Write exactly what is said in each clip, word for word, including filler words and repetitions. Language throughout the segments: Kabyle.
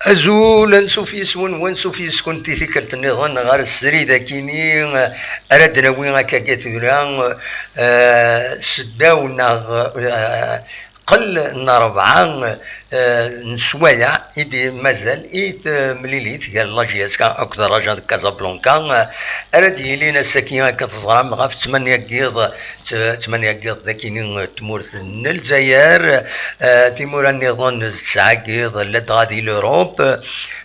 Azul, ansuf yes-wen, wansuf yes-kent i tikkelt nniḍen ɣer srid akini, eh, ara d-nawi akkagi tura, eh, seddaw neɣ, eh, qel n rebɛa, eh, n sswayeɛ i d-mazal i temlilit gar la J S K akked Raja de Casablanca, eh, ara d-yilin ass-agi, akken teẓram, ɣef ttmanya n yiḍ, t-, ttmanya n yiḍ d akini, eh, tmurt n Lezzayer, eh, timura nniḍen d tesɛa n yiḍ ladɣa di l'Europe.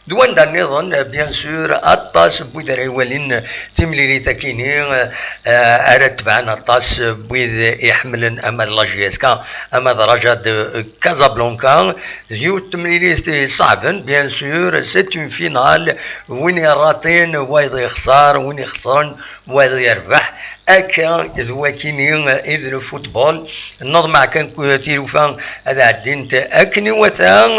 D wanda nniḍen, bien sûr, aṭas n wid ara iwalin timlilit akini, eh, ara tebɛen aṭas n wid iḥemmlen ama d la J S K, ama d Raja de Casablanca. D yiwet temlilit iṣeɛben, bien sûr, c'est une finale. Win yerraṭin, wayeḍ yexṣer, win ixesren, wayeḍ yerbeḥ. Akka d wakini i d le football. Neḍmeɛ kan ku-, tilufa ad ɛeddint akken iwata,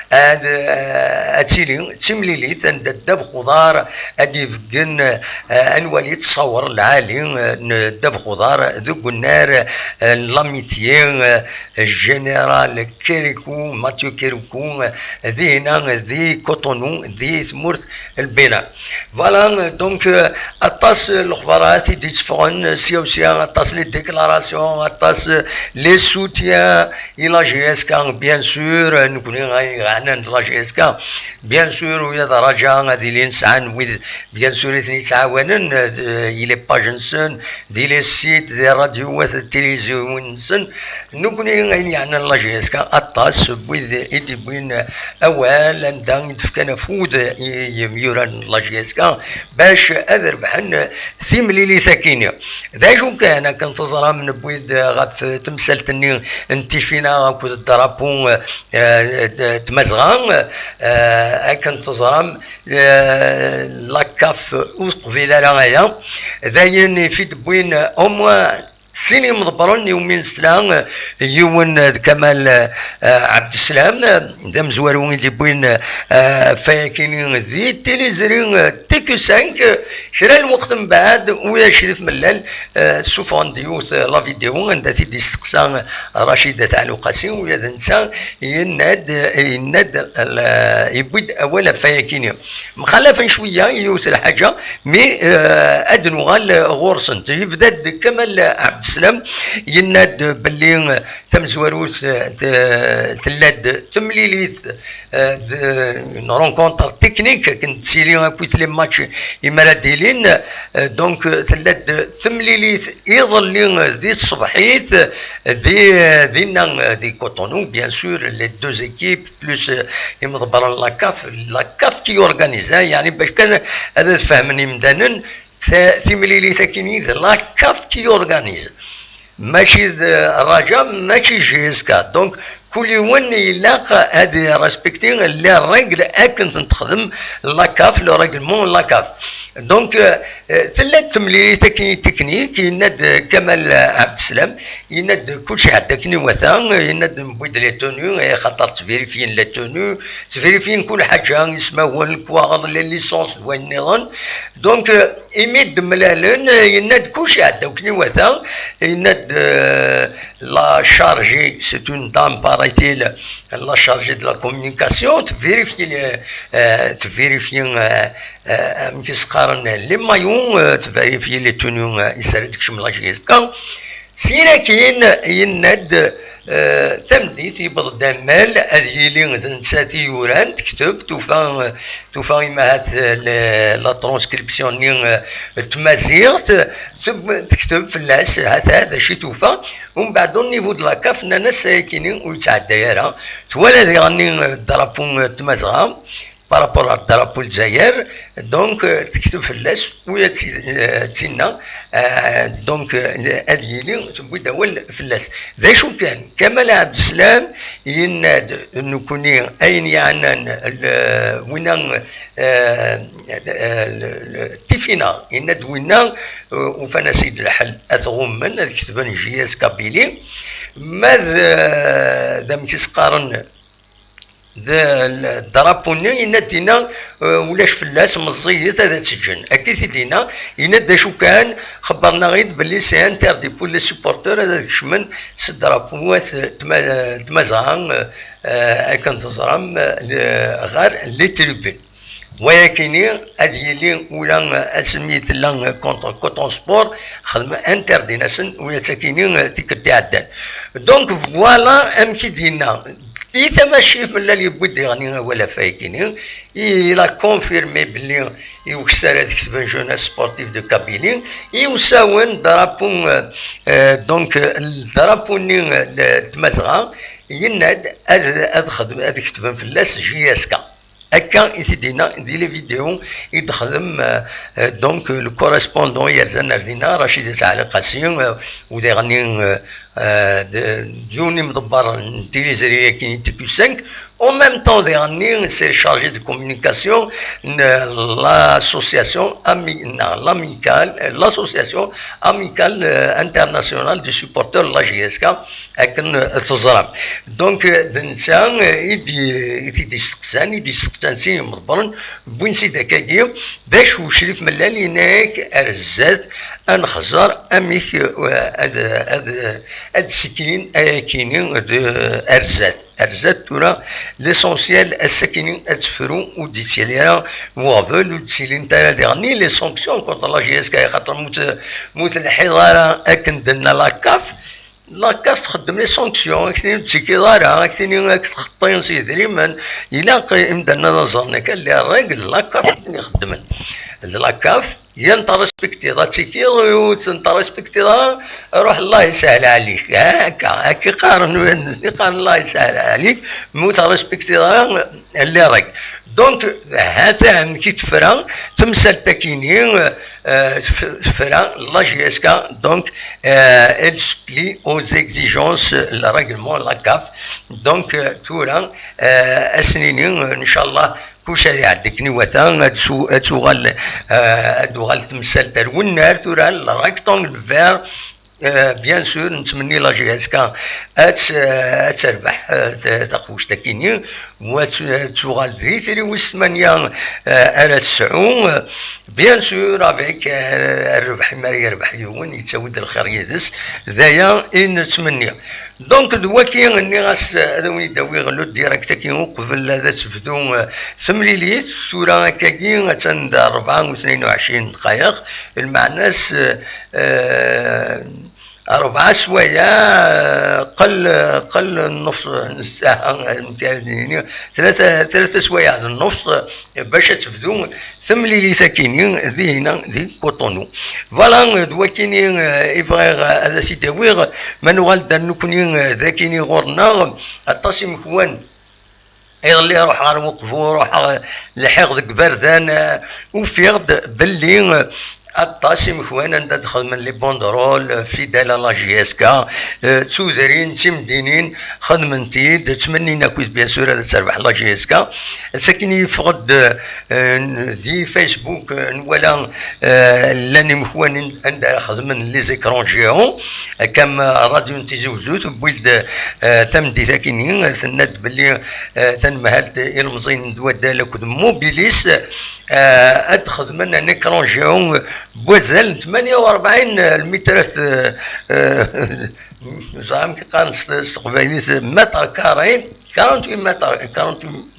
ad, ad tili d timlilit anda ddabex uḍar ad d-ibeggen, ad nwali ttṣawer lɛali n ddabex uḍar deg unnar n l'amitié, Général Kirikou, Mathieu Kirikou, dihina di Cotonou, di tmurt n Bénin. Voilà, donc, euh, aṭas n lexbarat i d-itteffɣen sya u sya, aṭas les déclarations, aṭas, euh, les soutiens i la J S K, bien sûr, euh, nekkni ay iɛnan la J S K, bien sûr, u yad Raja ad ilin sɛan wid, bien sûr, i ten-yettɛawanen, euh, di les pages-nsen, di les sites, di rradyuwat, di tilizyuwin-nsen, nekkni ayen yeɛnan la J S K, aṭas n wid i d-iwwin awal, anda i d-fkan afud i yemyurar n la J S K bac ad rebḥen timlilit akini. D acu kan, akken teẓram, newwi-d ɣef temsalt-nni n tifinaɣ akked drapeau, eh, d-, d-, Tmazɣa, eh, akken teẓram, eh, la CAF ur teqbil ara aya. D ayen i fi d-wwin au moins sin imḍebbren iwumi nesla, yiwen d Kamal, eh, Abdeslam, d amezwaru i d-iwwin, eh, ɣef wayakini di tiliẓri, eh, T Q cinq, kra n lweqt mbeɛd, u Crif Mellal, eh, ssufɣen-d yiwet, eh, la vidéo anda t-id-isteqsa Racid At Ɛli Uqasi, u d netta yenna-d, yenna-d, eh, yewwi-d awal ɣef wayakini. Mxalafen cwiya i yiwet lḥaǧa, mi, eh, ad nuɣal ɣur-sent. Yebda-d Kamal Abdeslam, yenna-d belli tamezwarut, eh, t-, tella-d temlilit, eh, d-, une rencontre technique, akken tettili akkit les matchs imara d-ilin. Eh, donc, eh, tella-d temlilit iḍelli, eh, di tṣebḥit, eh, di, eh, dinna, eh, di Cotonou, bien sûr, les deux équipes, plus, euh, imḍebbren n la CAF, la CAF qui organise, hein, yeɛni bac kan ad, ad fehmen yimdanen, ta-, timlilit akini d la CAF qui organise. Mačči d, euh, Raja, mačči J S K. Donc, kul yiwen ilaq ad irespecti les règles akken tent-texdem la CAF, le règlement n la CAF. Donc, euh, euh, tella-d temlilit akini technique, yenna-d Kamal Abdeslam, yenna-d kulci iɛedda akken iwata, yenna-d newwi-d les tenues, eh, xaṭer ttvirifyin les tenues, ttvirifyin kul ḥaǧa, ismawen, lekwaɣeḍ, les licences d wayen nniḍen. Donc, euh, imi d-mlalen, eh, yenna-d kulci iɛedda akken iwata, yenna-d, euh, la chargée, c'est une dame, paraît-il, la chargée de la communication, tvirifyi, euh, tvirifyi, euh, euh, amek i s-qqaren, les maillots, euh, tvirifyi les tenues, euh, isara-d kcem la J S K. Syin akkin, yenna-d, eh, tameddit, yewweḍ-d amal ad yili d nettat i yuran, tekteb, tufa, tufa imahat, eh, le-, la transcription-nni, eh, n tmaziɣt, teb-, tekteb fell-as, hata d acu i tufa. Umbeɛd, au niveau de la CAF, nnan-as ayakini ur yettɛedday ara. Twala diɣenni, eh, drapeau, eh, n Tmazɣa, par rapport ar drapeau n Lezzayer, donc, euh, tekteb fell-as, u ad tt-, euh, tinna, euh, donc, euh, ad yili tewwi-d awal fell-as. D acu kan, Kamal Abdeslam yenna-d, nekkni ayen yeɛnan le-, winna, euh, le-, le-, tifinaɣ, yenna-d winna, euh, ufan-as-id lḥel ad t-ɣummen, ad ketben J S Kabylie, ma d, euh, d amek i s-qqaren, d ddarapu-nni, yenna-d dinna, eh, ulac fell-as, meẓẓiyet, ad tt-ǧǧen. Akka i t-id-yenna, yenna-d d acu kan, xebbren-aɣ-id belli c'est interdit pour les supporters ad kecmen s ddarapu n tma-, tmazɣa, eh, eh, akken teẓram, eh, ɣer les tribunes. Wayakini ad yili ula asmi tella contre Coton Sport, xedmen interdin-asen, u yattakini tikkelt iɛeddan. Donc voilà amek i d-yenna. Di tamacint, mlal yewwi-d diɣen awal ɣef wayakini, il a confirmé belli i ukessar ad ketben Jeunesse Sportive de Kabylie, i usawen drapeau, euh, euh, donc, euh, drapeau-nni, euh, n Tmazɣa, yenna-d ad, ad xedm-, ad ketben fell-as J S K. Akka i t-id-yenna di les vidéos i d-texdem, euh, euh, donc, euh, le correspondant yerzan ar dinna, Rachid Saɛli Qasi, euh, u diɣen, euh, euh, d, d yiwen imḍebber n tiliẓri-agi n T Q cinq. En même temps, diɣen, c'est chargé de communication n l'association ami-, n l'amicale, euh, l'association amicale, euh, internationale des supporters de la J S K. Akken, eh, teẓram. Donc, eh, d netta, eh, i d-, i t-id-isteqsan, i d-isteqsan sin imḍebbren, wwin-tt-id akkagi, d acu ucrif mlal, yenna-yak ar zdat, ad nexẓer amek, eh, ad, ad, ad skin ayakini d, ar zdat. Ar zdat tura, l'essentiel, ass-akini ad tefru, ur d-yettili ara uɣbel, ur d-ttilint ara diɣen les sanctions contre la J S K, xaṭer mu t-, mu telḥiḍ ara akken d-tenna la CAF, La CAF txeddem les sanctions, ad k-tini ur d-ttikiḍ ara, ad k-tini ad k-txeṭṭi s yedrimen. Ilaq imdanen ad ẓren akka les règles, la CAF i ten-ixeddmen. D la CAF, ya n-t-respektiḍ ad tikiḍ, ur t-, n-t-respektiḍ ara, ruḥ Allah yesahel ɛlik. Ha, akka, akka i qqaren, i qqaren Allah yesahel ɛlik, ma ur t-respektiḍ ara, les règles. Donc, hata amek i tefra temsalt-akini, euh, tef-, tefra la J S K, donc, euh, elle se plie aux exigences, le règlement, la CAF. Donc, euh, tura, euh, ad s-nini, euh, ncallah, kullec ad iɛeddi akken iwata, ad tu-, ad tuɣal, euh, ad tuɣal temsalt ar wennar, tura, le rectangle vert, Euh, bien sûr, nettmenni la J S K ad, euh, ad terbeḥ, euh, ta-, taqbuct-akini, u ad tu-, ad tuɣal d itri wis tmanya, euh, ara tesɛu. Euh, bien sûr, avec, euh, rrbeḥ, mi ara yerbeḥ yiwen, yettawi-d lxir yid-s. D aya i nettmenni. Donc, d waki, nniɣ-as, euh, ad awen-id-awiɣ le direct-aki uqbel ad tebdu, euh, temlilit. Tura akkagi, attan d ṛebɛa u tnin u ɛecrin dqayeq, lmeɛna-s, euh, Euh, rebɛa swayeɛ, euh, qel, qel nnefṣ n ssaɛa, amek ara d-nini, tlata, tlata swayeɛ d nnefṣ, euh, bac ad tebdu temlilit-akini, dihina, di Cotonou. Voilà, euh, d wakini, euh, i bɣiɣ, euh, ad as-id-awiɣ, ma nuɣal-d ar nekni, euh, d akini ɣur-neɣ, aṭas imekwan. Iḍelli ruḥeɣ ɣer Uqbu, ruḥeɣ, lḥiɣ deg Iberdan, eh, ufiɣ-d belli, eh, aṭas imekwan anda d-xedmen les banderoles, eh, fidèles à la J S K, eh, d tudrin, d timdinin, xedmen-t-id, ttmennin akkit, bien sûr, ad terbeḥ la J S K. Sakin yeffeɣ-d, eh, di Facebook, eh, nwala, eh, llan imekwan anda ara xedmen les écrans géants, akka am Radio n Tizi Uzzu tewwi-d, eh, tameddit-akini, tenna-d belli, eh, tanemhalt ilemẓiyen n Dwaddal akked Mobilis, eh, ad xedmen un écran géant n wazal n tmanya u rebɛin lmitrat, eh, eh, ẓer amek qqaren s, s teqbaylit, mètre carré, quarante-huit mètres, quarante-huit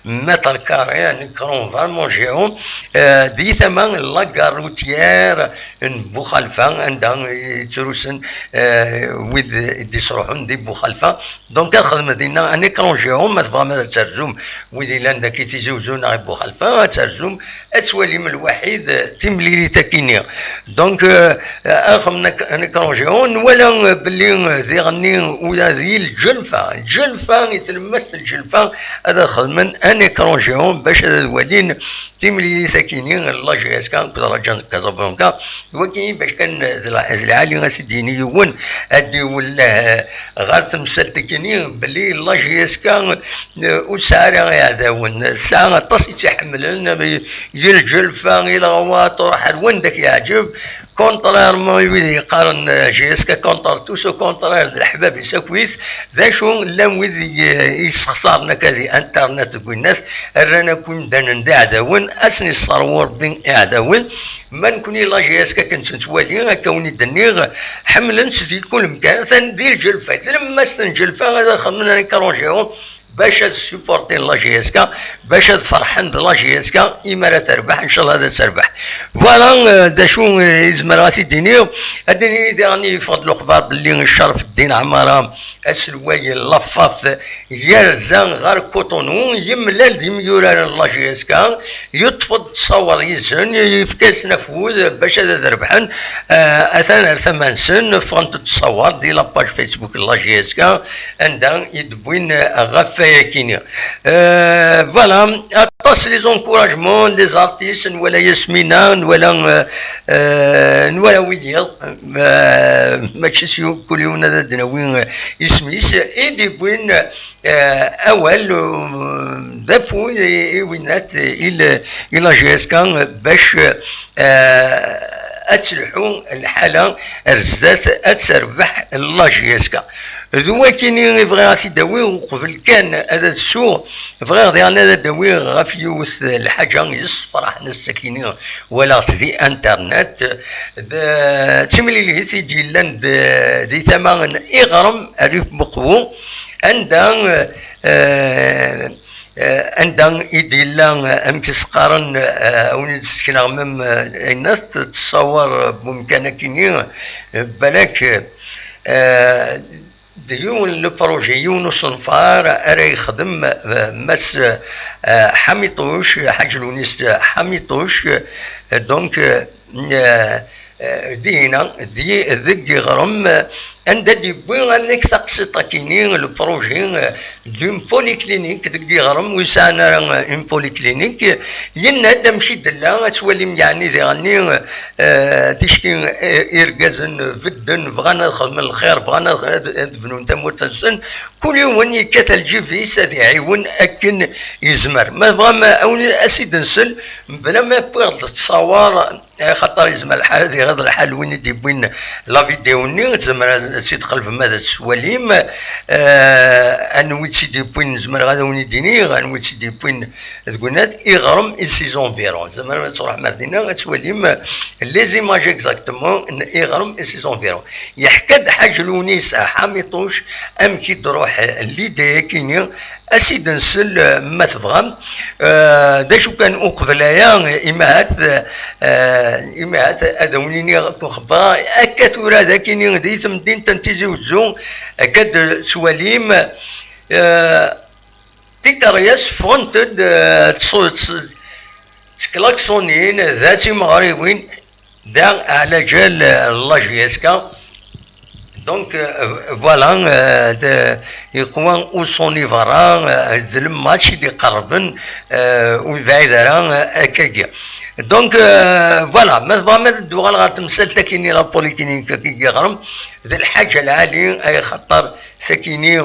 mètres carrés, un écran vraiment géant, euh, di tama n la gare routière n Buxalfa, anda i ttrusen, euh, wid i d-isruḥun di Buxalfa. Donc, ad xedmen dinna un écran géant, ma tebɣam ad terzum wid yellan dagi Tizi Uzzu neɣ i Buxalfa, ad terzum, ad twalim lwaḥid, euh, timlilit-akini. Donc, euh, axem n un écran géant, nwala, euh, belli, euh, diɣenni ula d lǧelfa, lǧelfa, i tlemmast n lǧelfa, ad xedmen un écran géant bac ad walin timlilit-akini, la J S K akked Raja n Casablanca. Wagi bac kan, euh, d la-, d lɛali a s-d-yini yiwen, ad d-iwelleh, euh, ɣer temsalt-akini, belli la J S K, euh, ur tesɛi ara iɛdawen, tesɛa aṭas i tt-iḥemmlen, euh, i lǧelfa, i leɣwaṭ, ruḥ ar wanda k-yeɛǧeb, Contrairement i wid yeqqaren, euh, J S K contre tous, au contraire, d leḥbab-is akkit. D acu, llan wid i, i yessexṣaren akka di internet deg winnat, rran akk imdanen d iɛdawen, ad sen-yesserwu Rebbi iɛdawen. Ma nekni la J S K akken tt-nettwali, akka wen-id-nniɣ, ḥemmlen-tt di kul mkan, atan di lǧelfa, tlemmast n lǧelfa, ad xedmen un écran géant, bac ad supportin la J S K, bac ad ferḥen d la J S K, imi ara terbeḥ, ncallah ad terbeḥ. Voilà, euh, d acu, euh, i zemreɣ ad t-id-iniɣ. Ad d-iniɣ daɣen yeffeɣ-d lexbar belli Ccerf Ddin Ɛmara, aselway n Lafaf, yerza ɣer Cotonou, yemlal d imyuraren n la J S K, yeṭṭef-d ttṣawer yid-sen, yefka-yasen afud bac ad, ad rebḥen. Euh, atan ar tama-nsen, ffɣent-d ttṣawer di la page Facebook n la J S K, anda i d-wwin, euh, ɣef wayakini. Euh, voilà, aṭas les encouragements, les artistes, nwala Yasmina, nwala, euh, euh, nwala wiyiḍ, euh, mačči s yu-, kul yiwen ad d-nawi, euh, isem-is, i d-iwwin, euh, awal, euh, d afud i, i winnat, i l-, i la J S K, bac, euh, ad telḥu lḥala ar zdat, ad terbeḥ la J S K. D wakini i bɣiɣ ad t-id-awiɣ uqbel kan ad, ad suɣ, bɣiɣ diɣen ad d-awiɣ ɣef yiwet lḥaǧa yessefraḥen ass-akini, walaɣ-tt di internet. D timlilit i d-yellan d, di tama n Iɣrem, Rrif Buqbu, anda, euh, euh, anda i d-yella, euh, amek i s-qqaren, euh, a wen-id-ssekneɣ même, euh, ayen-a tettṣawar, euh, bumkan akini, euh, balak, euh, d yiwen le projet, yiwen usenfar ara yexdem, euh, Mass, euh, Ḥamiṭuc, Ḥaǧ Lewnis Ḥamiṭuc, euh, donc, euh, euh, euh, dinna, di, deg Iɣrem, euh, anda d-yewwi amek taqsiṭ akini, le projet, euh, d'une polyclinique deg Iɣrem, ur yesɛan ara, euh, une polyclinique, yenna-d amek i d-tella, ad twalim yeɛni diɣenni, euh, ticki, euh, irgazen bedden, bɣan ad xedmen lxir, bɣan ad, ad, ad bnun tamurt-nsen, kul yiwen yekkat lǧib-is ad iɛiwen akken yezmer. Ma tebɣam, a wen-, ad s-id-nsel, mebla ma wwiɣ-d ttṣawar, axaṭer yezmer lḥal ad iɣiḍ lḥal win i d-yewwin la vidéo-nni, tzemrem ad tt-id-tqelbem ad tt-twalim. Eh, anwi i tt-id-yewwin, zemreɣ ad wen-id-iniɣ, anwi i tt-id-yewwin deg unat, Iɣrem et ses environs. Tzemrem ad truḥem ar dinna, ad twalim les images exactement n Iɣrem et ses environs. Yeḥka-d Ḥaǧ Lewnis Ḥamiṭuc amek i d-truḥ l'idée-agi-nni, ad s-id-nsel, eh, ma tebɣam. Eh, d acu kan uqbel aya, eh, imahat, eh, imahat ad awen-iniɣ akk xebber, akka tura d akini di temdint n Tizi Wezzu, akka d-twalim, eh, tikeryas ffɣent-d, eh, ttsu-, tt-, tteklaksonint, da d timeɣriwin, da ɛla ǧal, eh, la J S K. Donc, euh, voilà, euh, de, yeqwa usuni berra, euh, d lmatch i d-iqerrben, euh, ur yebɛid ara, euh, akkagi. Donc, euh, voilà, ma tebɣam ad d-uɣal ɣer temsalt akini la polyclinique i Iɣrem, d lḥaǧa lɛali, ay xaṭer takini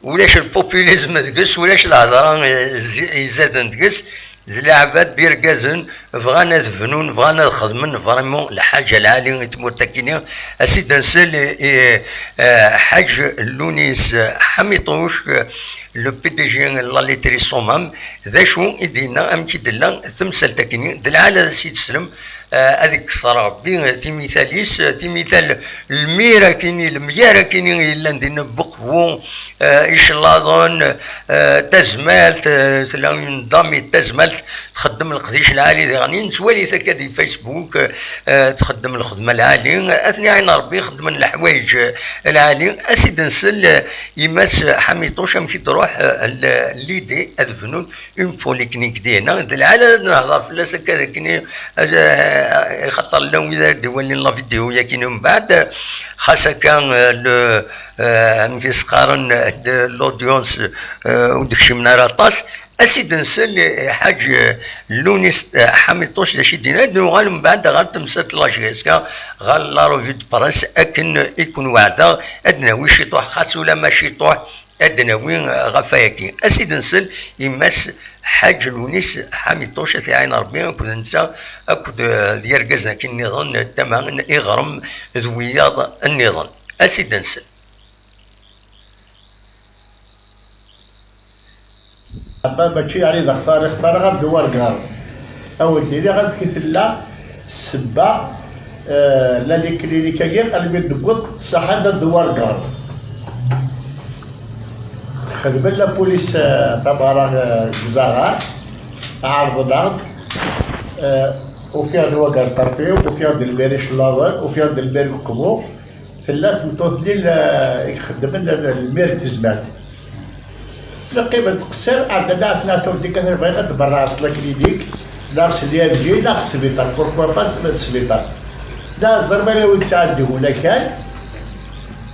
ulac lpopulisme deg-s, ulac lehḍra, eh, zi-, izaden deg-s, d leɛbad d irgazen, bɣan ad bnun, bɣan ad xedmen vraiment lḥaǧa lɛali i tmurt akini. Ad s-id-nsel i, i, eh, Ḥaǧ Lewnis Ḥamiṭuc, eh, le P D G n la laiterie Sommam, d acu i d-yenna, amek i d-tella temsalt akini, d lɛali ad s-id-teslem, eh, ad ikkes Rebbi timital-is, timital lmir akini, lemyar akini yellan din, Buqbu, eh, icellaḍen, eh, tazmalt, eh, tella une dame i tazmalt, txeddem leqdic lɛali diɣen, nettwali-t akka di Facebook, eh, txeddem lxedma lɛali, ad ten-iɛin Rebbi, xeddmen leḥwayeǧ, eh, lɛali, ad s-id-nsel, eh, i Mass Ḥamiṭuc, amek i d-truḥ, eh, l-, l'idée ad bnun une polyclinique dinna, d lɛali ad nehḍer fell-as akka d akken i, eh, xaṭer llan wid ara d-iwalin la vidéo-yagi mbeɛd, xas akka, eh, le, eh, amek i s-qqaren, eh, de l'audience, eh, ur d-kcimen ara aṭas, ad s-id-nsel i Ḥaǧ, eh, Lewnis, eh, Ḥamiṭuc d acu i d-yenna, ad nuɣal mbeɛd ɣer temsalt la J S K, ɣer la revue de presse, akken i ken-weɛdeɣ, ad nawi ciṭuḥ, xas ulamma ciṭuḥ, ad d-nawi ɣef wayagi. Ad s-id-nsel i Mass Ḥaǧ Lewnis Ḥamiṭuc, ad t-iɛin Ṛebbi akked netta, akked, eh, d yergazen akin nniḍen, tama n iɣrem d wiyaḍ nniḍen. Ad s-id-nsel. Aba mačči yeɛni d axtar i xtareɣ ad d-wargaɣ. Ad wen-d-iniɣ amek i tella ssebba, eh, la liklinik-agi almi d-tewweḍ ṣṣaḥa d ad d-wargaɣ. Xedmen la police, eh, tameɣra, eh, deg Zaɣar, ɛerḍen-aɣ-d, eh, ufiɣ-d wagar ṭerf-iw, ufiɣ-d lmir icellaḍen, ufiɣ-d lmir deg uqbu, tella tmeṭṭut-nni l-, i ixeddmen l-, lmir n tezmert. Neqqim ad tqeṣṣer, ɛedda-as Nasur deg atan bɣiɣ ad d-berreɣ s la clinique, neɣ s l'I M G, neɣ s sbiṭar, pourquoi pas ma d sbiṭar. Da ẓer ma yella win yesɛan digun akal,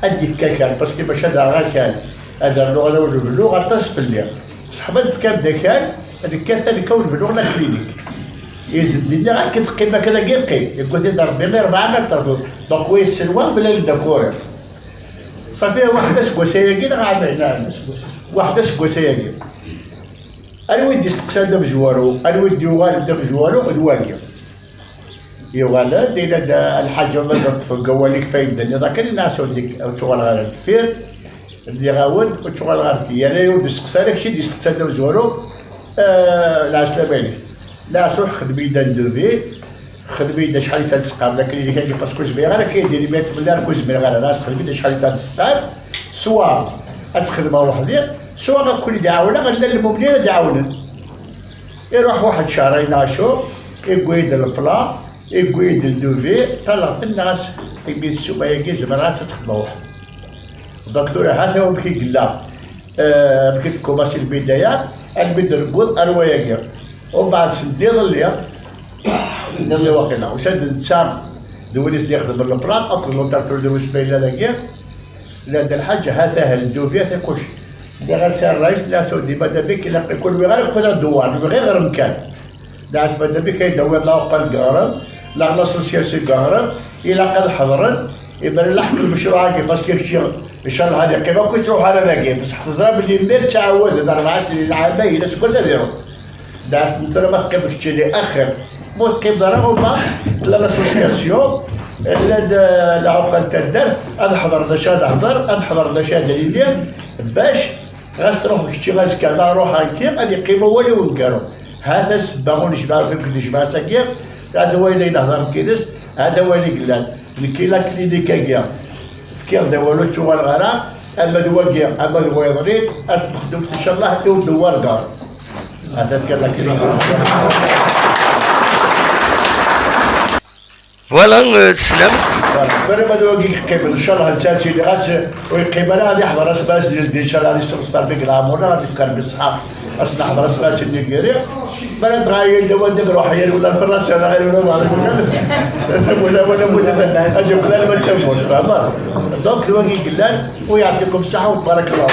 ad d-yefk akal, parce que maca daɣ akal, ad rnuɣ ala ur belluɣ aṭas fell-i. Bṣeḥ ma tefkam-d akal, nekk atan nekk ur belluɣ la clinique. Yezd-nni akken teqqim akken ad yeqqim, yewwi-t-id Rebbi i rebɛa metr, donc wa yessen wa, bla ledakuri. Ṣafi, waḥed aseggas ayagi neɣ ɛamayen, waḥed aseggas ayagi. Anwa i d-isteqsan d amezwaru, anwa i d-yuɣalen d amezwaru, d wagi. Yuɣal-d, yenna-d: "Lḥaǧa mazal ṭṭef deg wawal-ik, fayen d-tenniḍ akken, yenna-as ur d-, ur ttuɣaleɣ ara deffir, nniɣ-awen ur ttuɣaleɣ ara deffir." Yerra-yawen-d isteqsan, kečč i d-isteqsan d amezwaru, eh, lɛeslama-inek. Lɛeslama, xedm-iyi-d un devis, xedm-iyi-d acḥal i s-ad-tesqam la clinique-agi, parce que ur zmireɣ ara akka, yeddi limit mliɣ, ur zmireɣ ara, lɛeslama, xedm-iyi-d acḥal i s-ad-tesqam, swa ad tt-xedmeɣ weḥd-i, swa ad ken-id-ɛawneɣ, llan lmumnin ad d-ɛawnen. Iruḥ waḥed cehṛayen acu, iwwi-d lepla, iwwi-d le devis, ṭṭalaɣ-ten, nniɣ-as: "Imi ssuma-agi zemreɣ ad tt-xedmeɣ weḥd." Donc tura hata wamek i yella, eh, amek i tkumaṣi lbidaya, almi d-newweḍ ar wayagi. Umbeɛd send iḍelli, send iḍelli waqila, usan-d netta d win i s-d-ixedmen lepla, akked l'entreprise de West ma yella dagi, llan d lḥaǧa, hata le devis, hata kullec. Nniɣ-as a ṛṛayes, nniɣ-as a wdi madam-ik, ilaq kunwi ɣer akk ad d-uɣalen, ur bɣiɣ ɣer mkan. Nniɣ-as madam-ik ay d-awiḍ la uqal deg ɣrem, neɣ l'association deg ɣrem, ilaq ad ḥeḍren, imar laḥeq lmecruɛ-agi, parce que kečči, ncallah ad iqqim akk, ur yettruḥ ara dagi, bṣeḥ teẓra belli lmir ttɛawaden rebɛa snin, ɛamayen, aseggas ad iruḥ. Nniɣ-as netta ma teqqimeḍ keččini axir. Ma ur teqqimeḍ ara, uma tella l'association, llan, eh, lɛuqal n taddart, ad ḥeḍren d acu ad nehder, ad ḥeḍren d acu ad nini, bac ɣas truḥeḍ kečči azekka neɣ ruḥ akken, ad iqqim wawal i wemgaru. Hata ssebba ur nejmaɛ, ur nejmaɛ s-agi, hata wayen ay nehder nekkines, hata wayen i yellan. Nekki la clinique-agi, fkiɣ-d awal ur ttuɣaleɣ ara, ama d wagi, ama d wayeḍ-nni, ad t-nexdem, ncallah, i ur d-nwargar. Voilà, euh, teslam. Voilà, ma d wagi yeqqimen, ncallah, netta ad tili ɣas ur yeqqim ara, ad iḥḍer asmas n ldi, ncallah, ad yesseɣ s Rebbi deg leɛmur-nneɣ, ad yefk Rebbi ṣṣeḥḥa. Ad s-neḥḍer asmas-nni n yiri. Mi ara dɣa yella wanda i iruḥ yal wala lferras, wala ɣir wala ḍarim, wala, wala, wala, wala, ad yeqqel alma d tamurt, fehmeḍ? Donc, d wagi i yellan, u yeɛṭikum ṣṣeḥḥa u tbarakallahu.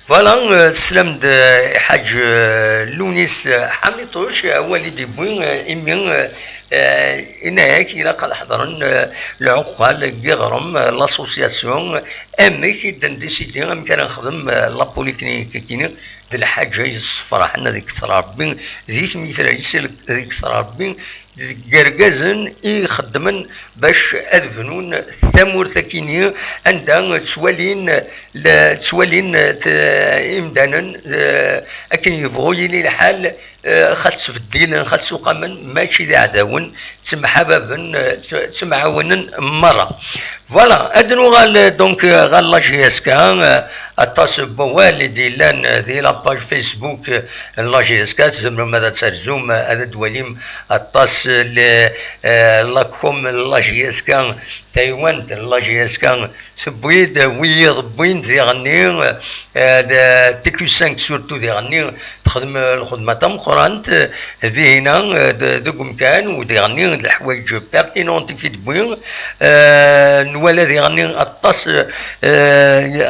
Voilà, euh, teslam-d, euh, Ḥaǧ, euh, Lewnis, euh, Ḥamiṭuc, awal i d-yewwi, euh, imi, euh, eh, yenna-yak ilaq ad ḥeḍren, eh, lɛuqal n yiɣrem, eh, l'association, eh, amek i d-ndisidi amek ara nexdem, eh, la polyclinique-agi, d lḥaǧa yessefraḥen, ad ikter Rebbi di tmitra-is, ad ikter Rebbi deg yergazen i ixeddmen bac ad bnun tamurt akini, anda ttwalin, la, ttwalin, eh, t-, imdanen, eh, akken yebɣu yili lḥal, eh, xa ttbeddilen, xa ttuqamen, mačči d iɛdawen, ttemḥababen, eh, tt-, ttemɛawnen merra. Voilà, ad nuɣal, eh, donc, eh, ɣer la J S K, eh, aṭas n wawal i d-yellan, eh, di la page Facebook, eh, n la J S K, tzemrem ad terzum, eh, ad d-twalim aṭas, eh, le, eh, la com n la J S K, taywant n la J S K, tewwi-d wiyiḍ wwin diɣenni, eh, d T Q cinq surtout diɣenni, texdem lxedma tameqqrant, eh, dihina, eh, d-, deg umkan, u diɣenni d leḥwayeǧ pertinent i k-id-wwi. Eh, nwala diɣenni aṭas, eh,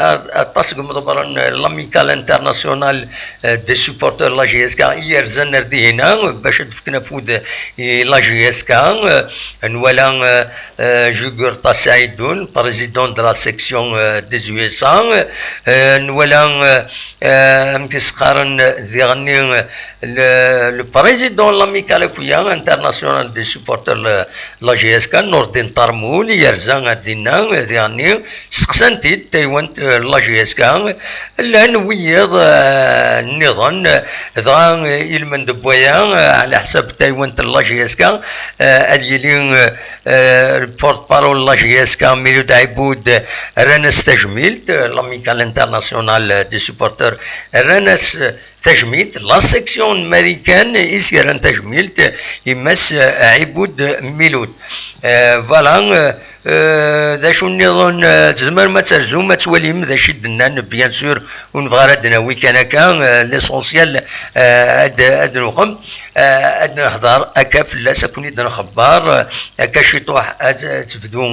aṭas n yimḍebbren, eh, l'Amicale Internationale, eh, des Supporters de la J S K i yerzan ar dihina, bac ad d-fken afud i la J S K, eh, nwala, eh, eh, Jugurṭa Saɛidun, président de la section, euh, des U S A, euh, nwala, euh, euh, amek i s-qqaren, euh, diɣenni, euh, le, le président n l'Amicale Akuya International des Supporters, euh, la J S K, Nourdine Tarmoul, yerza ar dinna, euh, diɣenni, steqsan-t-id taywant, euh, la J S K, llan wiyiḍ, euh, nniḍen, euh, dɣa, euh, ilmend n waya, euh, ɛla ḥsab taywant n la J S K, euh, ad yili, euh, euh, le porte-parole n la J S K, Miloud Aiboud, rran-as tajmilt, euh, l'Amicale Internationale des Supporters, rran-as, euh, tajmilt, la section américaine i s-yerran tajmilt, i Mass, euh, Aiboud Miloud. Euh, voilà, euh, euh, d acu nniḍen, euh, tzemrem ad terzum, ad twalim d acu i d-nnan, bien sûr, ur nebɣi ara ad d-nawi kan akka, euh, l'essentiel, euh, ad, ad newxem, euh, ad nehḍer akka fell-as, ad ken-id-nxebber, euh, akka ciṭuḥ ad, ad tebdu,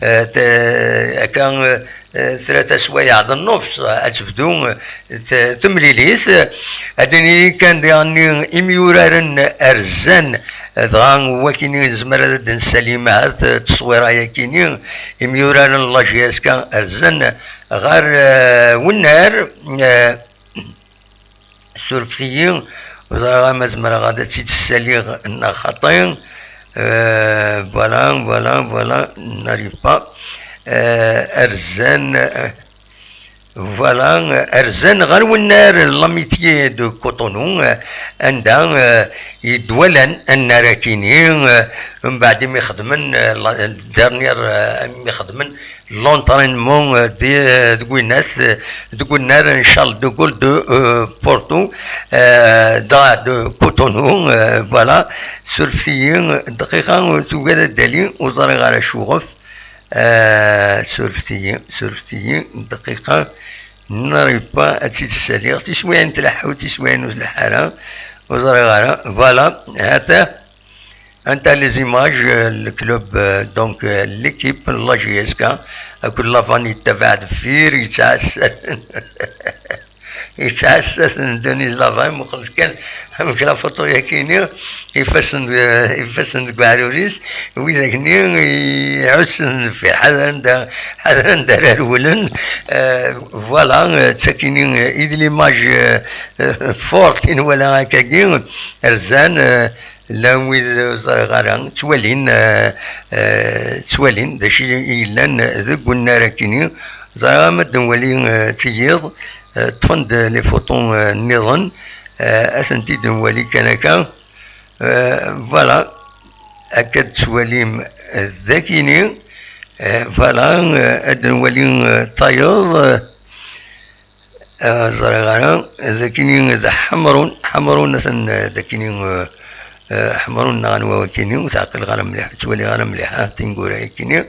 euh, t-, akka, euh, eh, tlata swayeɛ d nnefs, eh, ad tebdu, eh, t-, temlilit, eh, ad nini kan diɣenni imyuraren rzan, eh, dɣa wakini nezmer ad d-nessali ahat, eh, tteswira-yakini, imyuraren n la J S K rzan ɣer, eh, wennar, eh, Surfet-iyi, ur ẓriɣ ara ma zemreɣ ad tt-id-ssaliɣ neɣ xaṭi. Euh, voilà, voilà, voilà, n'arrive pas. Euh, rzan, euh, voilà, euh, rzan ɣer wennar l'Amitié de Cotonou, euh, anda, euh, i d-walan annar akini, euh, mbeɛd imi xedmen, euh, la, dernière, euh, imi xedmen l'entraînement, euh, di, euh, deg winat, euh, deg unnar n Charles de Gaulle de, euh, Porto, euh, da, de Cotonou, euh, voilà. Surfet-iyi dqiqa, ur tugad ad d-ali, ur ẓriɣ ara acuɣef. Euh, surfet-iyi, surfet-iyi dqiqa, n'arrive pas ad tt-id-ssaliɣ. Tiswiɛin tleḥḥu, tiswiɛin ur tleḥḥu ara, ur ẓriɣ ara. Voilà, ha-t-a. Anta les images, euh, le club, euh, donc, euh, l'équipe n la J S K, akked la vanille tabaɛ deffir, yettɛassa-, yettɛassa-ten Denise Lavin, muqlet kan amek la photo-yakini, ifassen, euh, ifassen deg uɛrur-is, widak-nni iɛussen deffir, ḥadren da, ḥadren da ara rewlen, euh, voilà, euh, d takini, euh, i d l'image, euh, euh, forte i nwala akkagi, rzan, euh, Llan wid ur ẓriɣ ara, ttwalin, eh, eh, ttwalin d acu i yellan deg unnar akini. Ẓriɣ ma d-nwali, eh, tiyiḍ, eh, ṭṭfen-d les photos, eh, nniḍen, eh, ad tent-id-nwali kan akka. Eh, voilà, akka d-tettwalim, eh, d akini. Eh, voilà, eh, ad d-nwali, eh, tayeḍ, eh, Ah, ẓriɣ ara, d akini d Ḥemrun, Ḥemrun atan, eh, d akini, eh, eh, Ḥemrun neɣ anwa wakini, ur t-ɛqileɣ ara mliḥ, ur ttwaliɣ ara mliḥ, ah, tineggura yakini.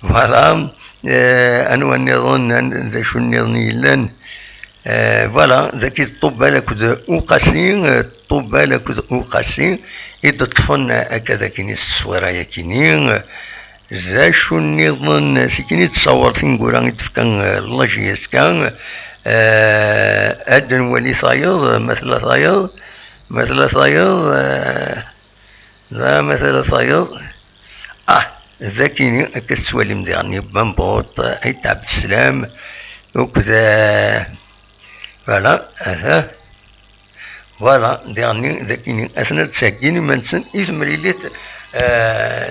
Voilà, eh, anwa nniḍen, an-, d acu nniḍen i yellan? Eh, voilà, d aki d Ṭubbal akked Uqasi, eh, Ṭubbal akked Uqasi i d-ṭṭfen, eh, akka d akini s tteswira yakini, eh, D acu nniḍen, sikkin i d-tessaweḍ tineggura i d-tefka, eh, la J S K, eh, ad nwali tayeḍ, ma tella tayeḍ, ma tella tayeḍ, eh, da ma tella tayeḍ. Ah, d akini, akka tettwalim diɣen, Bambuṭ, Ayt Ɛebdeslam, akked, eh, voilà, aha. Voilà, diɣenni d akini, aten ad ttheggin iman-nsen i temlilit, eh,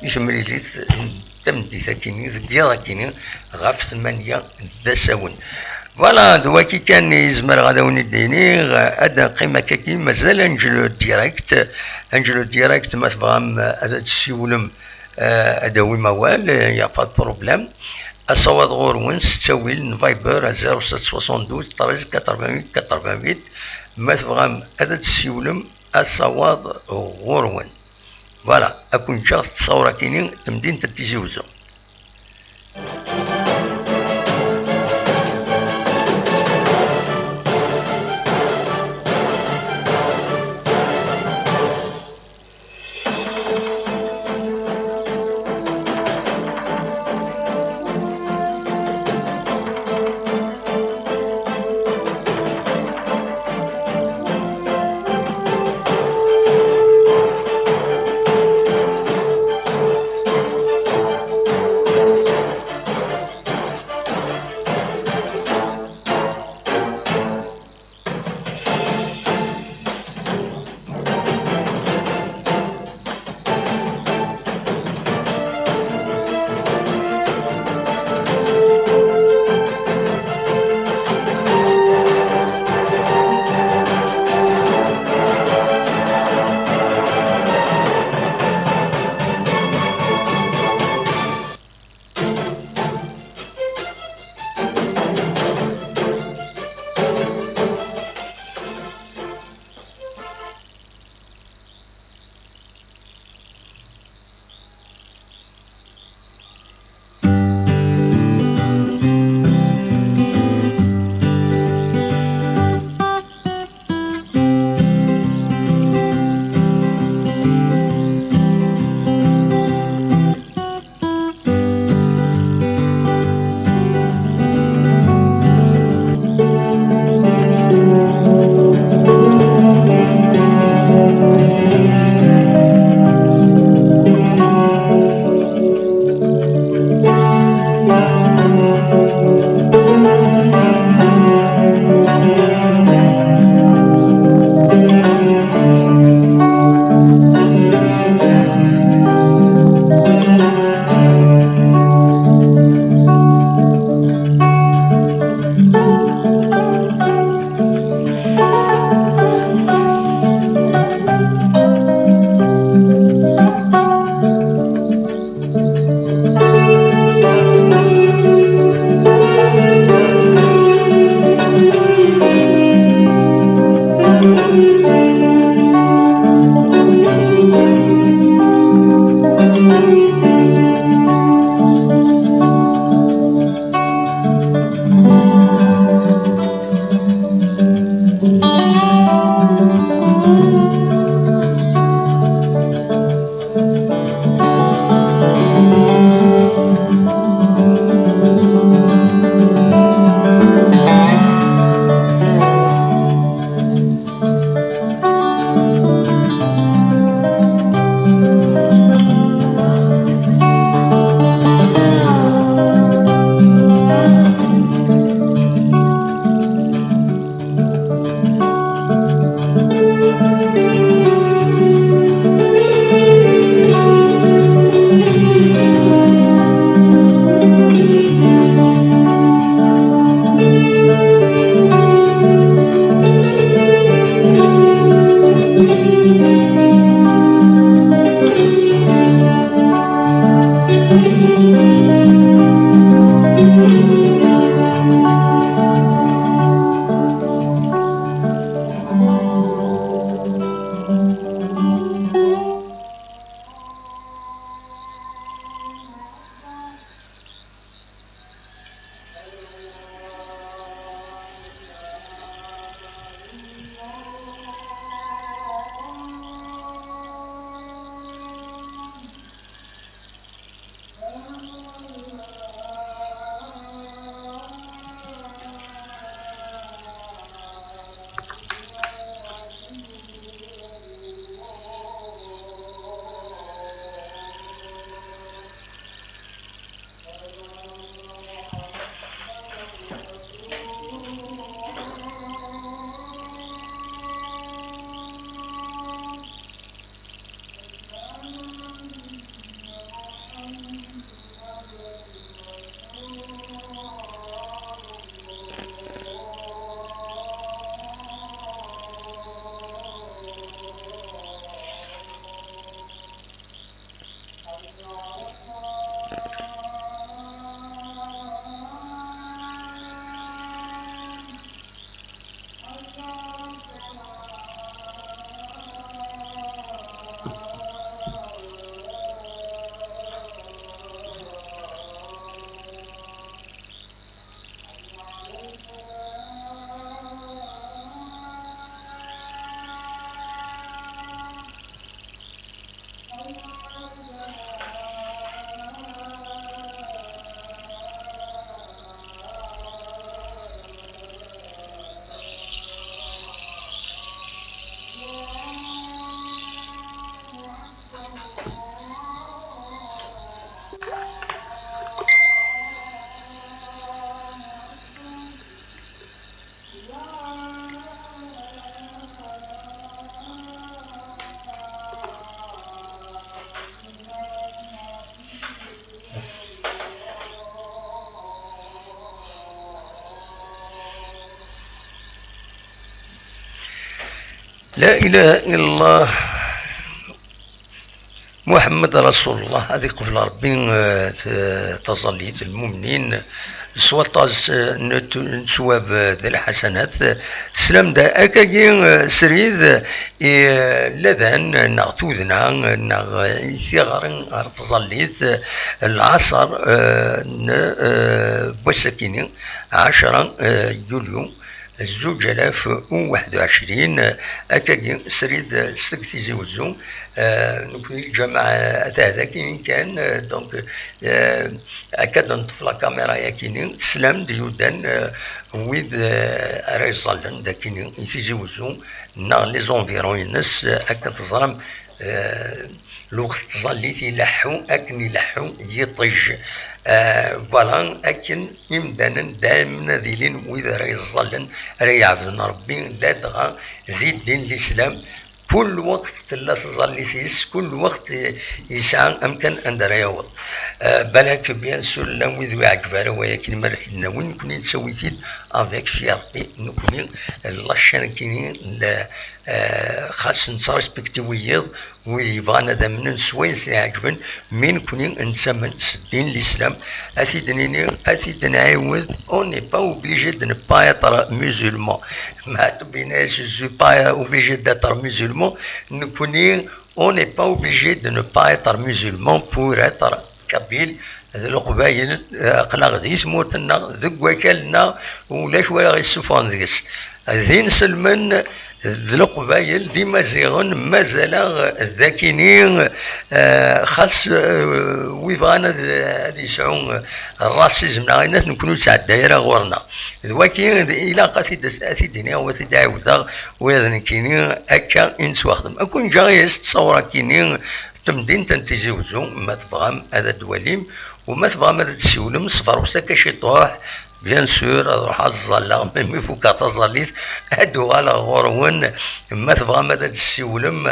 i temlilit n tameddit akini, deg yiḍ akini, ɣef tmanya d asawen. Voilà, d waki kan i zemreɣ ad awen-id-iniɣ, ad neqqim akkagi, mazal ad neǧǧ le direct, ad neǧǧ le direct, ma tebɣam ad tessiwlem, eh, ad d-tawim awal, eh, y a pas de problème. Asawaḍ ɣur-wen s ttawil n Viber à zéro sept soixante-douze treize quatre-vingt-huit quatre-vingt-huit. Ma tebɣam ad d-tessiwlem, asawaḍ ɣur-wen. Voilà, ad ken-ǧǧeɣ s ttṣawra-kini n temdint n Tizi Uzzu. La ilaha illallah Muḥemmed Rasulullah, ad iqbel Ṛebbi, eh, t-, taẓallit n lmumnin s waṭas, eh, n t-, n ttwab, eh, d lḥasanat. Teslam-d akkagi, eh, srid, eh, i, eh, ladan neɣ tudna, eh, neɣ, eh, i tiɣri ɣer tẓallit, eh, lɛaṣer, eh, n, eh, wass-akini, ɛecra, eh, yulyu, zuǧ alaf u waḥed u ɛecrin, akkagi srid s Tizi Wezzu, eh, nekni lǧameɛ, eh, atah d akini kan, eh, donc, eh, akka d-neṭṭef la caméra yakini, teslam-d yudan, eh, wid, eh, ara iẓallen d akini i Tizi Wezzu, neɣ les environs-ines, eh, akka teẓram, eh, lweqt n tẓallit ileḥḥu akken ileḥḥu yiṭij. Eh, voilà, akken imdanen daymen ad ilin wid ara iẓẓallen, ara iɛebden Ṛebbi, ladɣa di ddin n Lislam. Kul lweqt tella tẓallit-is, kul lweqt yesɛa amkan anda ara yaweḍ. Eh, balak, bien sûr, llan wid ur iɛǧeb ara waya akken mi ara t-id-nawi. Nekni nettawi-t-id avec fierté. Nekni, la chaîne-kini, la, eh, xas nettrespekti wiyiḍ, wid yebɣan ad amnen s wayen sen-iɛeǧben, mi nekni nettamen s ddin n Lislam. Ad t-id-nini, ad t-id-nɛiwed, on n'est pas obligé de ne pas être musulman. Maɛṭub yenna-yas, je suis pas obligé d'être musulman. Nekni, on n'est pas obligé de ne pas être musulman pour être kabyle. D Leqbayel, eh, aql-aɣ di tmurt-nneɣ, deg wakal-nneɣ, ulac win ara ɣ-yessufɣen deg-s. D inselmen, d Leqbayel, d Imaziɣen, mazal-aɣ d akini, eh, xas, eh, wi bɣan ad, ad yesɛu, eh, racisme neɣ ayen, nekni ur ttɛedday ara ɣur-neɣ. D waki d, ilaq ad t-id, ad t-id-iniɣ, u ad t-id-ɛiwdeɣ, ula d nekkini akka i nettwaxdem. Ad ken-ǧǧeɣ yis ttṣawṛa-kini, tamdint n Tizi Wezzu, ma tebɣam ad d-twalim, u ma tebɣam ad d-tessiwlem, ṣefṛet akka ciṭuḥ, bien sûr, ad ruḥeɣ ad ẓẓalleɣ, mi fukeɣ taẓallit, ad d-uɣaleɣ ɣur-wen, ma tebɣam ad d-tessiwlem,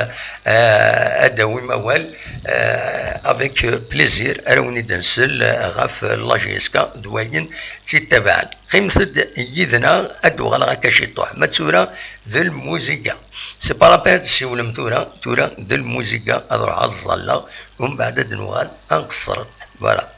eh, ad d-tawim awal, eh, avec plaisir, ara wen-id-nsel ɣef la J S K d wayen tt-ittabaɛen. Qqimet-d yid-neɣ, ad d-uɣaleɣ akka ciṭuḥ. Ma d tura, d lmuziga. C'est pas la peine ad tessiwlem tura, tura d lmuziga, ad ruḥeɣ ad ẓẓalleɣ, umbeɛd ad d-nuɣal ad nqeṣṣret. Voilà.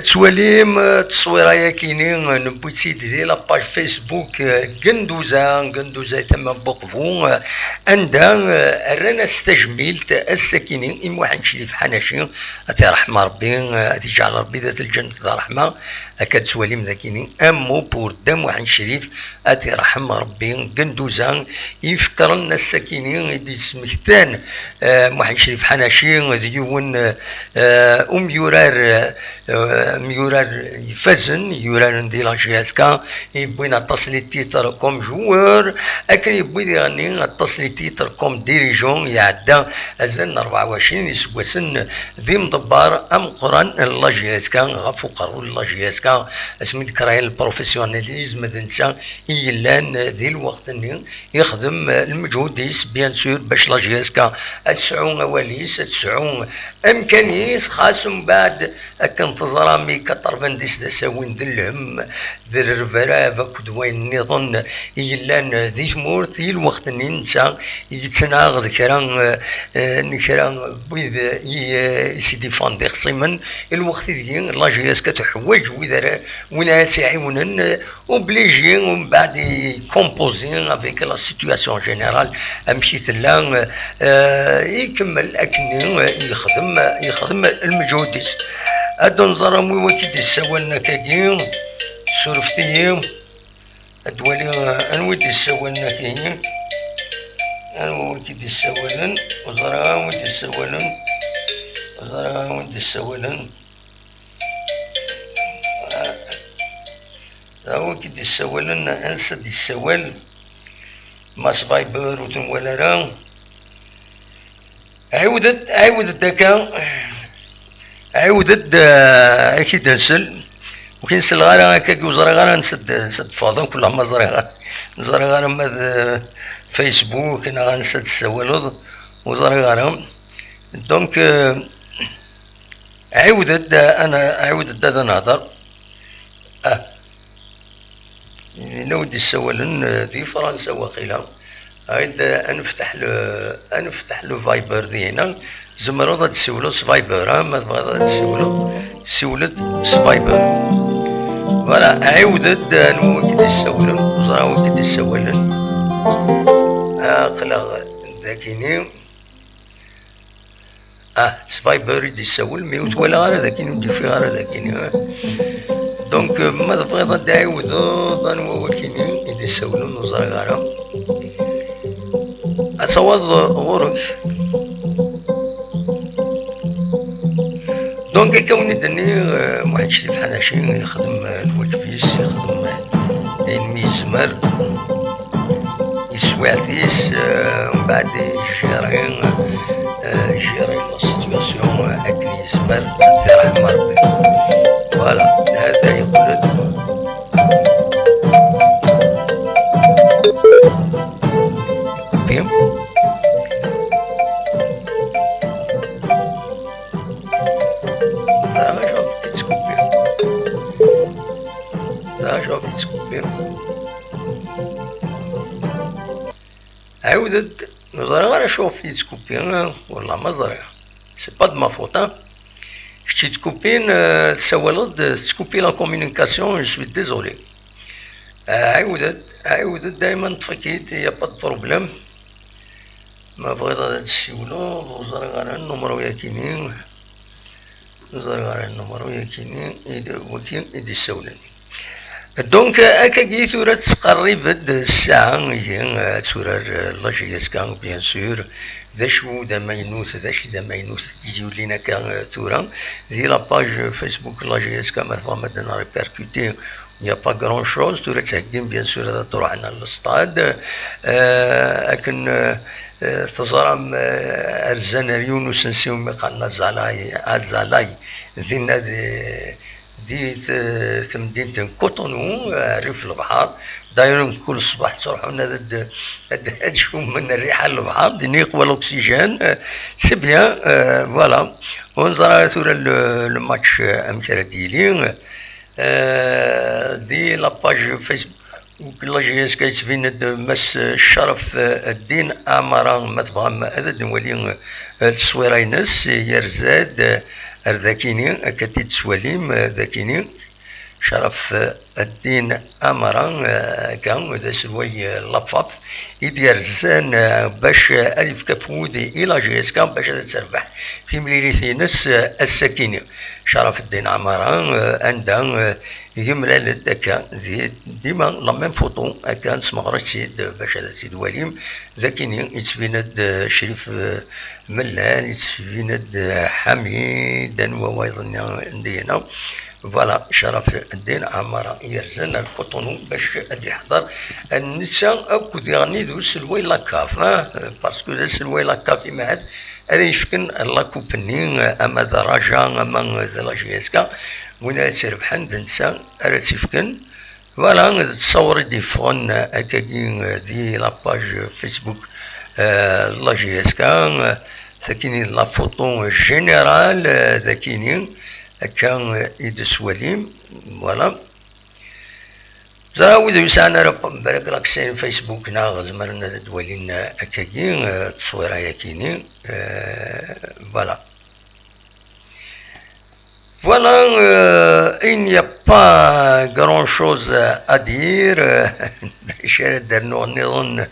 Tettwalim, eh, tteswira-yakini, eh, newwi-tt-id di la page Facebook, eh, Genduza, Genduza tama n Buqbu, eh, anda, eh, rran-as tajmilt ass-akini i Muḥend Crif Ḥanaci, ad t-iṛḥem Ṛebbi, eh, ad iǧɛel Ṛebbi dat lǧennet d ṛṛeḥma. Akka tettwalim dakini, un mot pour Dda Muḥend Crif, ad t-iṛḥem Ṛebbi, Genduza, ifekkren ass-akini i d-yesmektan, eh, Muḥend Crif Ḥanaci d yiwen, eh, umyurar, eh, eh, myurar ifazen, yuraren di la J S K, yewwin aṭas les titres comme joueur, akken yewwi diɣenni aṭas les titres comme dirigeant, iɛedda azal n rebɛa u ɛecrin iseggasen d imḍebber ameqqran n la J S K, ɣef uqerru n la J S K, asmi d-kreɣ le professionnalisme, d netta i yellan di lweqt-nni, ixdem lmeǧhud-is, bien sûr, bac la J S K ad tesɛu awal-is, ad tesɛu amkan-is, xas umbeɛd akken teẓram i quatre-vingt-dix d asawen d lhem, d rrebrab akked wayen nniḍen i yellan di tmurt, i lweqt-nni netta yettnaɣ d kra, eh, n kra n wid i, eh, i s-idifan d ixṣimen, i lweqt ideg la J S K teḥwaǧ wid ara, win ara tt-iɛiwnen, eh, obligé, umbeɛd i composé avec la situation générale, amek i tella, eh, ikemmel akkenni, eh, yexdem, yexdem lmeǧhud-is. Ad nẓer anwi waki d-issawalen akkagi, surfet-iyi, ad waliɣ, eh, anwi d-issawalen akkagi, anwi waki d-issawalen, ur ẓriɣ anwi d-issawalen, ur ẓriɣ anwi d-issawalen. Da win k-d-issawalen, ansa d-issawal? Mass Viber ur t-nwala ara. Ɛiwed-d, ɛiwed-d akka. Ɛiwed-d, eh, ad k-id-nsel. Ur k-nsel ara akka, ur ẓriɣ ara ansa d-, ansa d-teffɣeḍ akk, la ma ẓriɣ, ur ẓriɣ ara ma d, eh, Facebook neɣ ansa d-tessawaleḍ, ur ẓriɣ ara. Donc, eh, Ɛiwed-d, ana, ɛiwed-d ad nehder. Ah. Yella wi d-issawalen, eh, di Fransa waqila. Ɛid, eh, ad nefteḥ le, ad nefteḥ le Viber dinna. Tzemreḍ ad d-ssiwleḍ s Viber, ha? Ma tebɣiḍ ad d-ssiwleḍ, ssiwel-d s Viber. Voilà, ɛiwed-d, eh, anwa wi k-d-issawlen, ur ẓriɣ wi k-d-issawalen. Aql-aɣ dakini. Ah, s Viber i d-issawel, mi ur t-walaɣ ara d akin, ur d-ufiɣ ara d akin, ah. Donc, euh, ma tebɣiḍ ad d-ɛiwdeḍ anwa wakini i d-issawlen, ur ẓriɣ ara. Ad tawaḍ, euh, ɣur-k. Donc, akka wen-d-nniɣ, euh, Muḥend Crif Ḥanaci yexdem, euh, lwaǧeb-is, yexdem, euh, ayen mi yezmer. Yeswiɛt-is, eh, mbeɛd ijiri, eh, ijiri la situation, eh, akken yezmer, ad t-irḥem Rebbi. Voilà, hata yeqqel-d. Kupi. Ẓriɣ acu ɣef yettkupi. Ẓriɣ acu ɣef yettkupi. Ɛiwed-d, ur ẓriɣ ara acu ɣef yettkupi, ah, wallah ma ẓriɣ. C'est pas de ma faute, hein. Kečč yettkupin, euh, tessawaleḍ-d, tettkupi la communication, je suis désolé. Euh, ɛiwed-d, ɛiwed-d, dayma neṭṭef-ik-id, y a pas de problème. Ma tebɣiḍ ad d-ssiwleḍ, ur ẓriɣ ara nnumru-yakini. Ur ẓriɣ ara nnumru-yakini i d, waki i d-issawlen. Donc, akkagi tura tettqerrib-d ssaɛa, ihi, ad turar, euh, la J S K, bien sûr. D acu d amaynut, d acu d amaynut d-yulin akka, euh, tura? Di la page Facebook la J S K, ma tebɣam ad n-répercuter, il n'y a pas grand-chose. Tura ttheggin, bien sûr, ad truḥen à le stade. Euh, akken, euh, euh, teẓram, euh, rzan ar yiwen usensi umi qqaren Azalay, Azalay, dinna di, di t-, temdint n Cotonou, euh, rrif lebḥer. D'ailleurs, mkul ṣṣbeḥ ttruḥun ad, ad, ad, ad cummen rriḥa n lebḥer, dinna yeqwa l'oxygène. Euh, c'est bien, euh, voilà. Ur neẓri ara tura le, le match, euh, amek ara d-yili. Euh, di la page Facebook, la J S K, yettbin-d Mass Crif Ddin Ɛmara, ma tebɣam ad d-nwali, euh, tteswira-ines, yerza-d, euh, ar dakini, akka t-id-tettwalim, eh, dakini. Craf, eh, Ddin Amara, eh, akka, d aselway, eh, n la FAF, i d-yerzan, eh, bac, eh, ad yefk afud i la J S K, bac ad terbeḥ timlilit-ines, eh, ass-akini. Craf Ddin Amara, eh, anda, eh, yemlal-d akka, di, dima la même photo, akka, nesmeɣra-tt-id, eh, bac ad tt-id-walim. Dakini, yettbin-d, eh, Crif, eh, Mellal, yettbin-d, eh, Ḥamid, anwa wayeḍ-nni n dina. Voilà, Craf Ddin Amara yerzan ar Cotonou bac ad d-yeḥḍer, eh, netta akked diɣen d uselway n la CAF, hein, parce que d aselway n la CAF i mɛad ara yefken la coupe-nni, eh, ama d Raja, ama d la J S K, win ara tt-irebḥen d netta ara tt-ifken. Voilà, d ttṣawer i d-yeffɣen, eh, akkagi, eh, di la page Facebook, eh, la J S K, eh, sakini d la photo générale, eh, dakini, akka, eh, i d-teswalim, voilà. Ẓra wid ur yesɛan ara balak l'accès n Facebook neɣ zemren ad d-walin, eh, akkagi, eh, ttṣwira yakini, eh, voilà. Voilà, euh, il n'y a pas grand-chose à dire. D acu ara d-rnuɣ nniḍen?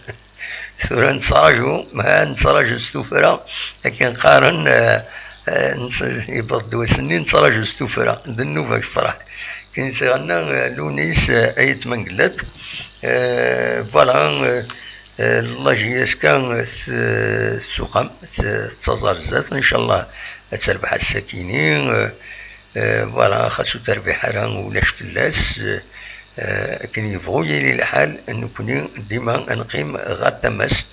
Tura nettraǧu, ma nettraǧu s tuffra, akken qqaren, euh, euh, nett-, yewweḍ-d wass-nni, nettraǧu s tuffra. D nnuba yefreḥ. Akken yettɣenna, euh, Lunis, euh, Ayt Mengellat. Euh, voilà, euh, euh, la J S K, euh, t-, tessuqam, t-, tettaẓ ar zdat, ncallah ad terbeḥ ass-akini, euh, euh, voilà, xas ur terbiḥ ara ulac fell-as, euh, euh, akken yebɣu yili lḥal, nekkni dima ad neqqim ɣer tama-s.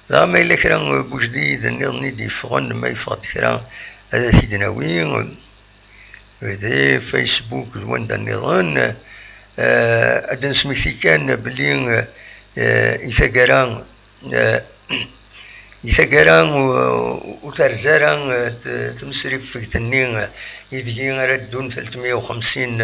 Dɣa ma yella kra n wejdi nniḍen i d-yeffɣen, ma yeffeɣ-d kra ad t-id-nawi, euh, di Facebook d wanda nniḍen, euh, ad d-nesmekti kan belli, euh, i taggara, euh, i taggara, euh, ur terzi ara, euh, t-, tmesriffegt-nni, euh, ideg ara ddun telt meyya u xemsin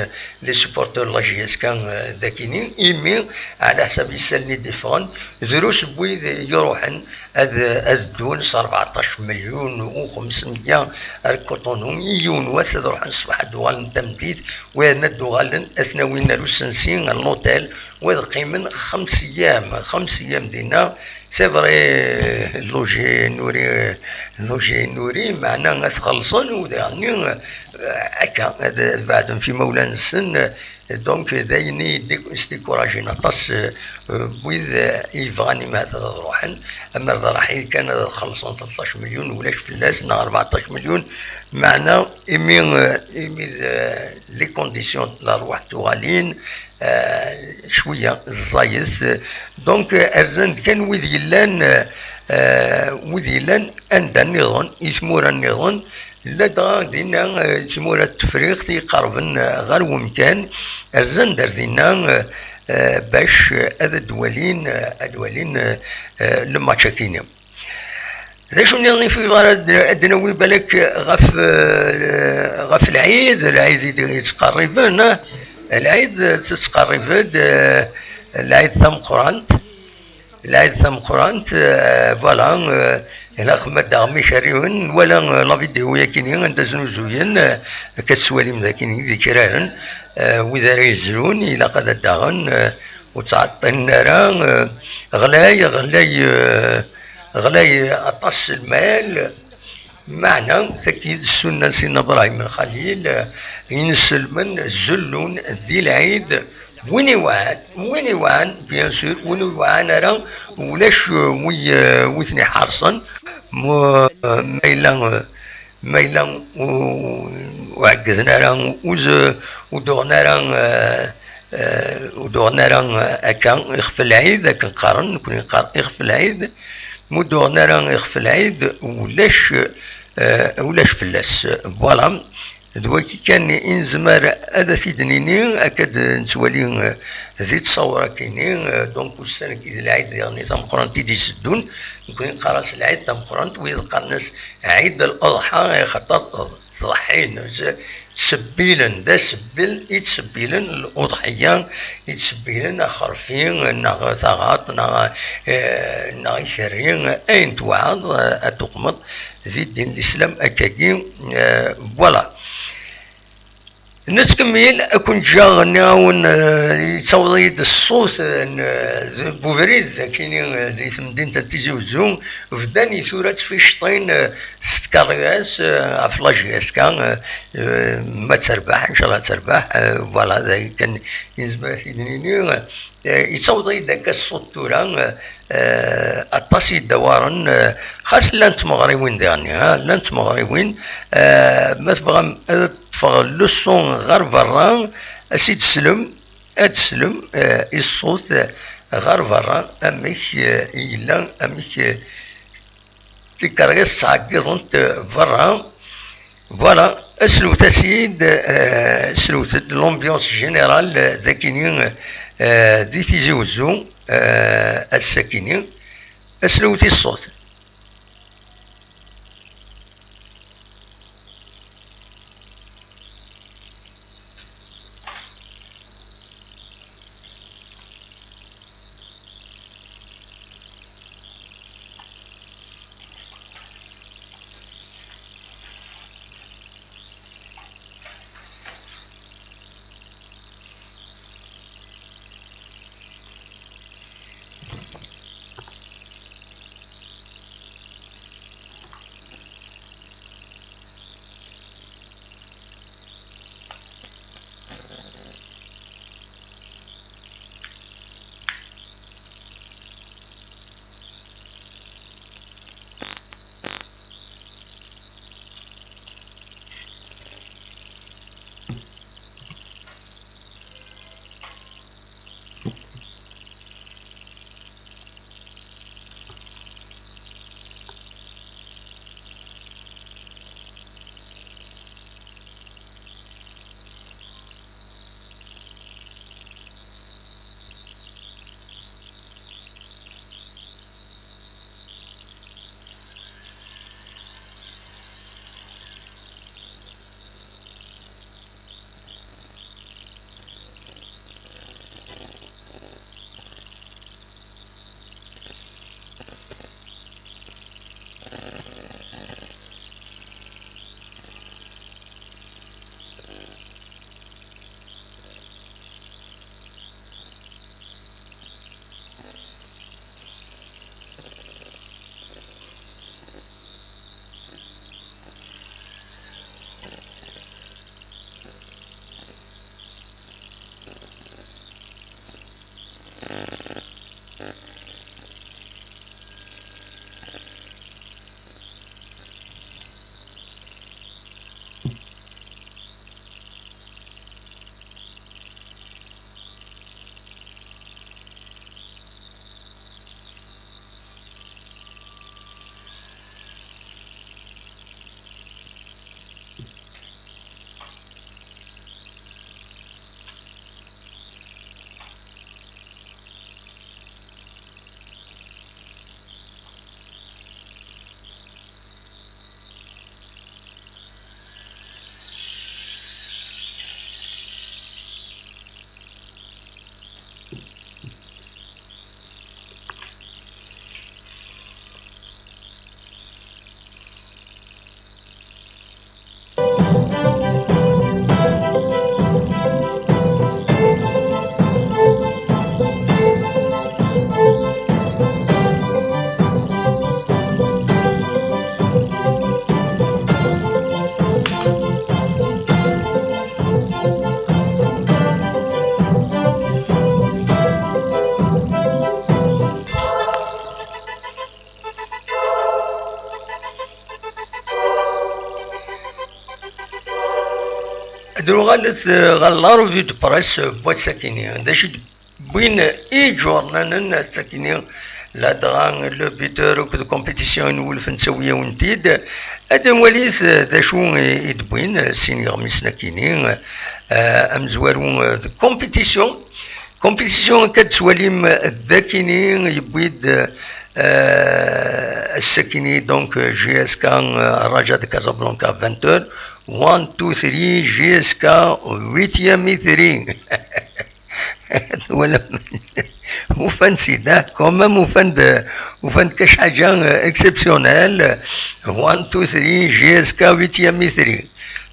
les supporters n la J S K, euh, dakini, imi, ɛla ḥsab isallen i d-iffɣen, drus n wid i iruḥen ad, ad ddun s rbeɛṭac melyun u xemsemya ar Cotonou i yiwen wass, ad ruḥen ṣṣbeḥ ad d-uɣalen tameddit, wayen ad d-uɣalen ad ten-awin ar usensi, ar l'hôtel, u ad qqimen xems eyyam, xems eyyam dinna. C'est vrai, logé nourri, logé nourri, meɛna ad t-xellṣen, u daɣen, eh, akka, ad, ad beɛden f imawlan-nsen, Donc, d ayen i d-, s-, s-découragin aṭas, euh, euh, n wid, euh, i yebɣan imahat ad ruḥen, amer d ṛaḥil kan ad xellṣen tleṭṭac melyun, ulac fell-as, neɣ rbeɛṭac melyun, meɛna imi, euh, imi d, euh, les conditions n lerwaḥ tuɣalin, euh, cwiya ẓẓayet. Donc, euh, rzan-d kan wid yellan, euh, euh, wid yellan anda nniḍen, i tmura nniḍen, Ladɣa dinna, eh, tmura n Tefriqt i iqerben, eh, ɣer wemkan, rzan-d ar dinna, eh, eh, bac, eh, ad d-walin, eh, ad walin, eh, eh, le match-akini. D acu nniḍen i tebɣiḍ ara d-, ad d-nawi balak ɣef, eh, ɣef lɛid, lɛid i d-, yettqerriben, eh? Lɛid, eh, tettqerrib-d, eh, lɛid tameqqrant. Lɛid tameqqrant, euh, voilà, euh, ilaq ma d-aɣem ikerriwen, nwala, euh, la vidéo yakini, anda znuzuyen, euh, akka tettwalim dakini d ikraren, euh, wid ara yezlun, ilaq ad d-aɣen, euh, ur ttɛeṭṭilen ara, euh, ɣlay, ɣlay, euh, ɣlay aṭas s lmal, Meɛna, tagi d ssunna n Sidna Bṛahim Lxalil, eh, inselmen zellun di lɛid, win iwɛan, win iwɛan, bien sûr, win ur iwɛan ara, ulac, eh, wi, eh, wi ten-iḥerṣen, mu-, ma yella, eh, ma yella u-, ur ɛeggden ara, ur z-, ur d-uɣen ara, eh, eh, ur d-uɣen ara, eh, akka, ixef lɛid, akken qqaren, nekkni neqqar ixef lɛid, ma ur d-uɣen ara ixef lɛid, ulac, eh, ulac fell-as. Voilà. D wagi kan i nezmer ad t-id-nini, akka d-nettwali, eh, di ttṣawra-kini, eh, donc ussan-agi d lɛid diɣen i tameqqrant i d-iteddun, nekkni neqqar-as lɛid tameqqrant, wid qqaren-as Ɛid al-Aḍḥa, axaṭer ttḍeḥḥin, z-, ttṣebbilen, d aṣebbil i ttṣebbilen, luḍḥiyya i ttṣebbilen, axerfi neɣ taɣaṭ neɣ, eh, neɣ ikerri, ayen tewɛeḍ, eh, ad tuqmeḍ di ddin n Lislam akkagi, eh, voilà. Nettkemmil, ad ken-ǧǧeɣ, nniɣ-awen, eh, yettaweḍ-iyi-d ṣṣut, eh, n, eh, n ubrid, akini, eh, di temdint n Tizi Wezzu, bdan i tura ttficṭin, eh, s tkarriras, eh, ɣef la J S K, eh, eh, ma terbeḥ, ncallah ad terbeḥ, eh, voilà, d ayen kan i nezmer ad t-id-nini. Eh, yettaweḍ-iyi-d akka ṣṣut tura, eh, eh, aṭas i yedawaren, eh, xas llant tmeɣriwin diɣenni, ha, llant tmeɣriwin, eh, ma tebɣam ad ṭṭfeɣ leṣṣu ɣer berra, ad s-id-teslem, ad teslem, eh, i ṣṣut, eh, ɣer berra, amek, eh, i yella, amek, eh, tikerriḍt ttɛeggiḍent, eh, berra. Voilà, aslewt-as-id, eh, aslewt-d l'ambiance générale, eh, d akini, eh, di Tizi Wezzu, eh, ass-akini, aslewt i ṣṣut. Ad nuɣalet, eh, ɣer la revue de presse, eh, n wass-akini. D acu i d-wwin iǧurnanen ass-akini, ladɣa le buteur akked compétition n wulef nettawi-yawen-t-id. Ad nwalit, eh, d acu i, i d-wwin, eh, sin yeɣmisen-akini, eh, amezwaru, eh, d compétition. Compétition akka d-tettwalim, eh, d akini yewwi-d, eh, Euh, ass-akini, donc, euh, J S K, euh, Raja de Casablanca, vingt heures. One, two, three, J S K, huitième et three. Voilà. Ufan-d, quand même, ufan-d, ufan-d quelque chose, euh, exceptionnel. One, two, three, J S K, huitième et three.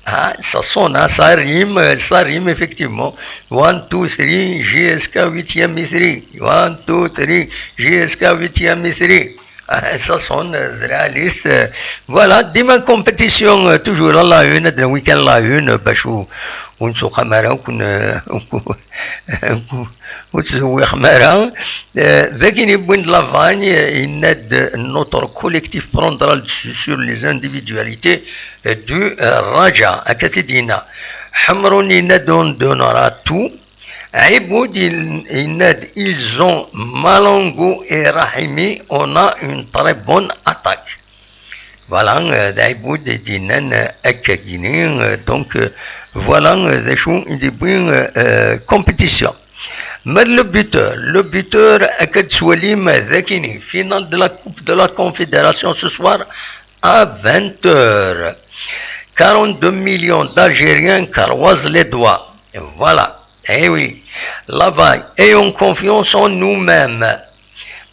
Ah, ça sonne, hein, ça rime, euh, ça rime effectivement. One, two, three, J S K, huitième et three. One, two, three, J S K, huitième et three. Ah, ça sonne, euh, de la liste, euh, voilà, dima compétition, euh, toujours à la une, de week-end la une, euh, bash ur, ur nettwaqam ara, ur ken, euh, ur tzewwiqem ara. Euh, d akken yewwin-d la vague, euh, yenna-d, euh, notre collectif prendra le dessus sur les individualités, euh, du, euh, Raja. Akka t-id-yenna. Ḥemrun yenna-d, on donnera tout. Ɛibud yenna-d, ils ont Malongo et Rahimi, on a une très bonne attaque. Voilà, euh, d Ɛibud i d-yennan, euh, akkagini, euh, donc, euh, voilà, euh, d acu i d-yewwi, euh, euh, compétition. Ma d le buteur, le buteur, akka d-twalim, euh, d akini, finale de la Coupe de la Confédération ce soir à vingt heures. Quarante-deux millions d'Algériens croisent les doigts. Voilà. Eh oui. La vague. Ayons confiance en nous-mêmes.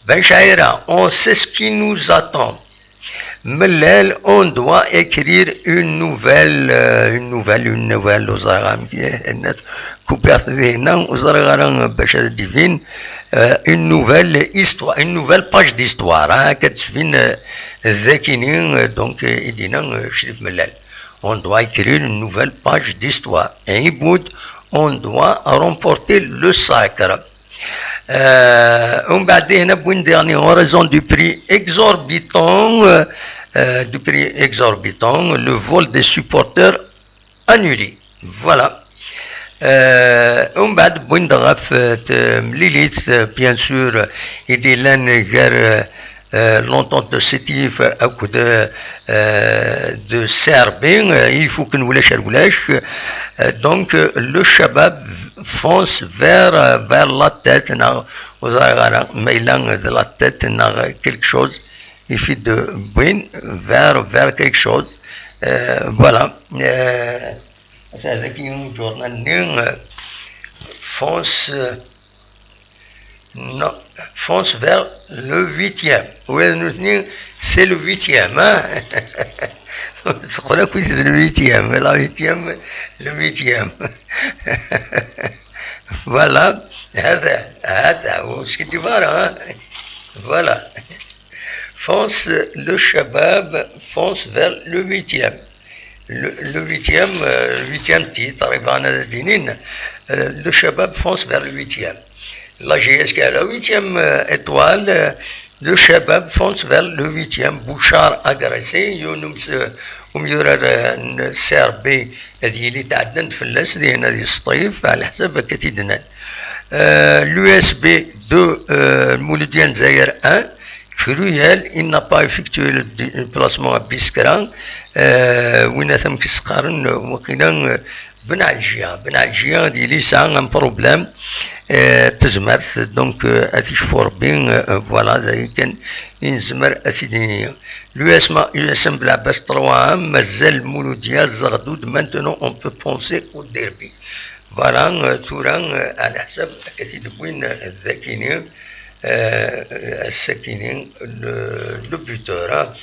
Ben Chaira, on sait ce qui nous attend. Mellal, on doit écrire une nouvelle, euh, une nouvelle, une nouvelle, ur ẓriɣ amek i d-yenna, kupiɣ-t dinna, ur ẓriɣ ara bac ad d-ibin, euh, une nouvelle histoire, une nouvelle page d'histoire, hein, akka d-tbin, euh, d akini, euh, donc, euh, i d-yenna, euh, Crif Mellal. On doit écrire une nouvelle page d'histoire. Ɛibud, on doit remporter le sacre. Euh, umbeɛd, hna, wwin-d daɣen, en raison du prix exorbitant, euh, euh, du prix exorbitant, le vol des supporters annulé. Voilà. Euh, umbeɛd, wwin-d ɣef, euh, temlilit, euh, bien sûr, i d-yellan gar, euh, euh, l'entente de Sétif akked, euh, de C R B, euh, i ifuken ulac ar ulac. Euh, donc, euh, le Chabab fonce vers, euh, vers la tête, neɣ ur ẓriɣ ara ma yella d la tête neɣ quelque chose, il fait de win vers, vers quelque chose. Euh, voilà. Euh, ça, c'est un journal, euh, fonce, euh, non, fonce vers le huitième. Oui, nous, c'est le huitième, hein. C'est le huitième, la huitième, le huitième. Voilà. هذا، هذا هو ce qui dit, voilà, hein. Voilà. Fonce, le Chabab fonce vers le huitième. Le, le huitième, euh, huitième titre, يبغى أنا دينين. Euh, le Chabab fonce vers le huitième. La J S K, la huitième, euh, étoile, euh, le Chabab fonce vers le huitième. Bouchard agressé, Younous, euh, umyurar, euh, n C R B, ad yili tɛeddan-d fell-as, dihin ad yesṭif, ɛla ḥsab akka t-id-nnan. Euh, l'U S B deux, euh, Mouloudia Dzayer un, Cruel, il n'a pas effectué le dé-, le déplacement à Biskra. Euh, win amek i s-qqaren, euh, waqila, euh, Ben Aljiya. Ben Aljiya, ad yili yesɛa un problème, euh, tezmert, donc, euh, ad t-icfu Rebbi, euh, euh, voilà, d ayen kan i nezmer ad t-id-nini. L'U S M, U S M Belɛebbas trois un, mazal Mouloudia, Zeɣdud, maintenant on peut penser au derby. Voilà, euh, tura, euh, ɛla ḥsab akka t-id-wwin, euh, d akini, euh, ass-akini, le, le buteur, hein.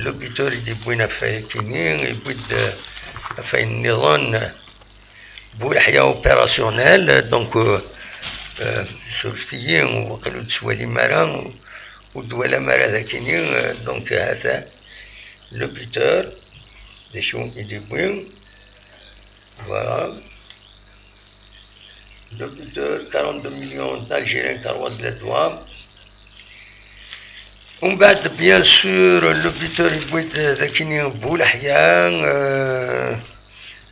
Le buteur i d-yewwin afay-akini, yewwi-d, euh, afay nniḍen, euh, Bouleḥya opérationnel, euh, donc, euh, euh, surfet-iyi, waqil ur d-tettwalim ara, ur d-twalam ara d akini, euh, donc, hata, le buteur, d acu i d-yewwi. Voilà. Le buteur, quarante-deux millions d'Algériens croisent les doigts. Umbeɛd, bien sûr, le buteur yewwi-d d akini Bouleḥya, euh,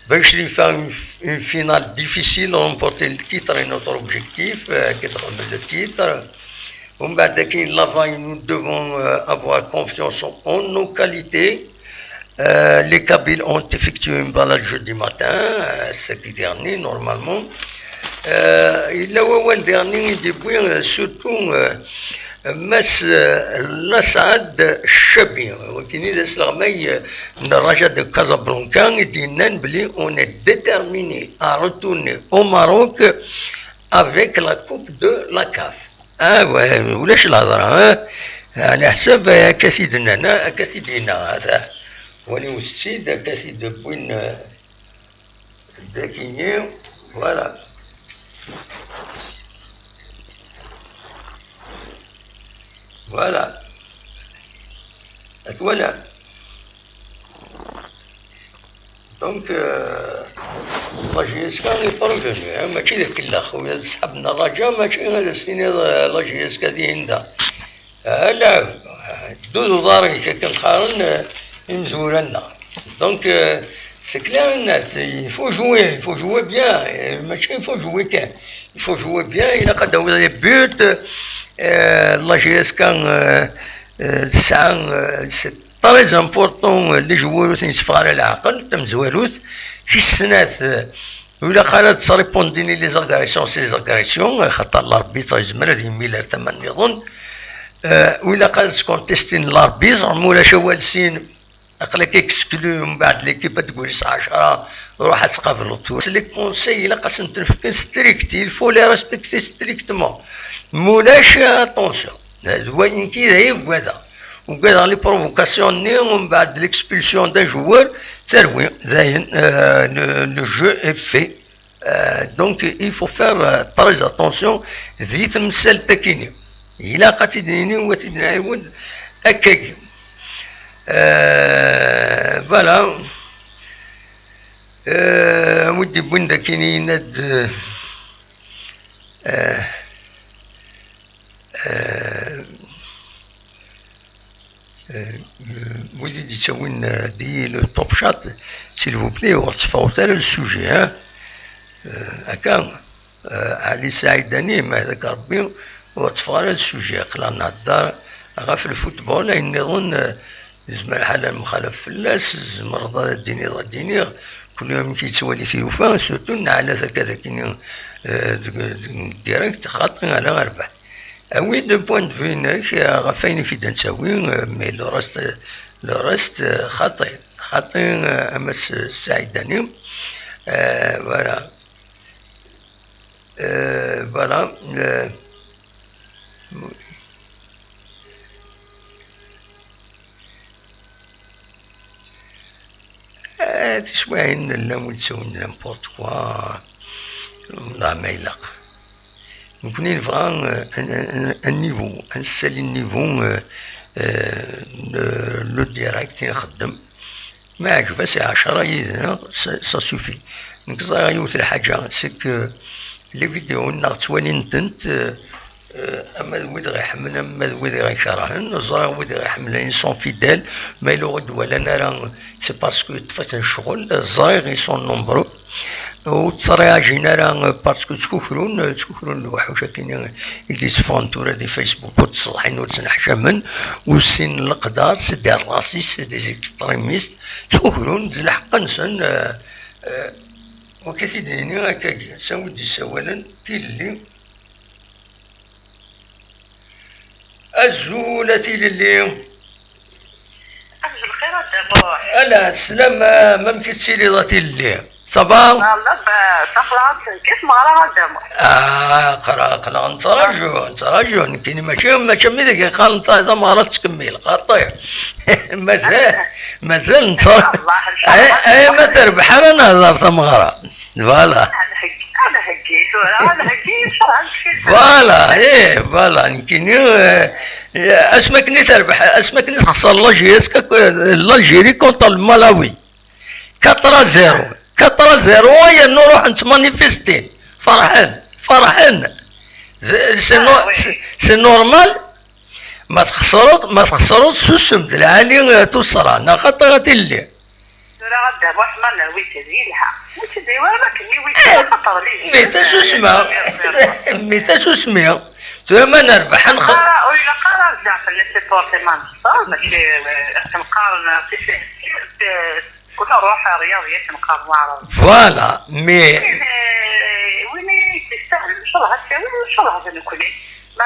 Bouchrifa, une, une finale difficile, remporter le titre est notre objectif, euh, le titre. Umbeɛd, la vague, nous devons, euh, avoir confiance en nos qualités. Euh, les Kabyles ont effectué une balade jeudi matin, euh, samedi dernier, normalement. Euh, yella wawal daɣen i d-yewwi, euh, surtout, euh, Mass, euh, Lassaad Chabi, wagini d asleɣmay, euh, n Raja de Casablanca, i d-yennan belli on est déterminé à retourner au Maroc avec la coupe de la CAF. Ah ouais, ulac lhedra, hein? Ɛni ḥsab akka t-id-nnan, akka t-id-yenna, ata. Wali wet-tt-id, akka t-id-wwin, euh, Dakini, voilà. Voilà. Voilà. Donc, euh, la J S K est pas revenue, hein, mačči d akellax, ula d ṣṣḥab n Raja, mačči ad as-tiniḍ, euh, la J S K dihin da. Ala, ddu d uḍar-ik akken qqaren, eh, imezwura-nneɣ. Donc, euh, c'est clair et net, il faut jouer, il faut jouer bien, eh, mačči il faut jouer kan, il faut jouer bien, ilaq ad d-tawiḍ les buts, eh, la J S K, eh, eh, tesɛa, eh, c'est très important, eh, les joueurs ur ten-yetteffeɣ ara leɛqel, tamezwarut, tis snat, eh, Ur ilaq ara ad tesripundini les agressions s les agressions, axaṭer l'arbitre yezmer ad yemmil ar tama nniḍen. Euh, ur ilaq ara ad scontestin l'arbitre, ma ulac awal sin, aql-ak exclu, mbeɛd l'équipe ad d-tguli s ɛecṛa, ruḥ ad tqableḍ tura. Les conseils ilaq ad sen-ten-fken strict, il faut les respecter strictement. Ma ulac, attention. D wayen ki d ay ugadeɣ. Ugadeɣ les provocations-nni, mbeɛd l'expulsion d'un joueur, terwi, dayen, euh, le, le jeu est fait. Euh, donc, il faut faire, euh, très attention di temsalt-akini. Ilaq ad tt-id-nini u ad tt-id-nɛiwed akkagi. Euh, voilà. Euh, wi d-yewwin dakini yenna-d, euh, euh, Euh, wid i d-yettawin, euh, di le top chat, s'il vous plaît, ur tteffɣet ara le sujet, hein. Euh, akka, euh, Ali Saïdani, ma d Rebbi, ur tteffɣet ara le sujet. Aql-aɣ nhedder ɣef le football, ayen nniḍen, euh, yezmer lḥal ad nemxalaf fell-as, tzemreḍ ad d-tiniḍ, ad d-iniɣ, kul amek yettwali tilufa, surtout nneɛlat akka d akini, euh, deg, deg direct, xaṭi ala rrbeḥ. Ah oui, d'un point de vue-inek, euh, ɣef wayen i k-id-nettawi, euh, mais le reste, le reste, euh, xaṭi, xaṭi, euh, a Mass Saïdani. Euh, voilà. Euh, voilà. Euh, Eh, tiswiɛin nella wi d-ttawin n'importe quoi. Wallah ma ilaq. Nekkni nebɣa, euh, un, un, un niveau, ad nessali niveau, euh, euh, le, le direct i nxeddem. Ma iɛǧeb-as i ɛecṛa yid-neɣ, ça, ça suffit. Nekk ẓriɣ yiwet lḥaǧa, c'est que les vidéos-nneɣ ttwalin-tent, euh, euh, ama d wid ɣ-iḥemmlen, ama d wid ɣ-ikerhen. Ẓriɣ wid ɣ-iḥemmlen, ils sont fidèles, ma yella ur d-walan ara, c'est parce que ṭṭef-iten ccɣel. Ẓriɣ, ils sont nombreux. Ur ttreɛjin ara, euh, parce que ttkukrun, euh, ttkukrun lewḥuc akkin i d-itteffɣen tura di Facebook, ur ttṣeḍḥin, ur ttneḥcamen, ur ssinen leqder, c'est des racistes, c'est des extrémistes, ttkukrun, d lḥeqq-nsen, euh, euh, Wagi i t-id-nini akkagi, s wi d-issawalen, Tilelli. Azul a Tilelli. Azul lxir a Dda Muḥ. Ala, sslam, amek i tettiliḍ a Tilelli? Ça va? Labas, aql-aɣ nettnekki s tmeɣra a Dda Muḥ. Ah, aql-aɣ, aql-aɣ nettraǧu, nettraǧu, nekkini mačči, mačči am wid i yeqqaren ta-, tameɣra tettkemmil, xaṭi. Mazal, mazal nettraǧu. Ay, ay, ma terbeḥ ara nehder tameɣra. Voilà. Ad nheggi, ad nheggi tura, ad nheggi, nchallah, ad nfid. Voilà, eh, voilà, nekkini, eh, eh, asmi akken i terbeḥ, asmi akken i texṣer la J S K, eh, l'Algérie contre le Malawi. Quatre à zéro. Quatre à zéro, yernu ruḥen ttmanifistin. Ferḥen, ferḥen. C'est, c'est no-, c'est, c'est normal. Ma txesreḍ, ma txesreḍ, susem, d lɛali, eh, tuṣṣra, neɣ xaṭi a Tilelli. Tura a Dda Muḥ, ma nehwi-k ad yelha. Ur tt-id-iwala akken i wid xaṭer lili. Mais tasusma. Mais tasusmi. Tura ma nerbeḥ, ad nxeṭ- Ara, ur ilaq ara ad zeɛfen les supporters ma nxeṣṣer, mačči, eh, akken qqaren, eh, eh, kul nruḥ ryaḍi akken qqaren waɛraben. Voilà, mais. Eh, win i d-yestahlen, ncallah ad t-yawi, ncallah d nekkni. Ma,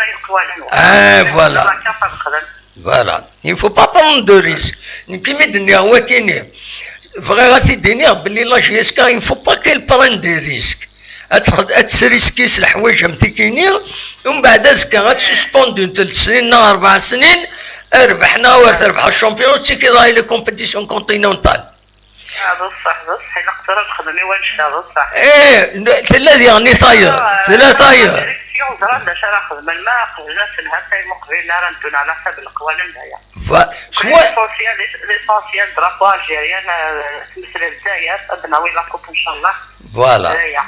Ah, voilà. Voilà. Il ne faut pas prendre de risque. Nekk mi d-nniɣ wakini, bɣiɣ ad t-id-iniɣ belli la J S K, il ne faut pas qu'elle prenne des risques. Ad txed-, ad tesriski s leḥwayeǧ am tikini, umbeɛd azekka ad suspendu n telt snin neɣ rebɛa snin, Rbeḥ neɣ ur terbeḥ champion, ur tekkiḍ ara les compétitions continentales. Ah, d ṣṣeḥ, d ṣṣeḥ, ilaq tura nexdem i wannect-a, d ṣṣeḥ. Eh, n-, tella diɣen i tayeḍ, ah, tella tayeḍ. Direction ẓran d acu ara xedmen, ma qeblen ad telha, tay muqbil ara ddun ɛla ḥsab leqwanen d aya. Va-, swa- L'essentiel, l'essentiel, drapeau algérien, euh, tmesla Lezzayer, ad nawi la coupe, ncallah. Voilà. D aya.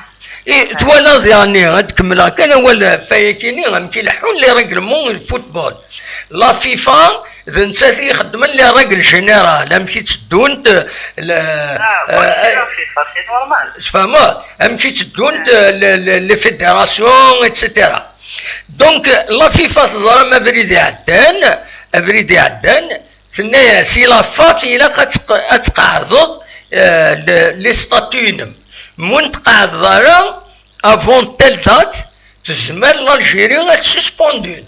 I twalaḍ, yeɛni, ad kemmleɣ kan awal ɣef wayakini, amek i leḥḥun les règlements n football. La FIFA d nettat i ixeddmen les règles générales, amek i tteddunt, le, ah, euh, la FIFA, c'est normal. Tfehmeḍ? Amek i tteddunt, ah, le, le, les fédérations, et cetera. Donc, la FIFA teẓram abrid iɛeddan, abrid iɛeddan, tenna-yas i la FAF ilaq ad tq-, ad tqeɛdeḍ, euh, le, les statuts-inem. Ma ur tqeɛdeḍ ara, avant telle date, tezmer l'Algérie ad suspendu.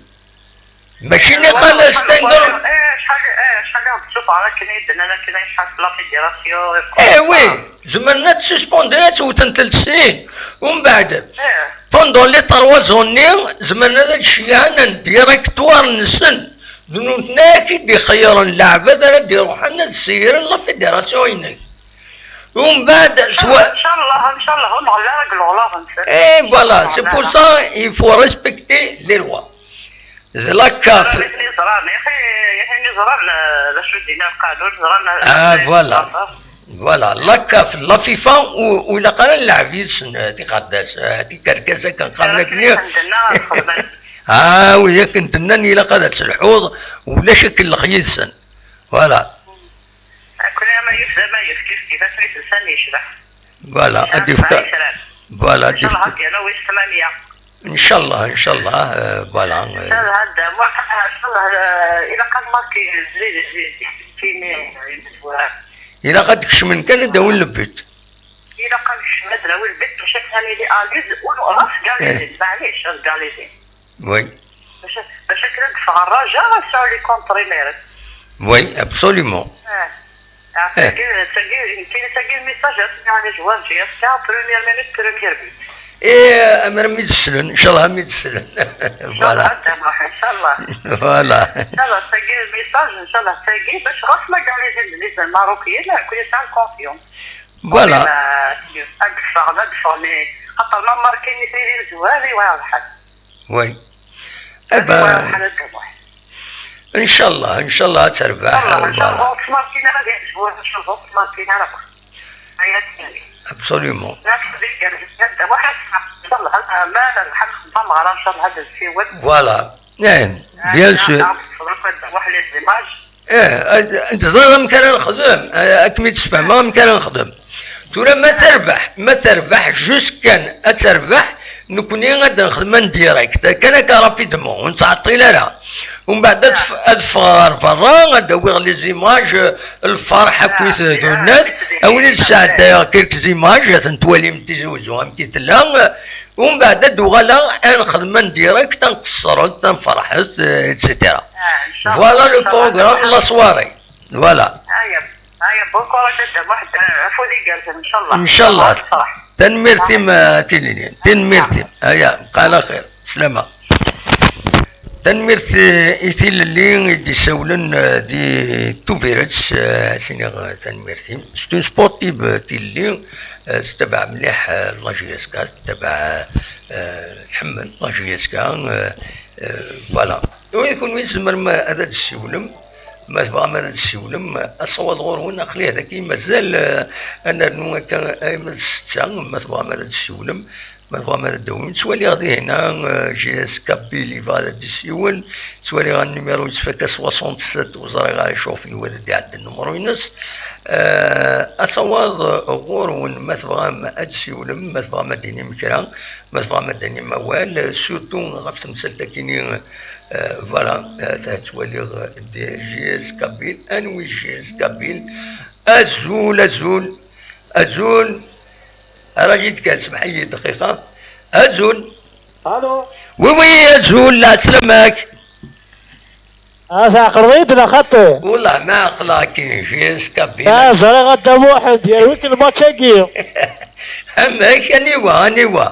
Mačči niqal astengel. Eh, acḥal, eh, acḥal i ɣ-d-ssufɣen akken i d-nnan akken ay tḥaseb la fédération. Eh oui, zemren ad suspendu, ad tt-wten telt snin. Umbeɛd, eh, pendant les trois ans-nni, zemren ad d-ceyyɛen un directoire-nsen. D nutni ara k-id-ixeyyren lɛebad ara d-iruḥen ad sseyren la fédération-inek. Umbeɛd, swa- Inchallah, inchallah, ur nɣelli ara deg leɣlaḍ-nsen. Eh, voilà, c'est pour ça, il faut respecter les lois. D la CAF. Nitni ẓran, yaxi, yaxi, nitni ẓran, eh, d acu d-yenna lqanun, ẓran, eh, ah, voilà. Voilà, la CAF, la FIFA, u, u ilaq ara nleɛb yid-sen, eh, tiqerdas, eh, tikerkas akken qqaren akken. Ah, wi akken d-nnan, ilaq ad telḥuḍ, ulac akellex yid-sen. Voilà. Akni amayef d amayef, kif kif, asmi telsan yecbeḥ. Voilà, ad yefk. Voilà, ad yefk. Inchallah, ad yernu wis tmanya. Inchallah, inchallah, euh, voilà, euh. Inchallah, ad, wa-, inchallah, euh, ilaq ad marki zid, zid, zid, timi, euh, ilaq ad kecmen kan ad d-awin le but. Ilaq ad kecmen ad d-awin le but, bac ad nili à l'aise, u ɣas galizi, eh, maɛlic, ad galizi. Oui. Bac, bac akken ad d-teffeɣ rraja, ad sɛu les contre-mérite. Oui, absolument. Ah. Ah, eh. Tagi, tagi, tagi, tagi le message ad s-nniɣ les joueurs J S K, première minute, premier but. Eh, amer mi d-slen, inchallah mi d-slen. Voilà. Inchallah, ad d-nruḥ, inchallah. Voilà. Inchallah, tagi le message, inchallah, tagi, bac ɣas ma galizin les Marocains, ad kuni sɛan confiance. Voilà. Ad d-ffɣen, ad d-ffɣen, mais xaṭer ma markin nitni d imezwar, i wayeḍ lḥal. Oui. Eh ben, inchallah, inchallah ad terbeḥ. Voilà. Absolument. Voilà. Eh, bien sûr. Eh, ad, ad teẓriḍ amek ara nexdem, eh, ad kem-id-sfehmeɣ amek ara nexdem. Tura ma terbeḥ, ma terbeḥ, juste kan ad terbeḥ, nekni ad nexdem en direct, kan akka rapidement, ur nettɛeṭṭil ara. Umbeɛd ad f-, ad ffɣeɣ ɣer berra, ad awiɣ les images, eh, lferḥ akkit d unat, a win i d-sɛeddayeɣ quelques images, ad tent-twalim Tizi Uzzu amek i tella, eh, Umbeɛd ad d-uɣaleɣ, ad nexdem en direct, ad nqeṣṣret, ad nferḥet, eh, et cetera. Ah, inchallah, voilà le programme, la soirée. Voilà. Aya, aya, bon courage a Dda Muḥ, eh, afud igerrzen, inchallah. Inchallah. Tanemmirt-im, eh, a Tilelli. Tanemmirt-im. Aya, bqa ɛla xir. Slama. Tanemmirt, eh, i Tilelli i d-isawlen, eh, di Tubiret, eh, ad s-iniɣ, eh, tanemmirt-im. C'est une sportive, eh, Tilelli, eh, tettabaɛ mliḥ, eh, la J S K, tettabaɛ, eh, tḥemmel la J S K, eh, eh, voilà. Tura kunwi tzemrem ad d-tessiwlem, ma tebɣam ad d-tessiwlem, asawaḍ ɣur-wen, aql-i dagi mazal, eh, ad nernu akka arma d ssetta, ma tebɣam ad d-tessiwlem, Ma tebɣam ad d-tawim, ttwaliɣ dihin, eh, J S Kabyle yebɣa ad d-isiwel, ttwaliɣ anumiru yettfakka soixante-sept, ur ẓriɣ ara acu ɣef yiwet ad d-iɛedden numru-ines. Eh, asawaḍ, eh, ɣur-wen, ma tebɣam ad d-siwlem, ma tebɣam ad d-tinim kra, ma tebɣam ad d-tinim awal, eh, surtout ɣef temsalt-akini, eh, voilà, eh, ttwaliɣ, eh, d J S Kabyle, anwi J S Kabyle? Azul, azul, azul. Ara ɣ-d-kkren, semmeḥ-iyi dqiqa. Azul. Allô. Oui, oui, azul, lɛeslama-k. Ah, tɛeqleḍ-iyi-d neɣ xaṭi? Wellah ma ɛeqleɣ-k-in, J S Kabyle. Ah, ẓriɣ a Dda Muḥend, yerwi-k lmatch-agi. Amek, aniwa, aniwa?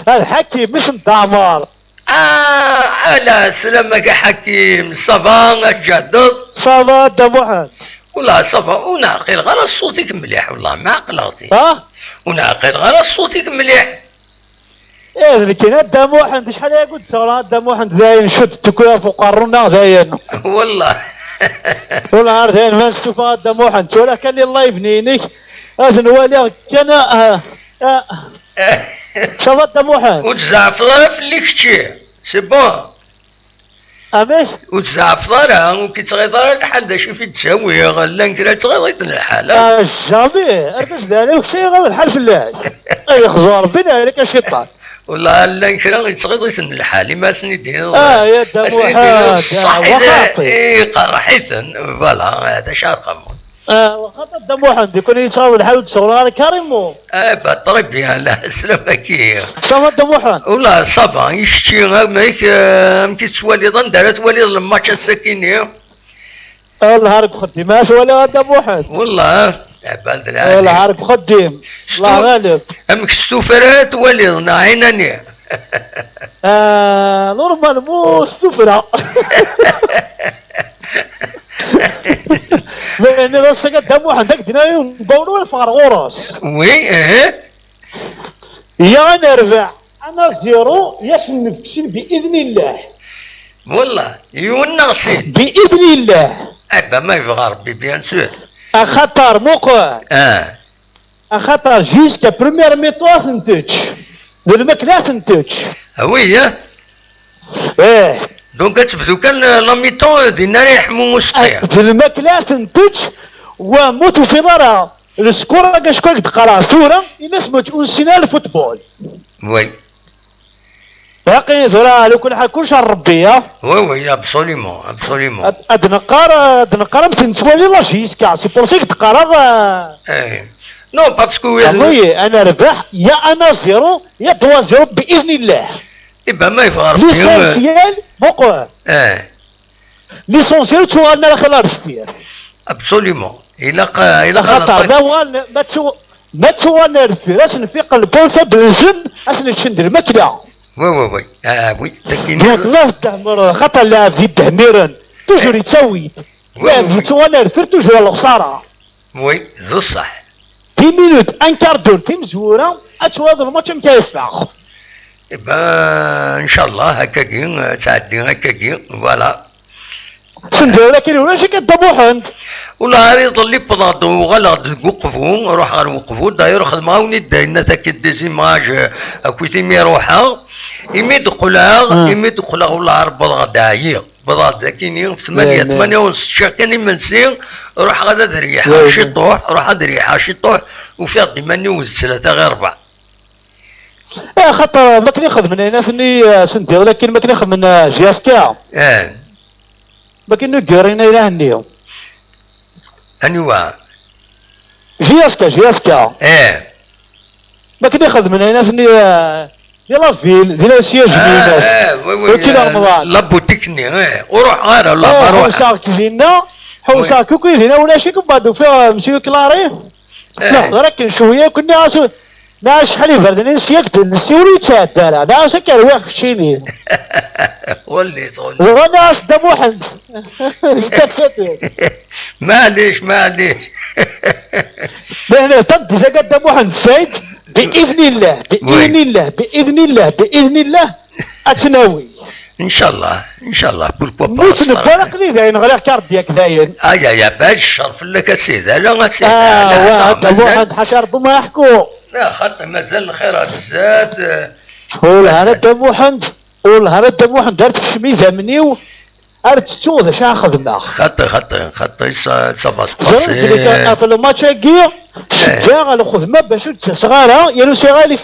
Ah, d Ḥakim, isem d Ɛmer. Ah, ala, sslam-ak a Ḥakim, ça va, ad tǧehdeḍ? Ça va, a Dda Muḥend? Wellah, ça va, ur neɛqil ara ṣṣut-ik mliḥ, wellah, ma ɛeqleɣ-t. Ha? Ur neɛqil ara ṣṣut-ik mliḥ. Eh, d nekkini a Dda Muḥend, acḥal aya ur d-sawleɣ a Dda Muḥend, dayen, cudd tukki ɣef uqerru-nneɣ, dayen. Wellah. Wellah, ar dayen, ma nestufa a Dda Muḥend, ttwaliɣ kan les live-nni-inek, ad n-waliɣ kan, ah, ah. Ça va a Dda Muḥend? Ur tzeɛfeḍ ara fell-i kečči, c'est bon. Amek? Ur tzeɛfeḍ ara, ur k-ittɣiḍ ara lḥal d acu i d-ttawiɣ, llan kra ttɣiḍ-iten lḥal, ah. Ah, jamais! Argaz d ɛli, ur k-ittɣiḍ lḥal fell-ak. Ay, yexẓu Rebbi, neɣ yella kan ciṭan. Wellah, llan kra yettɣiḍ-iten lḥal, imi ad sen-id-tiniḍ, ah, ya Dda Muḥend, ṣṣeḥ, ah, i, iqerreḥ-iten, voilà, d acu ara txedmeḍ? Ah, waxaṭer Dda Muḥend, ikun yettɣiḍ lḥal ur d-sawleɣ ara carrément. Eh ben, très bien, la, sslam-agi. Ça va Dda Muḥend? Ula, ça va, i kečči, amek, eh, amek i tettwaliḍ, anda ara twaliḍ lmatch ass-akini? Allah ar deg uxeddim, ara twaliḍ a Dda Muḥend. Wellah, eh ben, d lɛali. Allah ar deg uxeddim. Allah ɣaleb. Amek s tufra ara twaliḍ, neɣ ɛinani? Ah, normalement, s tufra. Mais nniɣ-as akka Dda Muḥend, ad k-d-nini, mbawen ur ffeɣ ɣer ɣur-s. Oui, eh. Ya ad nerbeḥ, un à zéro, ya ad sen-nefk sin bi idnillah. Wallah, yiwen neɣ sin. Bi idnillah. Eh ben, ma yebɣa Rebbi, bien sûr. Axaṭer, muqel. Ah. Axaṭer jusqu'à première mi-temps ad ten-tečč. D lmakla ad ten-tečč. Ah oui, hein? Eh. Donc ad tebdu kan, euh, la mi-temps, euh, din ara yeḥmu useqqi. Ah, d lmakla ad ten-tečč, wa ma ur tufiḍ ara le score-agi acku ad k-d-qqareɣ tura, ini-as ma ur nessin ara le football. Oui. Baqi tura, lukan ḥal kullec ar Rebbi, ya. Oui, oui, absolument, absolument. Ad, ad neqqar, ad neqqar am ten-nettwali la J S K, c'est pour ça i k-d-qqareɣ, euh, eh. Non, parce que oui, ah oui, ad nerbeḥ, ya un à zéro, ya deux à zéro, bi idnillah. Eh ben, ma yebɣa Rebbi, euh. L'essentiel, muqel. Eh. L'essentiel, ur ttuɣalen ara xir ar deffir. Absolument. Ilaq, ilaq. Axaṭer, ma uɣalen, ma ttu-, ma ttuɣalen ar deffir, ad sen-fiqen le point faible-nsen, ad sen-ččen d lmakla. Oui, oui, oui. Ah, oui, takini. Donc, la tdehmer, xaṭer lɛebd yeddehmiren, toujours yettawi-d. Oui, oui, oui. Lɛebd yettuɣal ar deffir, toujours à lexsara. Oui, d ṣṣeḥ. Dix minutes, un quart d'heure timezwura, ad twaliḍ lmatch amek ara yeffeɣ. Eh ben, ncallah, akkagi, ad tɛeddi akkagi, voilà. Send-, walakin ulac akka Dda Muḥend. Ula ar iḍelli wwḍeɣ-d, uɣaleɣ-d deg Uqbu, ruḥeɣ ɣer Uqbu, d'ailleurs xedmeɣ-awen-id dayen, ad ak-id des images, euh, akkit imi ruḥeɣ. Imi d-qqleɣ, ah, imi d-qqleɣ, ula ar wwḍeɣ-d ɛyiɣ. Wwḍeɣ-d akini, ttmanya, tmanya u ness ččiɣ kan imensi, ruḥeɣ ad, ad reyḥeɣ ciṭuḥ, ruḥeɣ ad reyḥeɣ ciṭuḥ, ufiɣ-d iman-iw d tlata ɣir rebɛa. Eh, xaṭer, makken i xedmen aynaten-nni, eh, sendiɣ, lakin makken i xedmen, eh, J S K. Eh. Makken i ggarin aynaten-nni. Aniwa? J S K, J S K. Eh. Makken i xedmen aynaten-nni, eh, di la ville, di la siège-nni, eh, oui, oui, eh, la boutique-nni, eh. Ur ruḥeɣ ara, la, eh, ma ruḥeɣ. Ḥewseɣ-k dinna, ḥewseɣ-k akk dinna, ulac-ik, mbeɛd ufiɣ, eh, monsieur Clary. Eh. Nehḍer akken cwiya, akk nniɣ-as, nniɣ-as acḥal iberdan i nesya deg ddel-nnes, ur yettɛedda ara. Nniɣ-as akka rwiɣ keččini. Ɣellit, ɣellit. Dɣa nniɣ-as Dda Muḥend. Maɛlic, maɛlic. Lehna, tameddit-agi a Dda Muḥend Said, bi idnillah, bi idnillah, bi idnillah, bi idnillah. Ad tt-nawi. Ncallah, ncallah, pourquoi pas. Mut nebba aql-i dayen ɣliɣ kardiak dayen. Ay, ay, ay, bac ccer fell-ak a sidi, ala a sidi, ah, ala, wa, ala, Dda Muḥend, ḥaca Rebbi ma yeḥku. Ah, xaṭi, mazal lxir ar zdat, eh, ur lhan a Dda Muḥend, ur lhan a Dda Muḥend, ar tekcem idammen-iw, ar tettu d acu ara xedmeɣ. Xaṭi, xaṭi, xaṭi, ça, ça va se passer. Ẓriɣ belli ɣef lmatch-agi, eh, ceggaɣ lxedma bac ur d-ttaseɣ ara, yerna usiɣ ara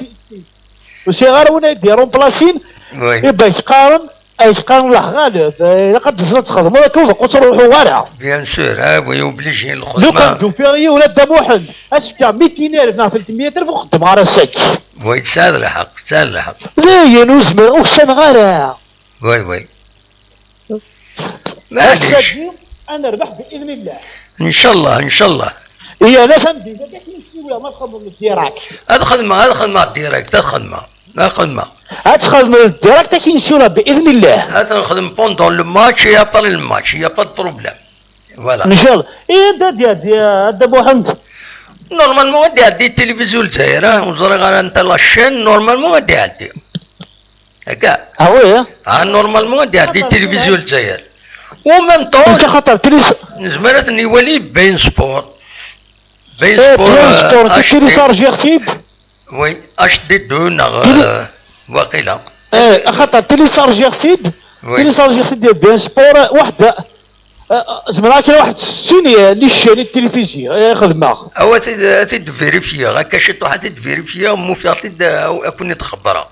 Ur sɛiɣ ara win ay d-irumplasin. Oui. Iba yeqqaren, ay yeqqaren Allah ɣaleb, eh, ilaq ad d-txedmeḍ akka ur ttruḥuɣ ara. Bien sûr, ah oui, obligé lxedma. Lukan d-ufiɣ yiwen a Dda Muḥend, ad s-fkeɣ mitin alef neɣ tlettmiyat alef ur xeddmeɣ ara ass-agi. Oui, tesɛiḍ lḥeqq, tesɛiḍ lḥeqq. Dayen ur zmireɣ, ur ksaneɣ ara. Oui, oui. Maɛlic. Ass-agi ad nerbeḥ bi idnillah. Ncallah, ncallah. Iya, la tameddit-agi ad k-in-ssiwleɣ ma txedmeḍ direct. Ad xedmeɣ, ad xedmeɣ direct, ad xedmeɣ. Ad xedmeɣ. Ad txedmeḍ direct akin sura bi idnillah. Ad nxedm pendant le match et après le match, il y a pas de problème. Voilà. Ncallah. Eh, da, da, da, da Muḥend. Normalement ad iɛeddi tilivizyu n Lezzayer, ah, ur ẓriɣ ara anta la chaîne, normalement ad iɛeddi. Akka. Ah oui, hein? Ah, normalement ad iɛeddi tilivizyu n Lezzayer. Au même temps, anta xaṭer télé- nezmer ad t-nwali Bein Sport. Bein Sport, Bein Sport, euh, H D. Télécharger-t-id. Oui, H D deux neɣ, euh, waqila. Eh, axaṭer télécharger-t-id, oui, télécharger-t-id Bein Sport, euh, waḥda, euh, zemreɣ kra waḥed sin, euh, les chaînes n tilifizyu, eh, xedmeɣ. Awa, ad t-id-, ad t-id-vérifier, akka ciṭuḥ ad t-id-vérifier, ma ufiɣ-t-id, euh, ad ken-id-xebbreɣ.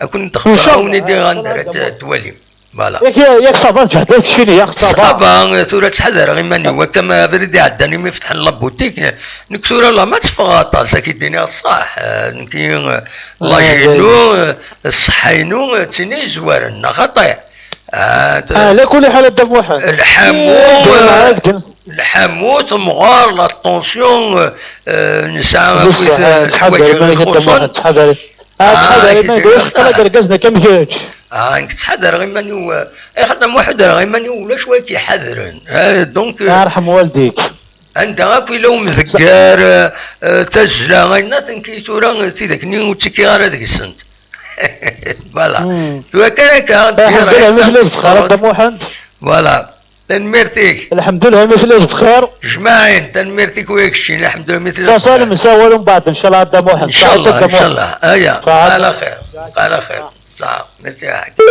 Ad ken-id-xebbreɣ, ncallah, ad wen-id-iɣan ara t-, twali. Voilà. Yak, yak ça va, nǧeḥ-d, yak keččini, yak ça va. Ça va, tura ttḥadareɣ iman-iw, akka ma abrid iɛeddan imi fetḥen la boutique, nekk tura la ma tteffɣeɣ aṭas, ad k-id-iniɣ ṣṣeḥ, eh, nekk, eh, l'âge-inu, eh, ṣṣeḥḥa-inu, eh, d tin i yezwaren, neɣ xaṭi? Ah, t-, ah, la kulli ḥal, a Dda Muḥend. Lḥamu, eh, lḥamu, temɣer, la tension, eh, eh, nesɛa akkit, eh, ttḥadar iman-ik, a Dda Muḥend, ttḥadar. Ah, ttḥadar iman-ik, ur teqqen ad d-irgazen akka am kečč. Ah, nekk ttḥadareɣ iman-iw, eh, xaṭer ma ḥudreɣ iman-iw, ulac wa k-iḥadren. Eh, donc, eh, arḥem waldik. Anda akk yella umdeggar, eh, eh, tazzla, ayen-nni, nekk tura, eh, tidak-nni ur ttekkiɣ ara deg-sent. Voilà. Hmm. Tura kan akka, eh, direct, alhamdulillah, ma telliḍ bxir, a Dda Muḥend. Voilà. Tanemmirt-ik. Lḥemdullah, ma telliḍ bxir. Jmaɛin, tanemmirt-ik, wa keččini, lḥemdulillah, ma telliḍ bxir. Tasal msawal mbeɛd, ncallah, a Dda Muḥend. Ncallah, ncallah. Aya, ala xir, ala xir. Ṣṣeḥ, merci a Ḥakim.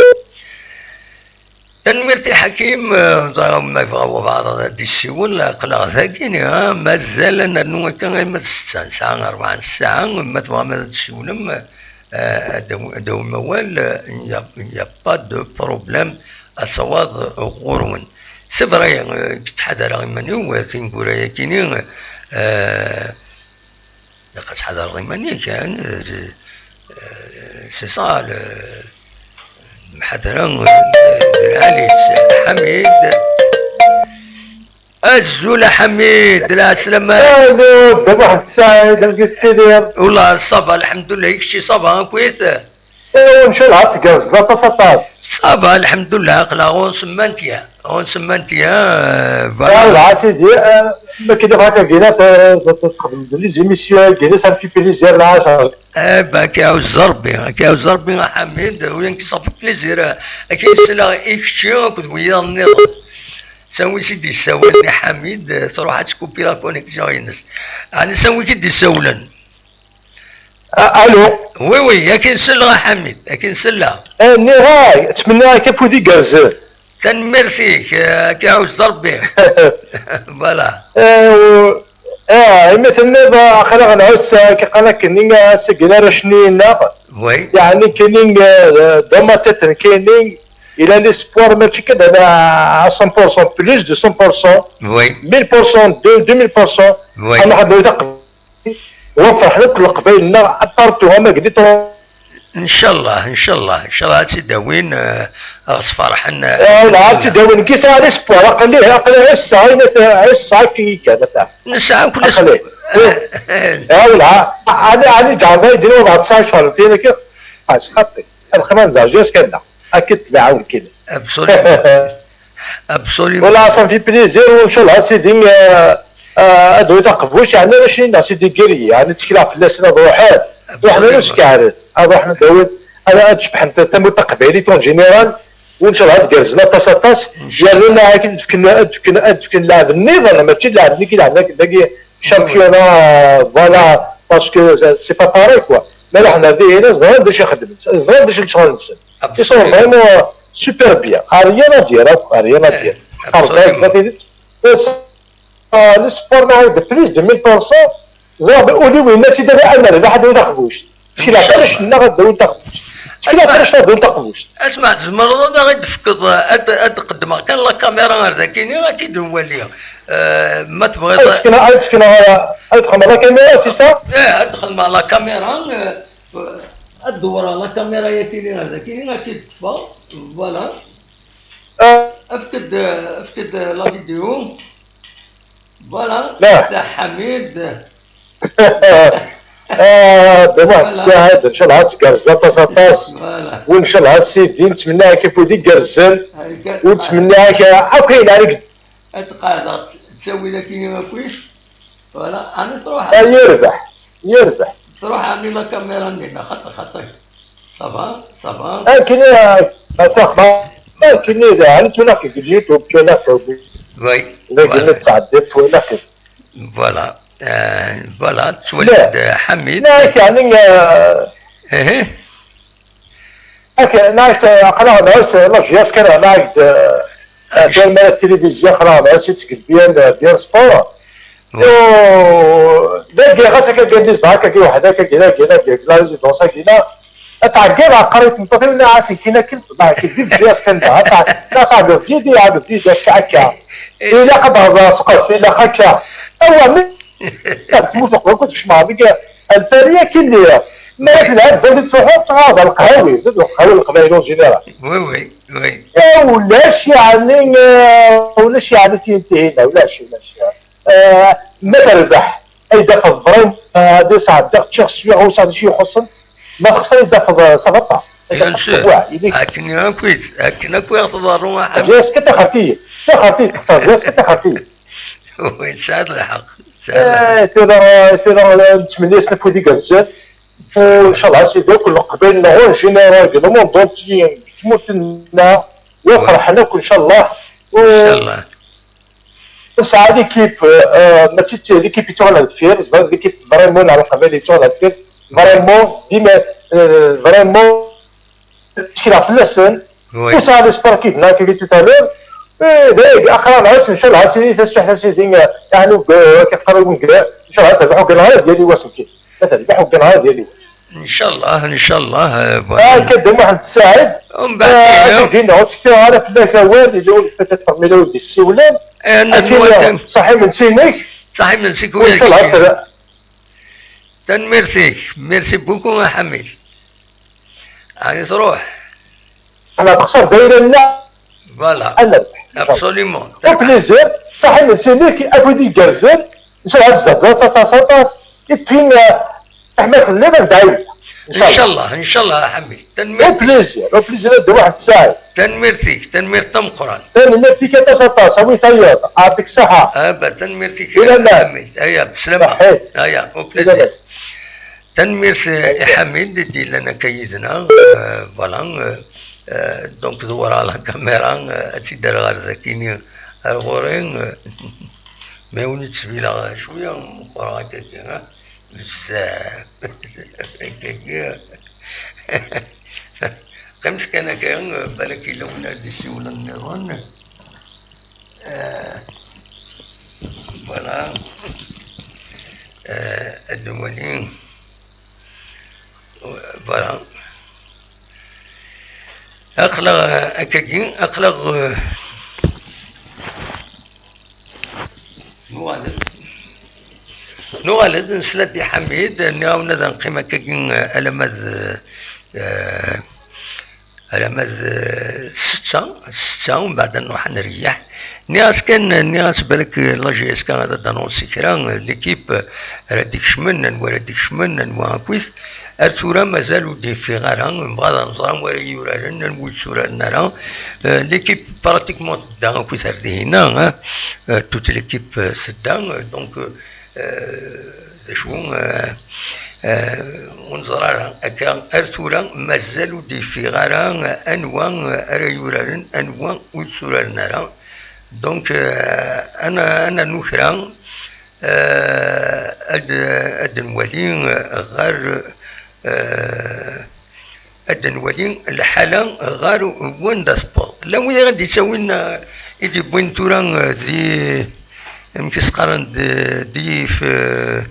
Tanemmirt i Ḥakim, eh, ẓriɣ ma yebɣa wabɛaḍ ad d-yessiwel, aql-aɣ dagi, niha mazal ad nernu akka arma d ssetta, nesɛa rebɛa n ssaɛa, ma tebɣam ad d-tessiwlem, eh, ad d-aw-, ad d-awim awal, eh, il y a, il y a pas de problème, ad tawaḍ, eh, ɣur-wen. C'est vrai, eh, ttḥadareɣ iman-iw, eh, tineggura-yakini, eh, ilaq ad tḥadareḍ iman-ik, eh, eh, c'est ça, le, lemḥadra, eh, d lɛali, Saɛid Ḥamid. Azul a Ḥamid, lɛeslama. Saɛid, d Muḥend Saɛid, amek i tettiliḍ? Wallah, ça va, lḥemdullah, i kečči ça va, akkit? Iwa, ncallah ad tgerrzeḍ aṭas, aṭas. Ça va, lḥemdullah, aql-aɣ ɣur-s mmantiya, ɣur-s mmantiya, euh, voilà. Ah, dɣa sidi, euh, ma k-id-bɣa tagina, t-, t-, txedmeḍ les émissions-agi, ça me fait plaisir, lɛaca. Eh ben, ad k-iɛuzz Rebbi, ad k-iɛuzz Rebbi a Ḥamid, oui, ça fait plaisir, euh, ad k-id-sleɣ i kečči akked wiyaḍ nniḍen. S anwi i d-yessawalen i Ḥamid, euh, tṛuḥ ad tkupi la connexion-ines. Ɛni s anwi i d-yessawlen? Ah, allô? Oui, oui, akin selleɣ a Ḥamid, akin selleɣ. Eh, nniɣ-ak, ttmenniɣ-ak afud igerrzen. Tanemmirt-ik, eh, ad k-iɛuzz Rebbi. Voilà. Eh, u-, eh, imi tenniḍ, eh, aql-aɣ nɛuss, eh, aql-aɣ nekni, eh, ass-agi n arrac-nni-nneɣ. Oui. Yeɛni, kini, eh, dans ma tête, kini, il a l'espoir, mačči kan à cent pour cent, plus de cent pour cent, oui, mille pour cent, deux, deux mille pour cent. Oui. Anaɣ ad nɛawed aqbal. Wa ferḥen akk Leqbayel-nneɣ, partout, ama deg Litṛu. Ncallah, ncallah, ncallah ad tt-id-awin, eh, ad ɣ-sferḥen, eh, eh, la, ad tt-id-awin, kisa, à l'espoir, aql-i, aql-i, ass-a, ayen at-, ass-a, akken i kan, ata. Nesɛa akk aql-i. Eh, wala, ɛni, ɛni ǧeɛḍa i d-nniɣ, ad tesɛa cɣel, tin akka, xas xaṭi, ad xemma nzerǧ, ass kan da, akka tlaɛun kini. Absolument. Absolument. Voilà, ça me fait plaisir, ncallah, sidi, euh, euh, ad d-awin taqbuct, yeɛni, arrac-nni-nneɣ, sidi, guerrier, yeɛni, ttekleɣ fell-asen ad ruḥen, ruḥen ad skɛren, ad ruḥen ad d-awin, ad, ad cebbḥen ta-, tamurt taqbaylit en général, ncallah ad gerrzen aṭas, aṭas, yernu akken ad d-fken, ad d-fken, ad d-fken lɛeb nniḍen, mačči d lɛeb-nni i lɛebn dagi, championnat, euh, voilà, parce que c'est pas pareil, quoi. Mais là, on a des, ẓran d acu i xeddmen, ẓran d acu i lecɣal-nsen. Ils sont vraiment super bien. Rien à dire, rien à dire. Absolument. Ur s-, ah, le sport, là, de plus de mille pour cent, ẓriɣ ul-iw yenna-tt-id, ad nerbeḥ, ad d-awin taqbuct. Ttkel ɣef warrac-nneɣ ad d-awin taqbuct. Ttkel ɣef warrac-nneɣ ad d-awin taqbuct. Asma, tzemreḍ ad aɣ-d-tefkeḍ, ad, ad d-qeddmeɣ kan la caméra ar dakini, ad t-id-nwali. Eh, ma tebɣiḍ. Ad fken, ad fken, ad xedmeɣ la caméra, c'est ça? Eh, ad xedmeɣ la caméra, eh, ad dewwreɣ la caméra yakini ar dakini, ad k-id-ṭṭfeɣ. Voilà. Eh. Efk-d, efk-d la vidéo. Voilà. Dda Ḥamid. Ah, d amuḥ tsaɛad, ncallah ad tgerrzeḍ aṭas aṭas. Voilà. Ncallah a sidi, nettmenni-ak afud igerrzen. Ncallah. Ur nettmenni-ak akk ayen ara yeg- Ad tqeɛdeḍ ttawil akkin akk. Voilà, ɛni truḥ? Ah, yerbeḥ, yerbeḥ. Truḥ ɛni la caméra-nni, neɣ xaṭi, xaṭi. Ça va, ça va. Akken, ah, ah, ça va. Akken, ah, ɛni twalaḍ deg YouTube, twalaḍ deg... Oui, dagi voilà. Nettɛeddi, twalaḍ. Voilà. Euh, voilà, tettwaliḍ Ḥamid. Nek, yeɛni, euh, Ih. Nek, nek, aql-aɣ nɛuss, la J S K, nek, euh, euh, kra mara tilivizyu, aql-aɣ nɛuss-itt deg bien, euh, bien sport. Oui. Dagi, ɣas akka, dagi, dagi, dagi, dagi, la résidence, dagi, la. Ad tɛeggiḍ, ɛeqqer i tmeṭṭut-iw, nniɣ-as, nekkini akken, bah, kif di J S K kan da, ad tɛeggiḍ, nniɣ-as, ɛeggeḍ yid-i, ɛeggeḍ yid-i, akka, akka. Ilaq ad d-tehḍeṛ ssqef, ilaq akka. Awa, mi tmut uqbel, kent tecmeɛ deg Alpari, akken lliɣ. Ma ara telha, tezdiḍ tettruḥuḍ, tɣaḍ lqahwi, zid lqahwi n Leqbayel en général. Oui, oui, oui. Eh, ulac, yeɛni, eh, ulac, yeɛni, tin, tihin, ulac, ulac. Eh, ma terbeḥ, ay d-afeḍ Brim, eh, ad as-ɛeddiɣ, ččiɣ, swiɣ, ur sɛiɣ d acu ixuṣṣen. Ma texṣer, ay d-afeḍ, eh, Sabata. Ay d-afeḍ Tabwa, ili. Akken akk i, akken akk i ɣ-tḍerru, a Ḥamu. Ǧiɣ-as kan taxertiyin. Taxertiyin, texṣer, ǧiɣ-as kan taxertiyin. Wi, tesɛiḍ lḥeqq, tesɛiḍ lḥeqq. Eh, tura, tura, eh, nettmenni-as afud igerrzen. U, ncallah, a sidi, akk Leqbayel-nneɣ, en général, deg le monde entier, deg tmurt-nneɣ, wa ferḥen akk, ncallah. U, ncallah. Nesɛa l'équipe, euh, mačči d l'équipe yettɣalan deffir, ẓer l'équipe vraiment n Leqbayel yettɣalan deffir, vraiment, dima, euh, vraiment, ttekleɣ fell-asen. Oui. Ur sɛiɣ l'espoir ki d-nniɣ tout à l'heure. Eh, dagi, aql-aɣ nɛuss, ncallah, a sidi, tasuḥt a sidi, eh, yeɛni, eh, akka qqaren, eh, ncallah, ad terbeḥ, ur gganeɣ ara deg yal wass, nekkin. Ad terbeḥ, ur gganeɣ ara deg yal wass. Ncallah, ncallah, eh, voilà. Akka Dda Muḥend Saɛid. Umbeɛd, eh, ihi. Ad d-iniɣ, ur ttekkiɣ ara fell-ak awal, yella win peut-être mi la wen-d-yessiwlen. Eh, ad d-iniɣ, ṣaḥ imensi-inek. Ṣaḥ imensi-k ula d kečč. Tanemmirt-ik, merci beaucoup a Ḥamid. Ɛni truḥ? Ḥna texṣer d ayla-nneɣ. Voilà. Ad nerbeḥ. Absolument. Au plaisir, ṣaḥ imensi-inek, afud igerrzen, ncallah ad tzerbeḍ aṭas, aṭas. Et puis, euh, ḥma telliḍ ad dɛiwet. Ncallah, ncallah a Ḥamid. Tanemmirt. Au plaisir, au plaisir a Dda Muḥend Saɛid. Tanemmirt-ik, tanemmirt tameqqrant. Tanemmirt-ik aṭas, aṭas, a wi tayeḍ, ɛṭik ṣaḥa. Ah, bah, tanemmirt-ik a Ḥamid. Aya, bslama. Aya, au plaisir. Tanemmirt, eh, i Ḥamid i d-yellan akka yid-neɣ, eh, voilà, eh, eh, donc dewreɣ la caméra, eh, ad tt-id-rreɣ ar dakini ar ɣur-i, eh, mais win i d-sbileɣ cwiya, meqqreɣ akka, eh, bezzaf, bezzaf akka, eh. Qqimet kan akka, eh, balak yella win ara d-isiwlen nniḍen. Eh, voilà. Eh, ad nwali. Voilà. Aql-aɣ, eh, akkagi, aql-aɣ, eh, nuɣal-d. Nuɣal-d, nesla-d i Ḥamid, nniɣ-awen ad neqqim akkagi, eh, alamma d, eh, alamma d, eh, ssetta, ssetta, umbeɛd ad nruḥ ad nreyyeḥ. Nniɣ-as kan, nniɣ-as balak, eh, la J S K ad d-anonsi kra, eh, l'équipe, eh, ara d-ikecmen, anwa ara d-ikecmen, anwa akkit. Ar tura mazal ur d-yeffiɣ ara, nebɣa ad nẓer anwa ara yuraren, anwa ur yetturaren ara. Eh, l'équipe pratiquement tedda akkit ar dihin-a, hein. Eh, toute l'équipe, eh, tedda, eh, donc, eh, eh, d acu, eh, eh, ur neẓri ara. Akka, ar tura, mazal ur d-yeffiɣ ara, eh, anwa, eh, ara yuraren, anwa ur yetturaren ara. Donc, eh, ad n-, ad nernu kra, eh, ad, ad nwali, eh, ɣer, eh, ad nwali lḥala ɣer Wanda Sport. Llan wid i ɣ-d-yettawin, eh, i d-yewwin tura, eh, di, amek i s-qqaren, di, di, f-,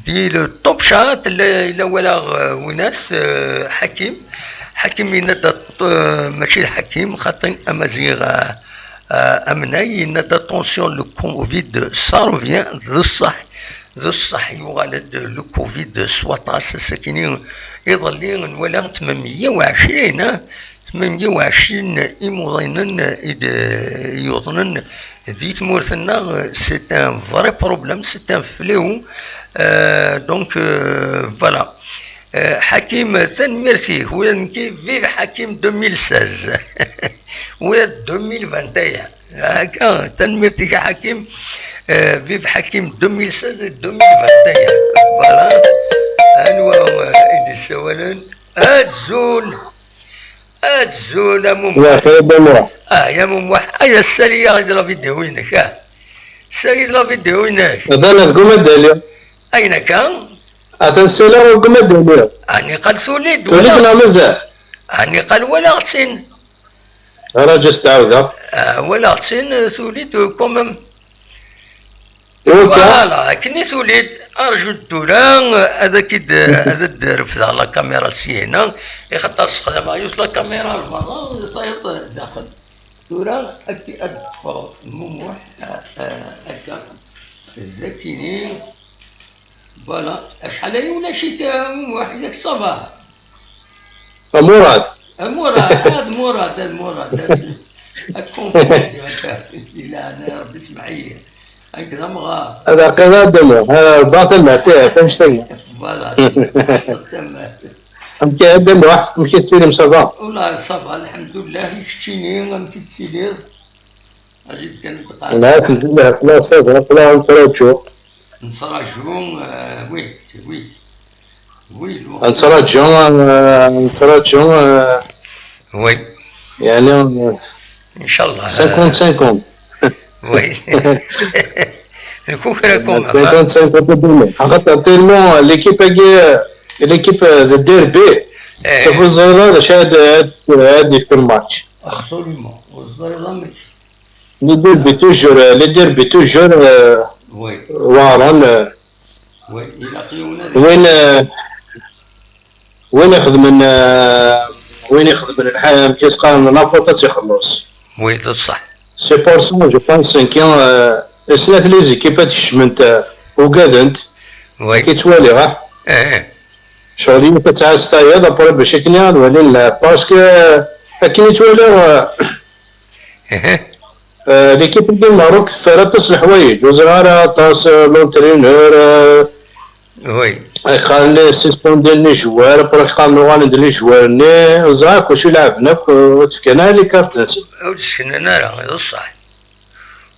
di le Top Chat, la, la walaɣ, eh, winas, eh, Ḥakim. Ḥakim yenna-d, eh, mačči d Ḥakim, xaṭi Amaziɣ, eh, eh, Amnay, yenna-d attention, le covid, ça revient, d ṣṣeḥ. D ṣṣeḥ, yuɣal-d le covid s waṭas, ass-akini iḍelli nwala tmemya u ɛecrin, ah, Tmenya u ɛecrin imuḍinen i d-yuḍnen di tmurt-nneɣ, c'est un vrai problème, c'est un fléau. Euh, donc, euh, voilà. Euh, Hakim, tanemmirt-ik. Ula d nekki, vive Hakim deux mille seize. Ula d deux mille vingt et un. Akka, tanemmirt-ik a Hakim. Euh, vive Hakim deux mille seize et deux mille vingt et un. Voilà. Anwa, euh, i d-yessawalen? Azul. Azul a Mumuḥ. Yaxi a Dda Muḥ. Ah, ya Mumuḥ. Ay, ssali-yaɣ-d la vidéo-inek, ah. Ssali-d la vidéo-inek. Atan deg umadali. Ayen akka? Atan ssaliɣ deg umadali. Ɛni qal tuli-d? Tuli-d neɣ mazal? Ɛni qal walaɣ-tt-in? Ara ǧǧet tɛawdeɣ. Ah, walaɣ-tt-in, tuli-d, quand même. Iwata? Voilà, akken i tuli-d, arju-d tura, ad ak-id-, ad d-refdeɣ la caméra syin-a, ixaṭer sexdameɣ yiwet la caméra ɣer berra, tayeḍ daxel. Tura, ak-, ad ṭṭfeɣ Mumuḥ, ah, ah, akka, Zakini. Voilà, acḥal aya ulac-ik, ah, Mumuḥ, yak ça va? A Murad. A Murad, ad Murad, ad Murad, ad, ad confondu, di leɛnaya Rebbi, semmeḥ-iyi. Nekk d amɣar. Ad aqiḍ a Dda Muḥ, ah, rebbaɣ tamart, eh, annect-agi. Voilà, c'est ça, tamart. Amek a Dda Muḥ, amek i tettilim, ça va? Wallah, ça va, lḥemdullah, i keččini, amek i tettiliḍ? Aǧi-d kan ddeqqa. Lḥemdullah, aql-aɣ ça va, aql-aɣ nettraǧu. Nettraǧu, euh, oui, oui. Oui, lweqt. Nettraǧu, euh, nettraǧu, euh, oui. Yeɛni, euh, inchallah, cinquante cinquante. Oui. Nekukra quand même, hein. Cinquante cinquante a Dda Muḥ. Axaṭer tellement, euh, l'équipe-agi, euh, l'équipe, euh, de derby. Eh. Tafeẓẓeḍ d acu ad, ad, ad yefk lmatch. Absolument. Ur teẓriḍ amek. Les derbys toujours, euh, les derbys toujours, euh, oui. Weɛren, euh, oui, ilaq yiwen ad win, euh, win ixedmen, euh, win ixedmen lḥal, amek i s-qqaren, la faute ad tt-ixelleṣ. Oui, d ṣṣeḥ. C'est pour ça, je pense que, euh, snat les équipes ad kecment, euh, ugadent. Oui. Akken i ttwaliɣ, ah. Eh, eh. Ccɣel yiwet ad tɛass tayeḍ, après bac akken ad walin lɛeb. Parce que, euh, akken i ttwaliɣ, euh, Ihi. Euh, l'équipe n Lmerruk teffer aṭas n leḥwayeǧ, ur ẓriɣ ara aṭas, euh, l'entraîneur, euh, oui. Qqaren suspendin les joueurs, après qqaren uɣalen-d les joueurs-nni, ur ẓriɣ akk acu i lɛeben akk, euh, ur d-fkan ara les cartes-nsen. Ur d-seknan ara, d ṣṣeḥ.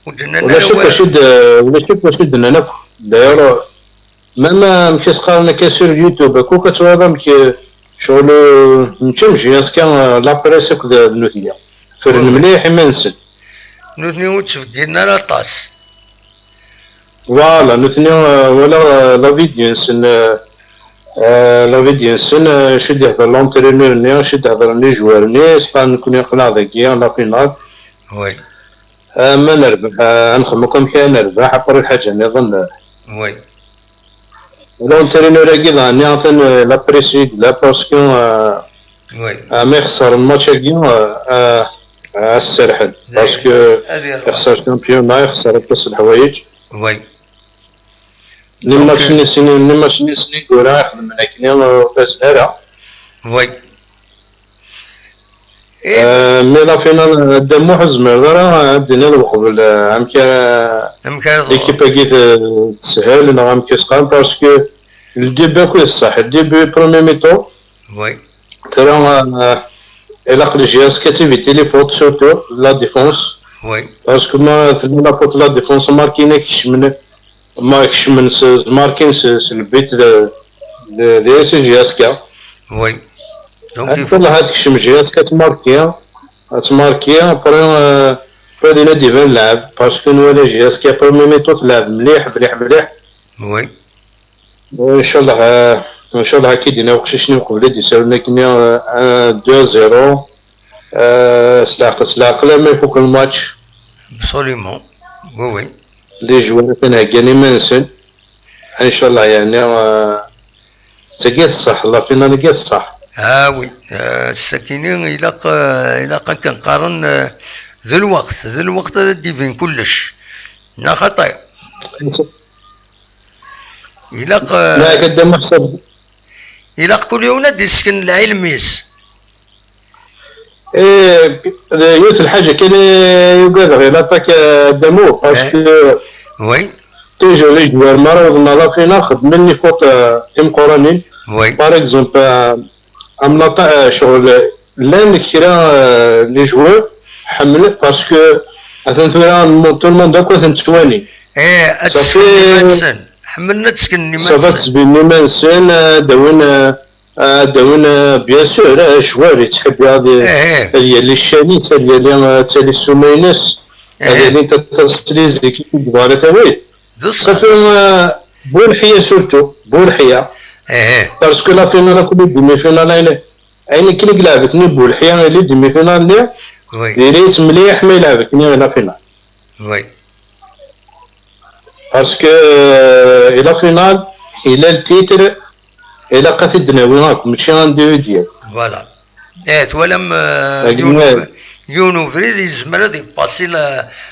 Ur d-nnan ara. Ulac akk wacu d-, ulac akk wacu d-nnan akk. D'ailleurs, même, euh, amek i s-qqaren akka sur YouTube, akk ad twaliḍ amek, euh, ccɣel, euh, mačči am J S K, euh, la presse akk d, d nutni. Ffren mliḥ iman-nsen. Nutni ur ttbeddilen ara aṭas. Voilà, nutni, euh, walaɣ, euh, la vidéo-nsen, euh, euh, la vidéo-nsen, euh, acu d-ihder l'entraîneur-nni, acu d-hedren les joueurs-nni, s-qqaren nekni aql-aɣ dagi, la finale. Oui. Ah, ma nerbeḥ, ah, ad nexdem akk amek ara nerbeḥ, après lḥaǧa nniḍen, ah. Oui. L'entraîneur-agi daɣen atan, ah, la presse-agi, parce que, ah, oui. Ah, ma ixṣer lmatch-agi, ah, ah, ah, ad serḥen, parce que ad iruḥ. Ixṣer championnat, ixṣer aṭas n leḥwayeǧ. Oui. Donc, les matchs-nni, les matchs-nni ineggura ixedmen akken, ur fazen ara. Oui. Euh, mais la finale, Dda Muḥ, ur tezmireḍ ara ad d-tiniḍ uqbel, euh, amek ara, amek ara teḍru l'équipe-agi t-, teshel, neɣ amek i s-qqaren, parce que le début akk d ṣṣeḥ, le début, premier mi-temps. Oui. Tara, euh, ilaq le J S K ad tiviti les fautes, surtout la défense. Oui. Parce que ma tella la faute la défense, marquin-ak kecmen. Ma kecmen s, markin s, s lbit d, d, d S J S K. Oui. Donc, il faut. Ad tekcem J S K ad tmarki, ad tmarki, après, euh, après din ad d-iban lɛeb, parce que nwala J S K après mi-temps tleɛɛeb mliḥ, mliḥ, mliḥ. Oui. Inchallah, euh, inchallah, ad k-id-iniɣ uqcic-nni uqbel ad d-isawlen akkenni, euh, un deux zéro. Euh, s leɛqel, s leɛqel, arma ifuk lmatch. Absolument. Oui, oui. Les joueurs atan heggan iman-nsen. Inchallah, yeɛni, euh, tagi d ṣṣeḥ, la finale-agi d ṣṣeḥ. Ah oui, euh, sakini ilaq, euh, ilaq akken qqaren, euh, d lweqt, d lweqt ad d-ibin kullec. Neɣ xaṭi? Ilaq, euh, ilaq kul yiwen ad d-isken lɛilm-is. Eh, yiwet lḥaǧa kan i ugadeɣ i l'attaque, eh, Damo, parce que Oui. Toujours les joueurs ma ara awḍen à la finale xeddmen les fautes, euh, timeqqranin. Oui. Par exemple, euh, am l'atta- euh, ccɣel llan kra, euh, les joueurs ḥemmlen parce que atan tura tout le monde akk ad ten-ttwalin. Eh, ad sken iman-nsen. Ḥemmlen ad sken iman-nsen. Ça va, ttbin iman-nsen, euh, ad d-awin, euh, ad d-awin, euh, bien sûr, euh, joueur yettḥibbi ad ad yali ccan-is, ad yali, euh, ad tali ssuma-ines, ad yali tatas les équipes i yebɣa ad tawi. Safi, euh, bu leḥya surtout, bu leḥya. Parce que la finale akked demi-finale ayen ayen akken i yelɛeb akken bu leḥya i demi-finale-nni, diri-tt mliḥ ma yelɛeb akken i la finale. Oui. Parce que, euh, la finale, il a le titre, ilaq ad t-id-nawi akk, mačči individuel. Voilà. Eh, twalam, euh, yiwen ubrid yezmer ad ipasi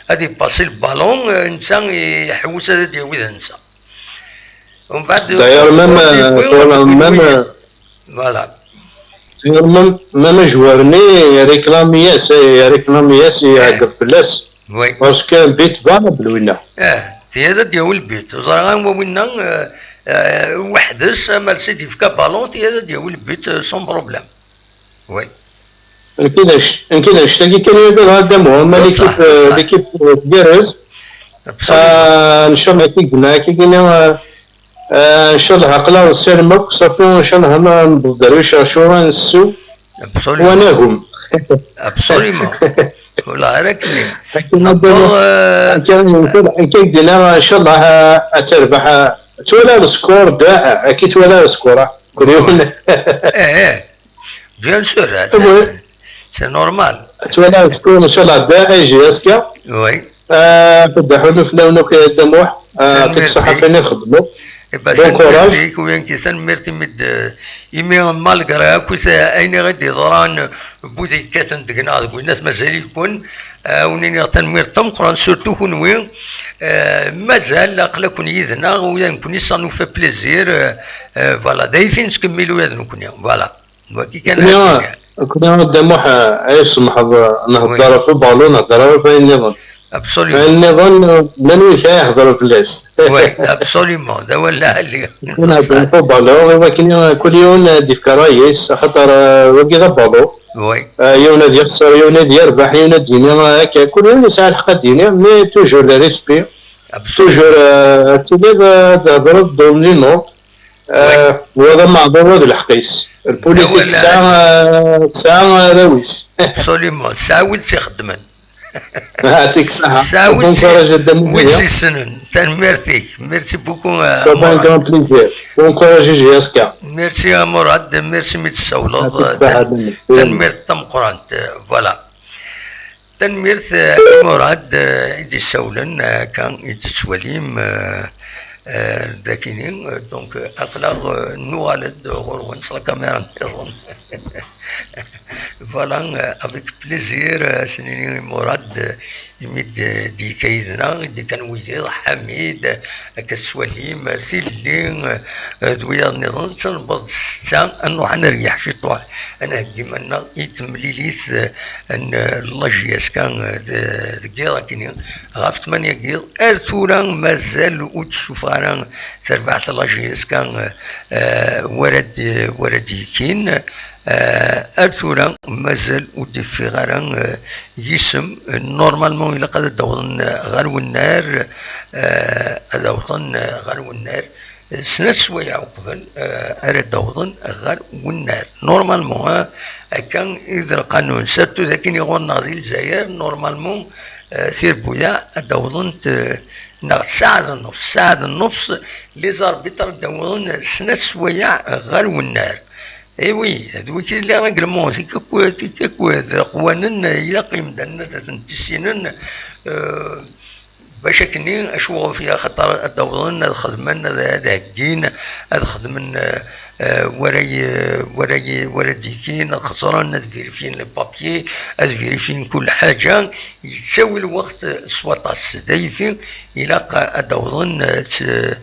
ad ipasi lbalon, euh, netta iḥewwes ad d-yawi d netta. D'ailleurs, même, euh, même, euh, voilà. Même, même joueur-nni réclame-as, réclame-as, iɛeggeḍ fell-as. Oui. Parce que un but valable, winna. Eh, tiya ad d-yawi le but. Ẓriɣ anwa winna, eh, eh, weḥd-s, amer s id-yefka ballon, tiya ad d-yawi le but, eh, sans problème. Oui. Nekk d anect-agi kan i yebɣa ad d-amuɣ, ama l'équipe, euh, l'équipe tgerrez. Ncallah ad k-id-nɛak, ah, ncallah aql-aɣ nessarem akk, safi, ncallah ad newweḍ derwic ɣer ccɣel, ad nessew, ad nagem. Absolument. Wala ara akken. Akka d-nniɣ, ncallah, ah, ad terbeḥ, ah, twala le score, da, ah, akka twala le score, ah, kul yiwen. Eh, eh. Bien sûr, c'est normal. Twala le score, ncallah, da, ay J S K. Oui. Ah, feddaḥ ulu fell-awen akk, a Dda Muḥ. Ah, ṭik ṣaḥa kan i txeddmeḍ. Bon courage. Tanemmirt-ik, Yankee, tanemmirt imi d, imi malgré akk ayen i ɣ-d-yeḍran, n wid yekkaten deg-neɣ deg winnat mazal-iken, ah, wen-iniɣ tanemmirt tameqqrant, surtout kunwi, ah, mazal aql-aken yid-neɣ, ula d nekkni ça nous fait plaisir, ah, ah, voilà, d ayt-i nettkemmil ula d nekkni, voilà. Wagi kan. Nekkni a Dda Muḥ, ay tsemḥeḍ, nhedder ɣef ubalun, nhedder ɣef wayen nniḍen. Absolument. Ayen nniḍen, llan wid kan iheddren fell-as. Oui, absolument, d awal lɛali. Nekkni nheddren ɣef ubalun, i wakken kul yiwen ad d-yefk ṛṛay-is, axaṭer, euh, wagi d abalun. Oui. Euh, yiwen ad yexṣer, yiwen ad yerbeḥ, yiwen ad d-yini, euh, akka, kul yiwen yesɛa lḥeqq ad d-yini, mais toujours le respect. Toujours, euh, ad tiliḍ, euh, ad thedreḍ dans les normes. Ah, wa d ameɛḍur, wa d lḥeqq-is. Lpulitik tesɛa, ah, tesɛa arraw-is. Absolument, tesɛa wid tt-ixeddmen. Yɛṭik ṣṣeḥḥa. Bon courage a Dda Muḥ. Wid tt-yessnen. Tanemmirt-ik. Merci beaucoup, ah, Mourad. C'est un grand plaisir. Bon courage a J S K. Merci a Mourad, merci mi d-tessawleḍ. Tanemmirt tameqqrant. Voilà. Tanemmirt, eh, i Murad, eh, i d-issawlen, eh, akka i d-tettwalim, eh, eh, dakini, eh, donc, eh, aql-aɣ, eh, nuɣal-d ɣur-wen s la caméra nniḍen. Voilà, eh, avec plaisir, eh, ad s-nini i Murad, eh, imi d-, d-yekka yid-neɣ, i d-yekkan wiyiḍ, Ḥamid, eh, akka tettwalim, eh, Tilli, eh, d wiyaḍ nniḍen, netta newweḍ-d ssetta, ad nruḥ ad neryeḥ ciṭuḥ, ad nheggi iman-nneɣ i temlilit, eh, n, eh, la J S K, eh, d-, deg yiḍ akkenni, ɣef tmanya n yiḍ. Ar tura mazal ur d-tessufeɣ ara terbaɛt la J S K, eh, eh, wara d-, wara d-yekkin. Eh, ar tura mazal ur d-iffiɣ ara, eh, yisem. Eh, normalement ilaq ad d-awḍen, eh, ɣer wennar, eh, ad awḍen, eh, ɣer wennar. Snat sswayeɛ uqbel, eh, ara d-awḍen ɣer wennar. Normalement, eh, akka i d lqanun. Surtout d akken i ɣur-neɣ di Lezzayer, normalement, eh, tirbuyaɛ ad d-awḍent, eh, neɣ ssaɛa d nnefs, ssaɛa d nnefs, les arbitres ad d-awḍen snat sswayeɛ ɣer wennar. Eh oui, d wiki les règlements, tikkak, tikkak d iqwanen, ilaq imdanen ad ten-tissinen, eh, bac akkenni, acu ɣef i axaṭer ad d-awḍen, ad xedmen, ad, ad heggin, ad xedmen, eh, eh, wara y-, wara y-, wara d-ikkin, ad xeṣren, ad vérifien les papiers, ad vérifien kul ḥaǧa, yettawi lweqt s waṭas. D ayfi, ilaq ad d-awḍen, eh, t-,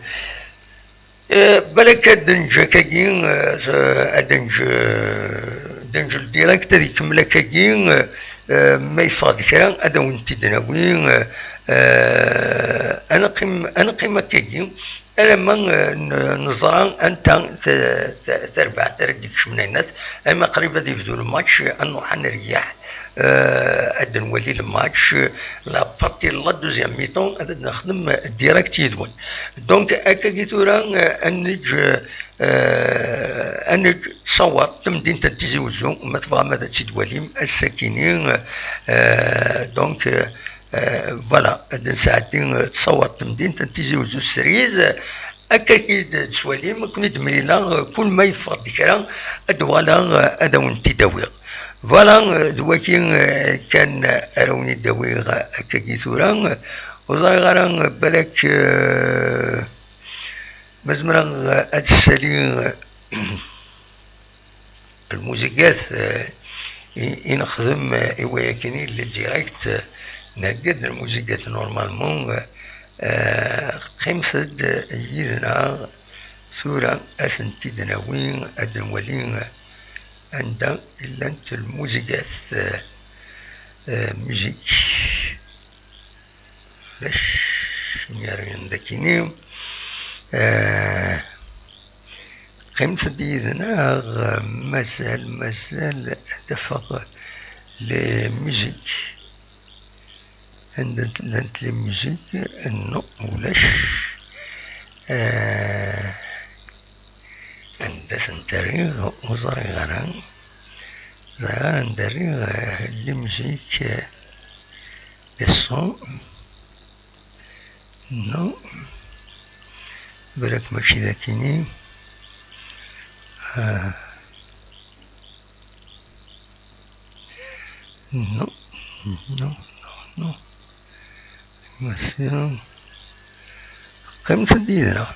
Eh, balak ad d-neǧǧ akkagi, eh, ad d-neǧǧ, eh, Danger Direct ad ikemmel akkagi, eh, eh, ma yeffeɣ-d kra ad awen-t-id-nawi, eh, eh, ad neqqim, ad neqqim akkagi alamma, eh, n-, neẓra anta ta-, ta-, tarbaɛt ara d-ikecmen ayennat, ama qrib ad yebdu lmatch, ad nruḥ ad neryaḥ, eh, ad nwali lmatch, la partie la deuxième mi-temps ad nexdem direct yid-wen. Donc, akkagi tura, eh, ad neǧǧ, eh, ad neǧǧ Tsawaḍt, tamdint n Tizi Uzzu, ma tebɣam ad tt-id-twalim, ass-akini, eh, donc, eh, voilà, ad nesɛeddi, eh, Tsawaḍt, tamdint n Tizi Uzzu srid, akka i d-tettwalim, ad ken-id-mlileɣ, eh, kul ma yeffeɣ-d kra, ad d-uɣaleɣ, eh, ad awen-t-id-awiɣ. Voilà, eh, d waki, eh, kan ara wen-id-awiɣ, eh, akkagi tura. Ur ẓriɣ ara, eh, balak, eh, ma zemreɣ, eh, ad ssaliɣ, eh, lmuzigat, eh, i, i nexdem, eh, i wayakini, le direct, eh, nhegga-d lmuzigat normalement, eh, eh, qqimet-d yid-neɣ tura, ad tent-id-nawi, ad nwali, eh, anda i llant lmuzigat, eh, eh, musique. Ulac mi ara yendakini. Eh, qqimet-d yid-neɣ, mazal, mazal ad afeɣ les musiques. Anda llant les musiques? Non, ulac. Eh, Anda tent-rriɣ, ur ẓriɣ ara. Ẓriɣ ara anda rriɣ, eh, les musiques, eh, les sons. Non. Balak mačči d akini. Ah. Non, non, non, non. Masiya. Qqimet-d yid-neɣ.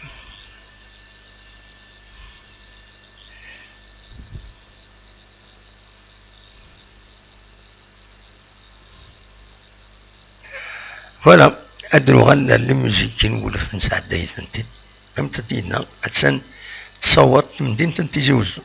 Voilà, ad nuɣal ar les musiques n wulef, nesɛedday-itent-id. Qqimet-d yid-neɣ, attan Tsawaḍt, tamdint n Tizi Uzzu.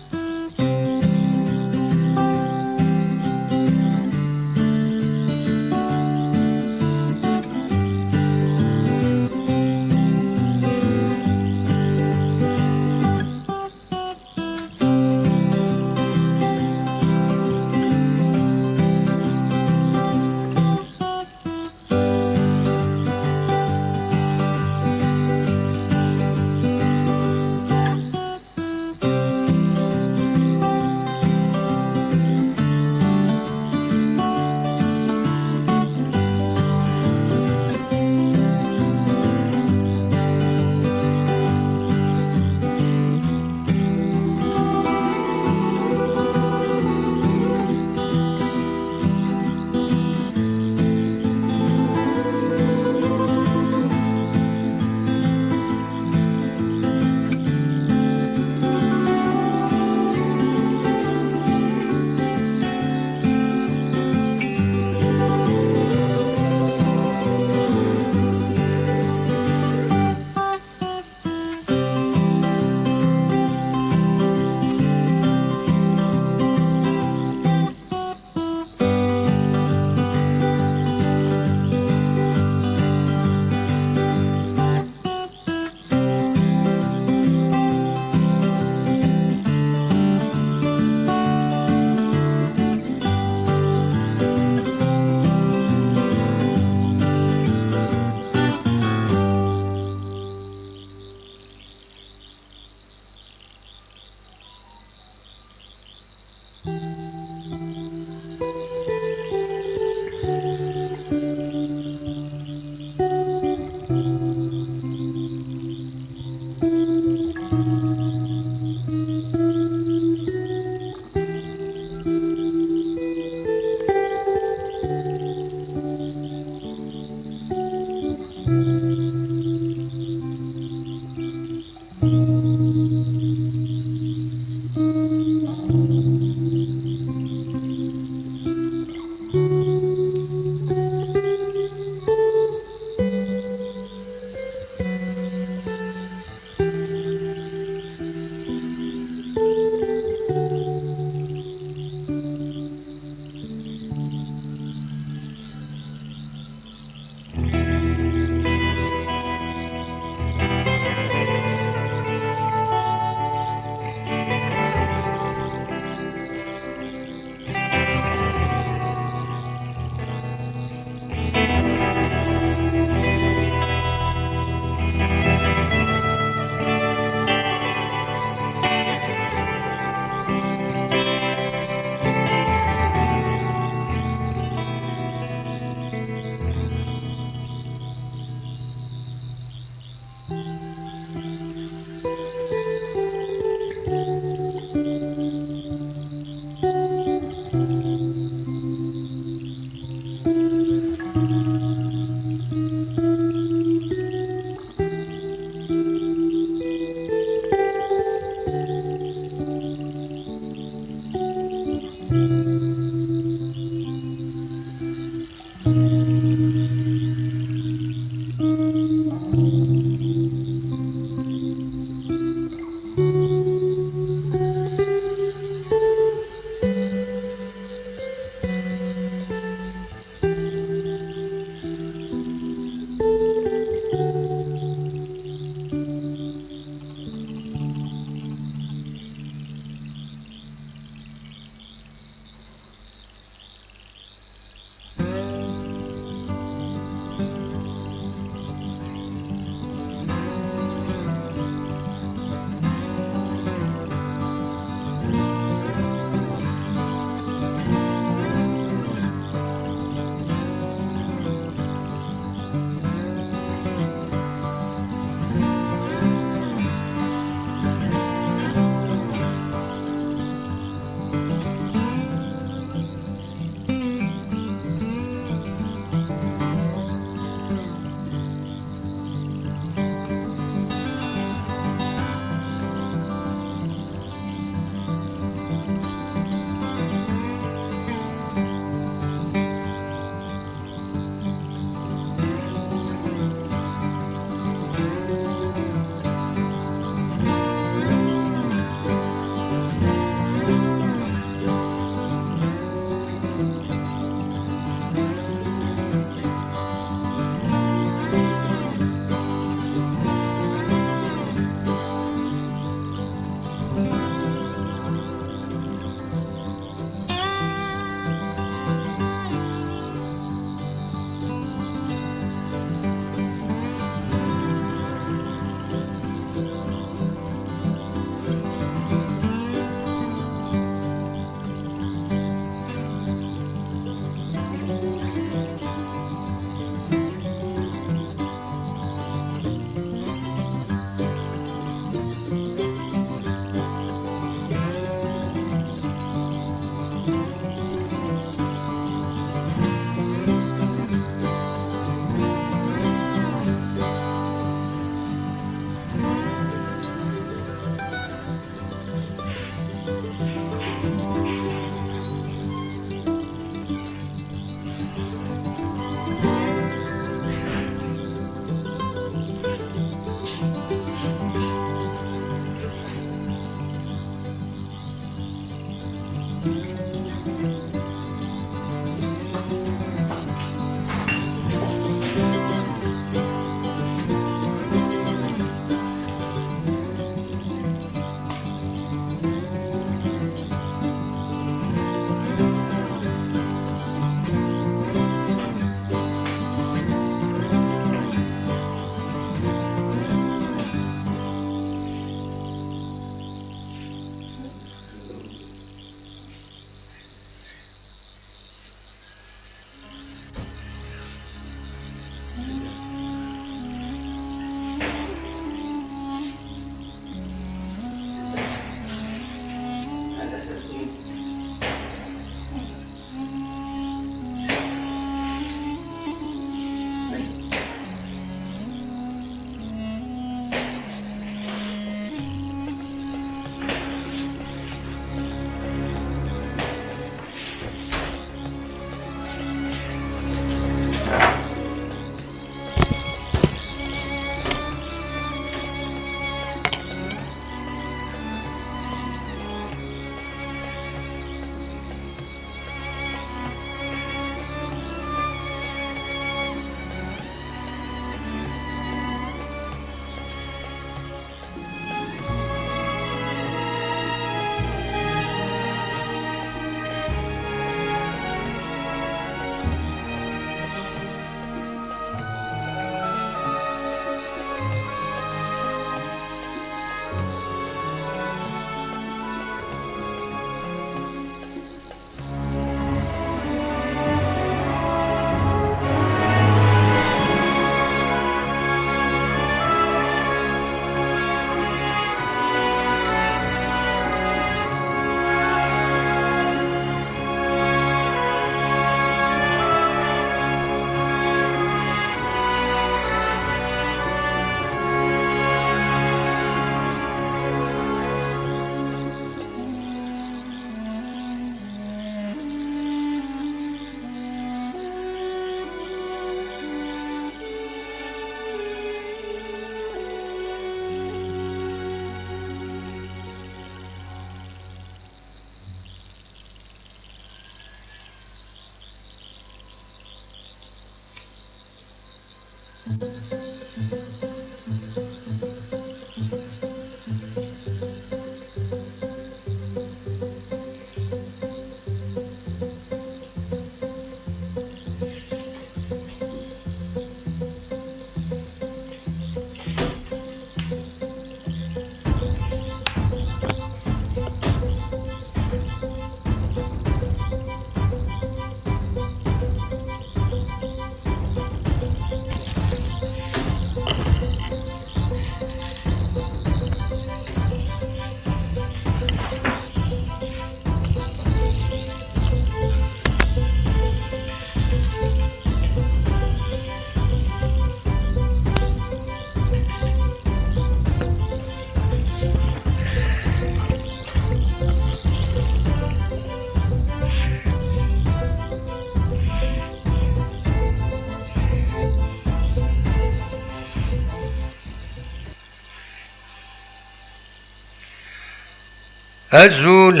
Azul,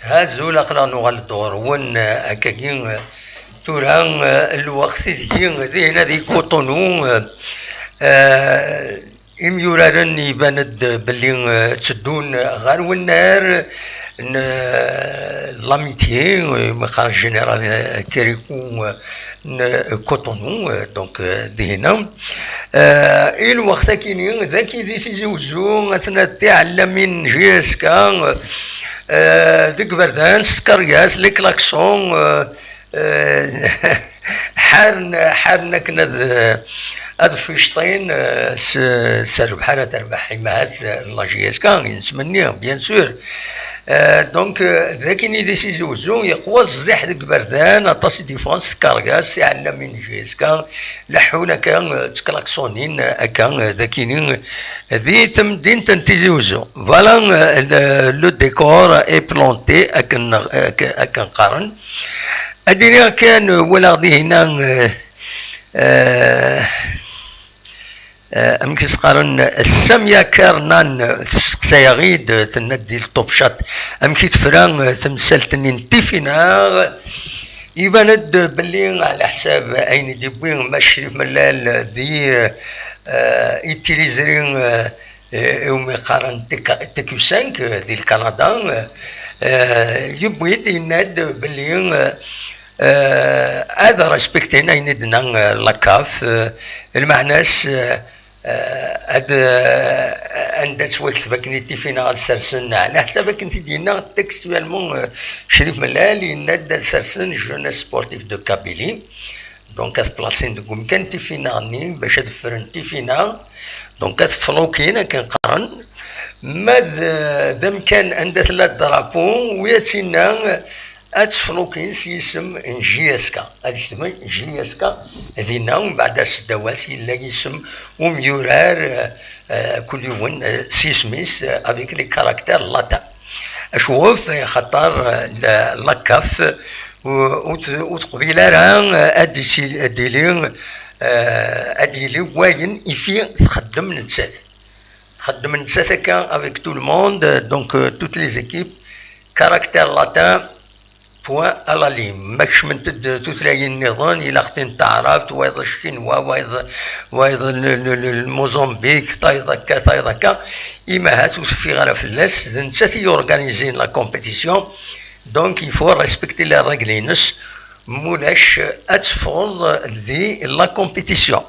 azul, aql-aɣ nuɣal-d ɣur-wen, eh, akkagi, eh, tura, eh, lweqt ideg dihin di Cotonou, eh, eh, imyuraren iban-d belli, eh, tteddun ɣer wennar n, eh, l'amitié, eh, mi qqaren général, eh, Kirikou, eh, n Cotonou, eh, donc, eh, dihin. Eh, i lweqt akini, dagi di Tizi Wezzu, atna tiɛellamin J S K, eh, deg iberdan, s tkeryas, les klaxons, eh, eh, ḥaren, ḥaren akken ad, ad ficṭin, eh, s, s rrbeḥ ara terbeḥ, imahat, eh, la J S K, i nettmenni, bien sûr. Eh, donc, eh, d akini di Tizi Wezzu, yeqwa zziḥ deg iberdan, aṭas i d-yeffɣen s tkeryas, s iɛellamin J S K, leḥḥun akka, eh, ttklaksoni, eh, akka, eh, d akini, eh, di temdint n Tizi Wezzu. Voilà, eh, le, le décor est planté, akken, akken, akken qqaren. Ad iniɣ kan, eh, walaɣ dihin, eh, eh, Eh, amek i s-qqaren, Samia Kernan, testeqsa-yaɣ-id, tenna-d di Top Chat, amek i tefra, eh, temsalt-nni n Tifinaɣ? Iban-d belli, ɛla ḥsab ayen i d-yewwi Mass Crif Mellal di, eh, i tiliẓri, eh, eh, iwumi qqaren T Q cinq, eh, di Lkanada, eh, yewwi-d, yenna-d belli, eh, eh, ad respektin ayen i d-tenna, eh, la CAF, eh, lmeɛna-s, eh, eh, ad, eh, anda ttwakteb akken i Tifinaɣ ad sersen, ɛla ḥsab akken t-id-yenna textuellement, eh, Crif Mellal, yenna-d ad sersen Jeunesse Sportive de Kabylie. Donc, ad plasin deg umkan Tifinaɣ-nni, bac ad ffren Tifinaɣ. Donc, ad flokin, akken qqaren. Ma d, d amkan anda tella drapeau, wi ad tinna, ad tteflukin s yisem n J S K, ad ketben J S K dinna, umbeɛd ar seddaw-as yella yisem umyurar, eh, eh, kul yiwen, eh, s yisem-is, eh, avec les caractères latins. Acuɣef? Xaṭer, eh, la, la CAF, eh, ur, ur t-, ur teqbil ara, eh, ad d-, ad d-ili, eh, ad d-yili wayen ifi txeddem nettat. Txeddem nettat akka avec tout le monde, euh, donc, euh, toutes les équipes. Caractère latin, point à la ligne. Ma kecment-d tutlayin nniḍen, ilaq tin taɛrabt, wayeḍ ccinwa, wayeḍ, wayeḍ n, n, n, n Mozambique, tayeḍ akka, tayeḍ akka. Imahat ur teffiɣ ara fell-as, d nettat i yorganizin la compétition. Donc, il faut respecter les règles-ines. Mulac ad teffɣeḍ di la compétition.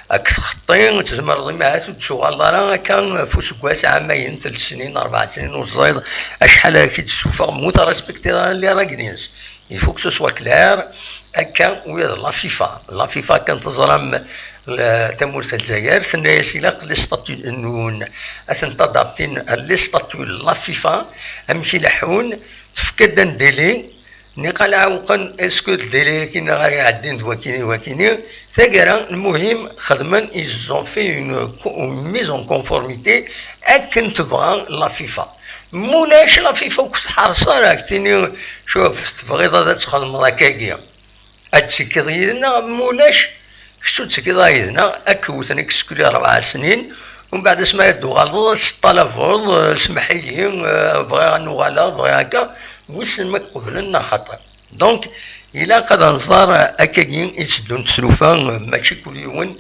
Ad k-txeṭṭi, tzemreḍ imahat ur d-tuɣaleḍ ara akka f useggas, ɛamayen, telt snin, rebɛa snin, ur ẓẓayeḍ acḥal ara k-id-tessufeɣ, ma ur trespektiḍ ara les règles-ines. Il faut que ce soit clair, akka ula d la FIFA. La FIFA, kan teẓram, la, tamurt n Lezzayer, tenna-yas ilaq les statuts-nwen ad ten-tadaptin ar les statuts n la FIFA, amek i leḥḥun, tefka-d un délai, Niqal ɛewqen, est-ce que d délai-agi neɣ ara iɛeddin d wakini, wakini? Taggara, lmuhim, xedmen, ils ont fait une co-, une mise en conformité akken tebɣa la FIFA. Mulac la FIFA ur k-tḥerṣ ara, ad k-tini, cuf, tebɣiḍ ad txedmeḍ akkagi, ad tettekkiḍ yid-neɣ, mulac, kečč ur tettekkiḍ ara yid-neɣ, ad k-wten exclu rebɛa snin, umbeɛd asmi ara d-tuɣaleḍ, ad teṭṭalabeḍ, eh, smeḥ-iyi, eh, bɣiɣ ad n-uɣaleɣ, bɣiɣ akka, wissen ma k-qeblen neɣ xaṭi. Donc, ilaq ad nẓer akkagi i tteddun tlufa, mačči kul yiwen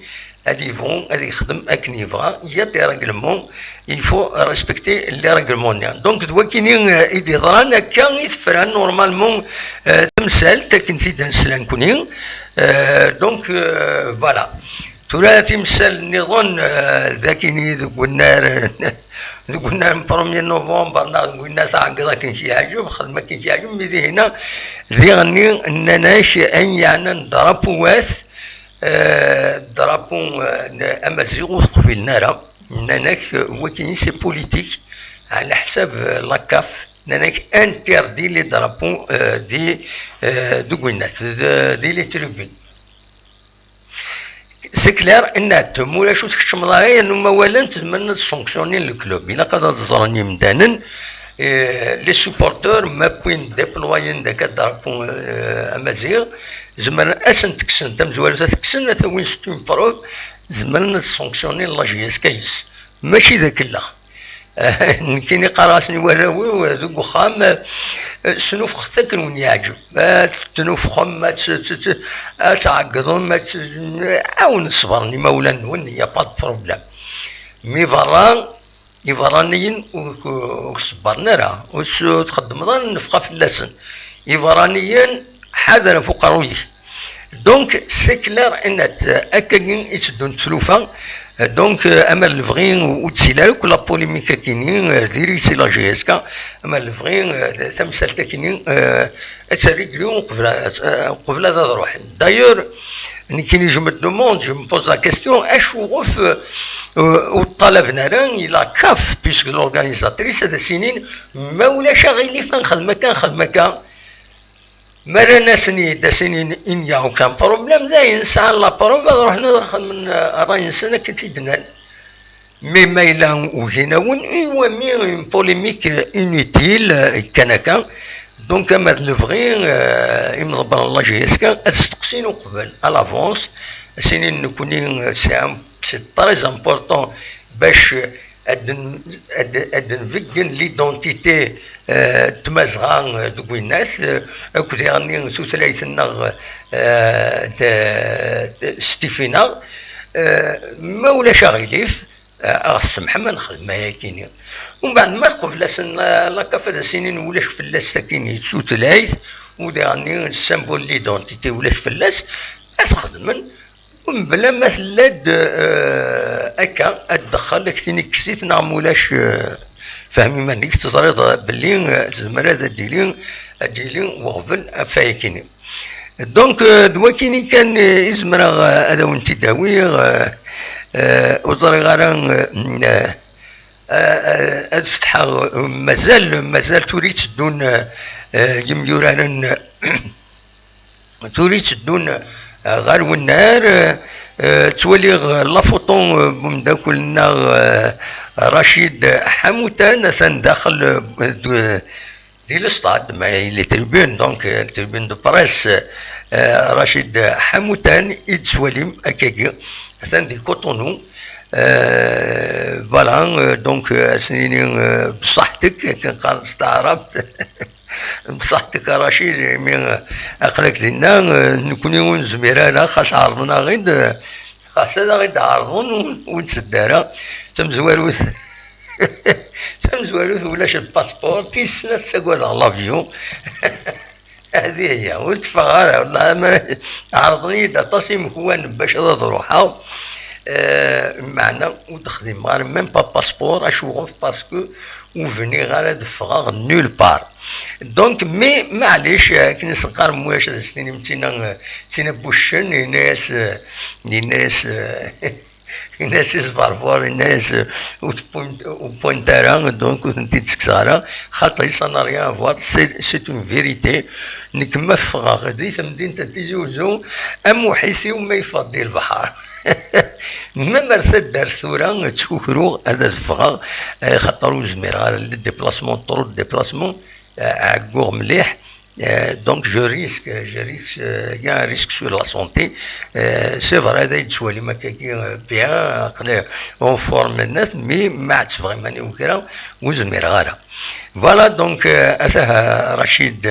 ad yebɣu ad yexdem akken yebɣa. Il y a des règlements, il faut respecter les règlements-nni. Donc d wakini i d-yeḍran, akka i tefra normalement tamsalt akken t-id-nesla nekkni. Donc voilà. Tura timsal nniḍen, dakini deg unnar deg unnar n premier novembre neɣ deg winna tɛeggeḍ akken k-yeɛǧeb, xdem akken k-yeɛǧeb, mi dihina diɣenni nnan-ak ayen yeɛnan drapuwat, drapu amaziɣ ur t-qbilen ara. Nnan-ak wakini c'est politique, ɛla ḥsab la CAF, nnan-ak interdit les drapeaux des deg winna di les tribunes. C'est clair, nnan-ak ma ulac ur tkeččmeḍ ara, yernu ma walan zemren ad sanctionner le club. Ilaq ad ẓren yimdanen, les supporters ma wwin déployen-d akka drapeau amaziɣ, zemren ad sen-tekksen, tamezwarut ad tekksen, ad t-awin c'est une preuve, zemren ad sanctionner la JSK yes. Mačči d akellex. Nekkini qqareɣ-asen i warraw-iw deg uxxam, snufxet akken wen-yeɛǧeb. Ad tnufxem, ad tɛeggḍem, ad awen-ṣebren imawlan-nwen, il y a pas de problème. Mi berra, iberraniyen ur k-ṣebbren ara, ur txeddmeḍ ara nnefqa fell-asen. Iberraniyen, ḥader ɣef uqerruy-ik. Donc c'est clair et net, akkagi i tteddun tlufa. Donc amer lebɣi ur d-tili ara akk la polémique akini, diri si la JSK, amer lebɣi tamsalt akini ad tt-réglu uqbel ad ruḥen. D'ailleurs nekkini je me demande, je me pose la question, acuɣef ur ṭṭalaben ara i la CAF, puisque l'organisatrice ad as-inin ma ulac aɣilif ad nexdem akka, nexdem akka. Ma rran-asen-id, ad as-inin il n'y a aucun problème, dayen sɛan la preuve, ad ruḥen ad xedmen ṛṛay-nsen akken i d-nnan. Mais ma yella ugin-awen, iwami une polémique inutile kan akka? Donc amer d lebɣi imḍebbren n la JSK ad steqsin uqbel à l'avance, ad as-inin nekkni c'est très important bac ad nbeggen l'identité n Tmazɣa deg winnat, akked diɣenni tutlayt-nneɣ s tifi-nneɣ. Ma ulac aɣilif, ad ɣ-tsemḥem ad nexdem ayakini. Umbeɛd ma tqbel-asen la CAF ad as-inin ulac fell-as takini tutlayt, u diɣenni symbole l'identité ulac fell-as, ad t-xedmen. Mebla ma tella-d akka ad d-texxel ak tin ikkes-it neɣ ma ulac, fhem iman-ik, teẓriḍ belli tezmer ad d-tili, ad d-yili weɣbel ɣef wayakini. Donc d wakini kan i zemreɣ ad awen-tt-id-awiɣ, ur ẓriɣ ara ad fetḥeɣ, mazal, mazal tura i tteddun yimyuraren. Tura i tteddun ɣer wennar. Ttwaliɣ la photo n umeddakel-nneɣ Racid Ḥamutan, atan daxel di l'stade, mais les tribunes, donc les tribunes de presse. Racid Ḥamutan i d-tettwalim akkagi, atan di Cotonou. Voilà, donc ad s-nini bṣaḥetek, akken qqaren s taɛrabt. Bṣaḥetek a Racid, imi aql-ak dinna, nekkni ur nezmir ara, xas ɛerḍen-aɣ-id, xas ad aɣ-id-ɛerḍen, ur netteddu ara. Tamezwarut, tamezwarut ulac lpaspuṛ, tis snat ttagadeɣ l'avion. Hadi hiya, ur tteffɣeɣ ara, ɛerḍen-iyi-d aṭas imekwan bac ad ruḥeɣ. Meɛna ur d-xdimeɣ ara même pas passeport, acuɣef? Parce que ur bniɣ ara ad ffɣeɣ nulle part. Donc mais maɛlic, akken i s-neqqar mulac ad as-tinim d tina, d tina n wuccen, yenna-yas, yenna-yas yenna-yas i sberbur, yenna-yas ur tewwimt ara, donc ur tent-id-ttekkseɣ ara, xaṭi, ça n'a rien à voir, c'est une vérité. Nekk ma ffɣeɣ di temdint n Tizi Uzzu, am uḥitiw ma yeffeɣ di lebḥer. Même ar taddart tura ttkukruɣ ad ffɣeɣ, xaṭer ur zmireɣ ara, les déplacements, trop de déplacements, ɛegguɣ mliḥ. Donc je risque, je risque, il y a un risque sur la santé. C'est vrai, ad ay-d-twalim akkagi bien, aql-i en forme, mais ma ɛettbeɣ iman-iw kra, ur zmireɣ ara. Voilà, donc atah Racid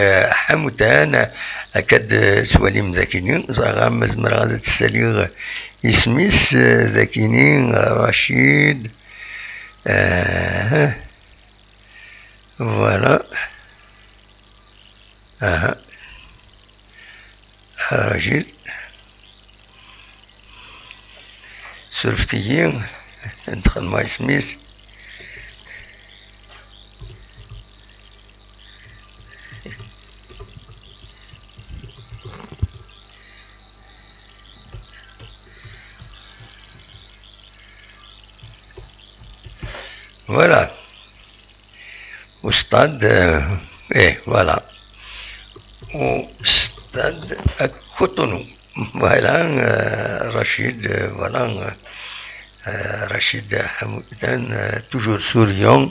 Ḥamutan, Akka d-, eh, tettwalim dakini, ẓriɣ ma zemreɣ ad d-ssaliɣ isem-is, eh, dakini, Racid. Ah, voilà. Aha. Racid. Surfet-iyi, ad d-xedmeɣ isem-is. Voilà. Au stade, euh, eh, voilà. Au stade à Cotonou. Voilà, euh, Rachid, euh, voilà, euh, euh, Rachid Hamoudan, euh, toujours souriant.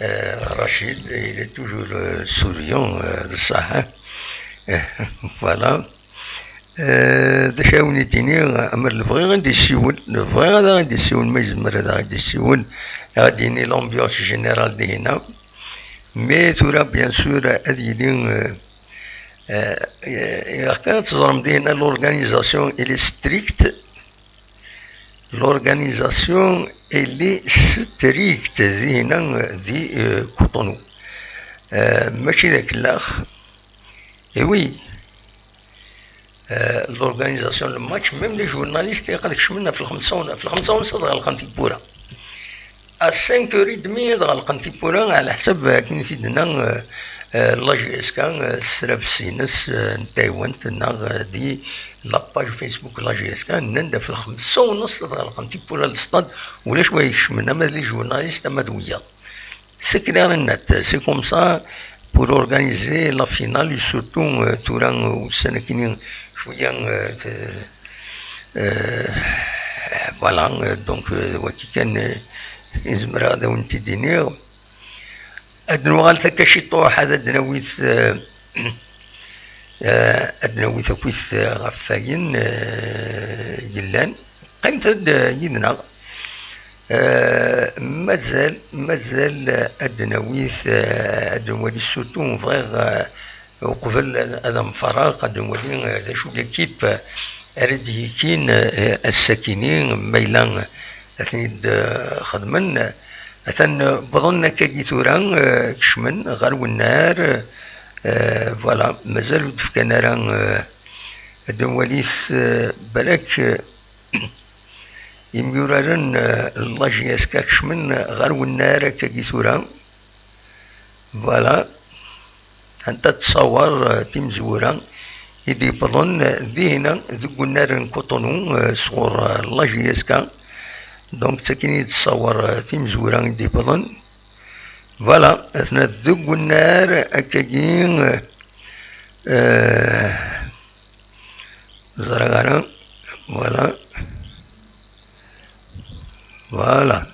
Euh, Rachid, il est toujours, euh, souriant, euh, de ça, hein. Voilà. Eh, d acu ara wen-d-iniɣ, amer bɣiɣ ad d-yessiwel, bɣiɣ ad aɣ-d-yessiwel, ma yezmer ad aɣ-d-yessiwel, ad d-yini l'ambiance générale dihin-a. Mais tura, bien sûr, ad yili, eh, eh, ilaq kan ad teẓrem dihin-a, l'organisation, elle est stricte. L'organisation, elle est stricte dihin-a, di, eh, Cotonou. Eh, mačči d akellax. Eh oui. Euh, l'organisation, le match, même les journalistes, ilaq ad kecmen ɣef lxemsa u-, ɣef lxemsa u nṣ ad ɣelqen tiwwura. À cinq heures et demie ad ɣelqen tiwwura, ɛla ḥsab akken i t-id-tenna, euh, euh, la J S K, euh, s tṛabest-ines, euh, n taywant, neɣ, euh, di la page Facebook la J S K, nnan-d ɣef lxemsa u nṣ ad ɣelqen tiwwura n lestad, ulac wa ikecmen, ama d les journalistes, ama d wiyaḍ. C'est clair et net. C'est comme ça pour organiser la finale, et surtout, euh, tura, euh, ussan-akini, cwiya, euh, t-, euh, voilà, euh, donc, euh, wagi kan, euh, i zemreɣ ad awen-t-id-iniɣ. Ad nuɣal takka ciṭuḥ, ad d-nawi, euh, Eh, ad d-nawi takit, eh, ɣef wayen, eh, yellan. Qqimet-d, eh, yid-neɣ. Eh, mazal, mazal, eh, ad d-nawi, eh, ad nwali surtout, bɣiɣ, eh, uqbel ad, ad nfareq, ad nwali, eh, d acu l'équipe, eh, ara d-yekin, eh, ass-akini, ma yella, eh, ad ten-id-xedmen. Atan wwḍen akkagi tura, eh, kecmen ɣer wennar, eh, voilà, mazal ur d-fkan ara, eh, ad nwalit, eh, balak, eh, imyuraren, eh, n la J S K kecmen ɣer wennar akkagi tura. Voilà. Anta ttṣawar, eh, timezwura i d-yewwḍen, eh, dihina deg unnar n Cotonou, eh, sɣur, eh, la J S K. Donc, d takin i d ttṣawar, eh, timezwura i d-yewwḍen. Voilà, atna deg unnar akkagi, eh, eh, ẓriɣ ara, voilà. Voilà.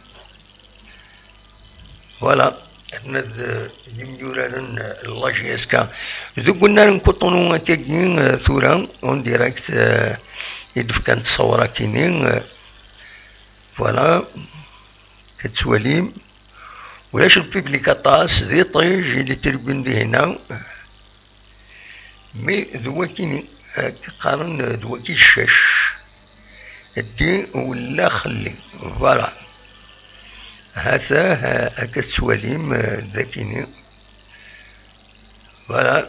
Voilà. Atna d yimyuraren n la J S K. Deg unnar n Cotonou akkagi, eh, tura, en direct, eh, i d-fkan ttṣawra-kini, eh, voilà. Ad tettwalim. Ulac lpiblik aṭas, d iṭij, i les tribunes dihina. Mi d wakini, eh, qqaren d waki ccac. Ddi wella xelli. Voilà. Hata, eh, akka tettwalim, eh, dakini. Voilà.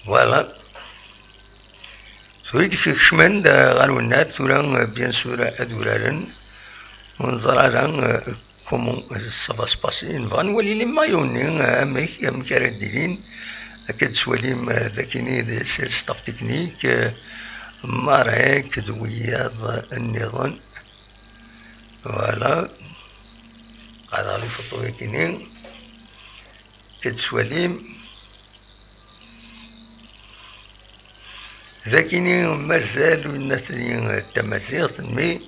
Voilà. Tura i d-kecmen-d, eh, ɣer wennar, tura, eh, bien sûr, ad uraren. Ur neẓri ara, eh, comment ça va se passer. Nebɣa ad nwali les maillots-nni, eh, amek, amek ara d-ilin. Akka d-tettwalim, eh, d akini d, c'est le staff technique, eh, Marek d wiyaḍ nniḍen. Voilà. Qɛed ɣer lfuṭu-yakini. Akka d-tettwalim. Dakini mazal ur natni tamaziɣt, mi,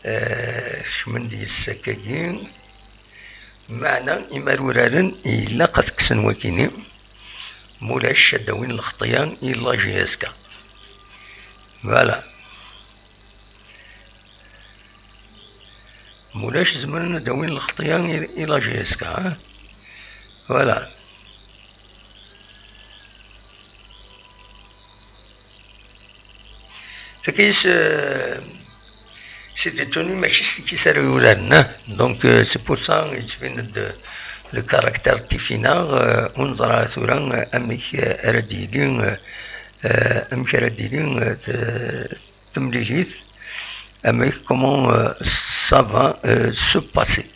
eh, kecmen-d yes-s akkagi. Meɛna imaruraren ilaq ad t-kksen wakini, mulac ad d-awin lxeṭya i la J S K. Voilà. Mulac zemren ad d-awin lxeṭya i, i la J S K, ah. Voilà. Tagi, c'est, c'est étonnant, mačči s tiki ara yuraren, hein. Donc, euh, c'est pour ça, yettbin-d le caractère tifinaɣ, euh, ur neẓri ara tura, euh, amek, euh, ara d-yili, euh, euh, amek ara d-yili, euh, t-, temlilit, amek, comment, euh, ça va, euh, se passer.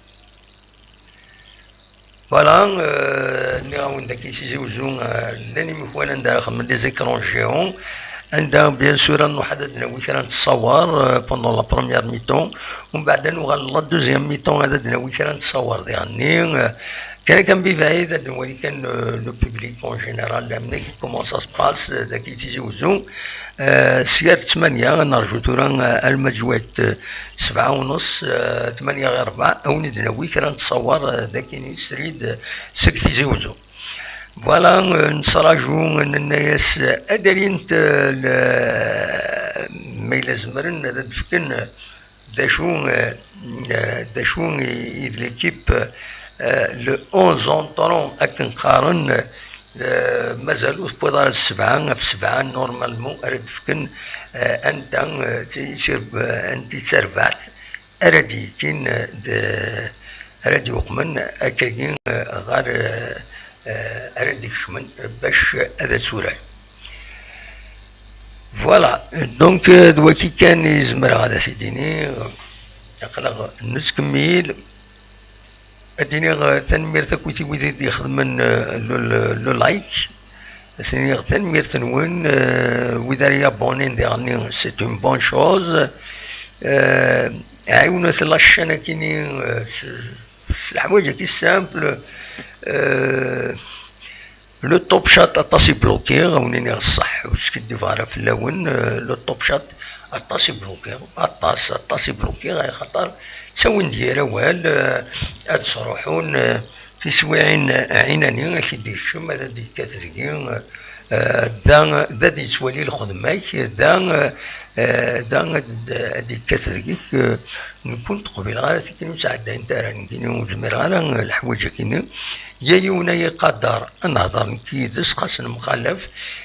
Voilà, euh, nniɣ-awen-d akken Tizi Uzzu, euh, llan imakwan anda ara xedmen des écrans géants, anda, bien sûr, ad nruḥ ad d-nawi kra n ttṣawer, euh, pendant la première mi-temps, umbeɛd ad nuɣal la deuxième mi-temps ad d-nawi kra n ttṣawer diɣenni, euh, kra kan bibɛid ad nwali kan, euh, le public en général, amek, comment ça se passe, euh, dagi Tizi Uzzu. Euh, sya ar ttmanya, ad nerju tura, euh, alma d jwayet, euh, sebɛa u nneṣ, euh, tmanya ɣir rebɛa, ad wen-id-nawi kra n ttṣawer, euh, d akken srid, euh, seg Tizi Uzzu. Voilà, euh, nettraǧu, nenna-yas, euh, ad alint, euh, le-, ma yella zemren ad d-fken, euh, d acu, euh, euh, d acu i, i d l'équipe, euh, le onze entrant akken qqaren, euh, mazal ur tewwiḍ ara ssebɛa, ɣef ssebɛa normalement ara d-fken, euh, anta, euh, i d tir-, euh, anta i d tarbaɛt ara d-yekkin, euh, d-, ara d-yuqmen akkagi, euh, ɣer, euh, euh, ara d-ikecmen bac ad turar. Voilà, donc, euh, d waki kan i zemreɣ ad t-id-iniɣ, aql-aɣ nettkemmil. Ad d-iniɣ, euh, tanemmirt akkit i wid i d-ixedmen, euh, le, le, le like. Ad s-iniɣ tanemmirt-nwen, euh, wid ara yabonnin diɣenni, c'est une bonne chose. Euh, ɛiwnet la chaîne akini, euh, s, s leḥwaǧ-agi simple. Euh, Le Top Chat aṭas i blokiɣ, ad wen-iniɣ ṣṣeḥ, ur skiddibeɣ ara fell-awen, euh, le Top Chat aṭas i blokiɣ, aṭas, aṭas i blokiɣ, axaṭer ttawin-d yir awal, euh, ad sruḥun, euh, tiswiɛin, euh, ɛinani, ad k-id-ikcem, ad d-yekkat deg-i, euh, da, da d-yettwali lxedma-k, da, euh, da ad d-, ad d-yekkat deg-k, euh, nekkni ur qbileɣ ara tikli ur sɛeddayent ara, nekkini ur zmireɣ ara, euh, leḥwaǧ-akini. Yya yiwen ay iqadar, ad nehder nekk yid-s, xas nemxalaf.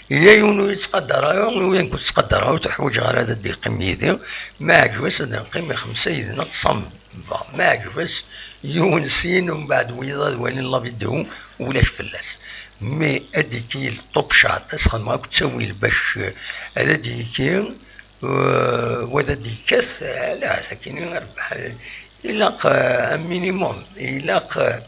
Yya yiwen ur yettqadar ara, ur ttqadareɣ ara, ur t-ḥwaǧeɣ ara ad d-yeqqim yid-i. Ma iɛǧeb-as ad neqqim i xemsa yid-neɣ, ça me va. Ma iɛǧeb-as yiwen sin, umbeɛd wiyaḍ ad walin la vidéo, ulac fell-as. Mais ad d-ikki le Top Chat, ad s-xedmeɣ akk ttawil bac, euh, ad d-ikki, euh, wa ad d-ikkat, euh, ala, sakini rbeḥ. Ilaq, euh, un minimum, ilaq, euh,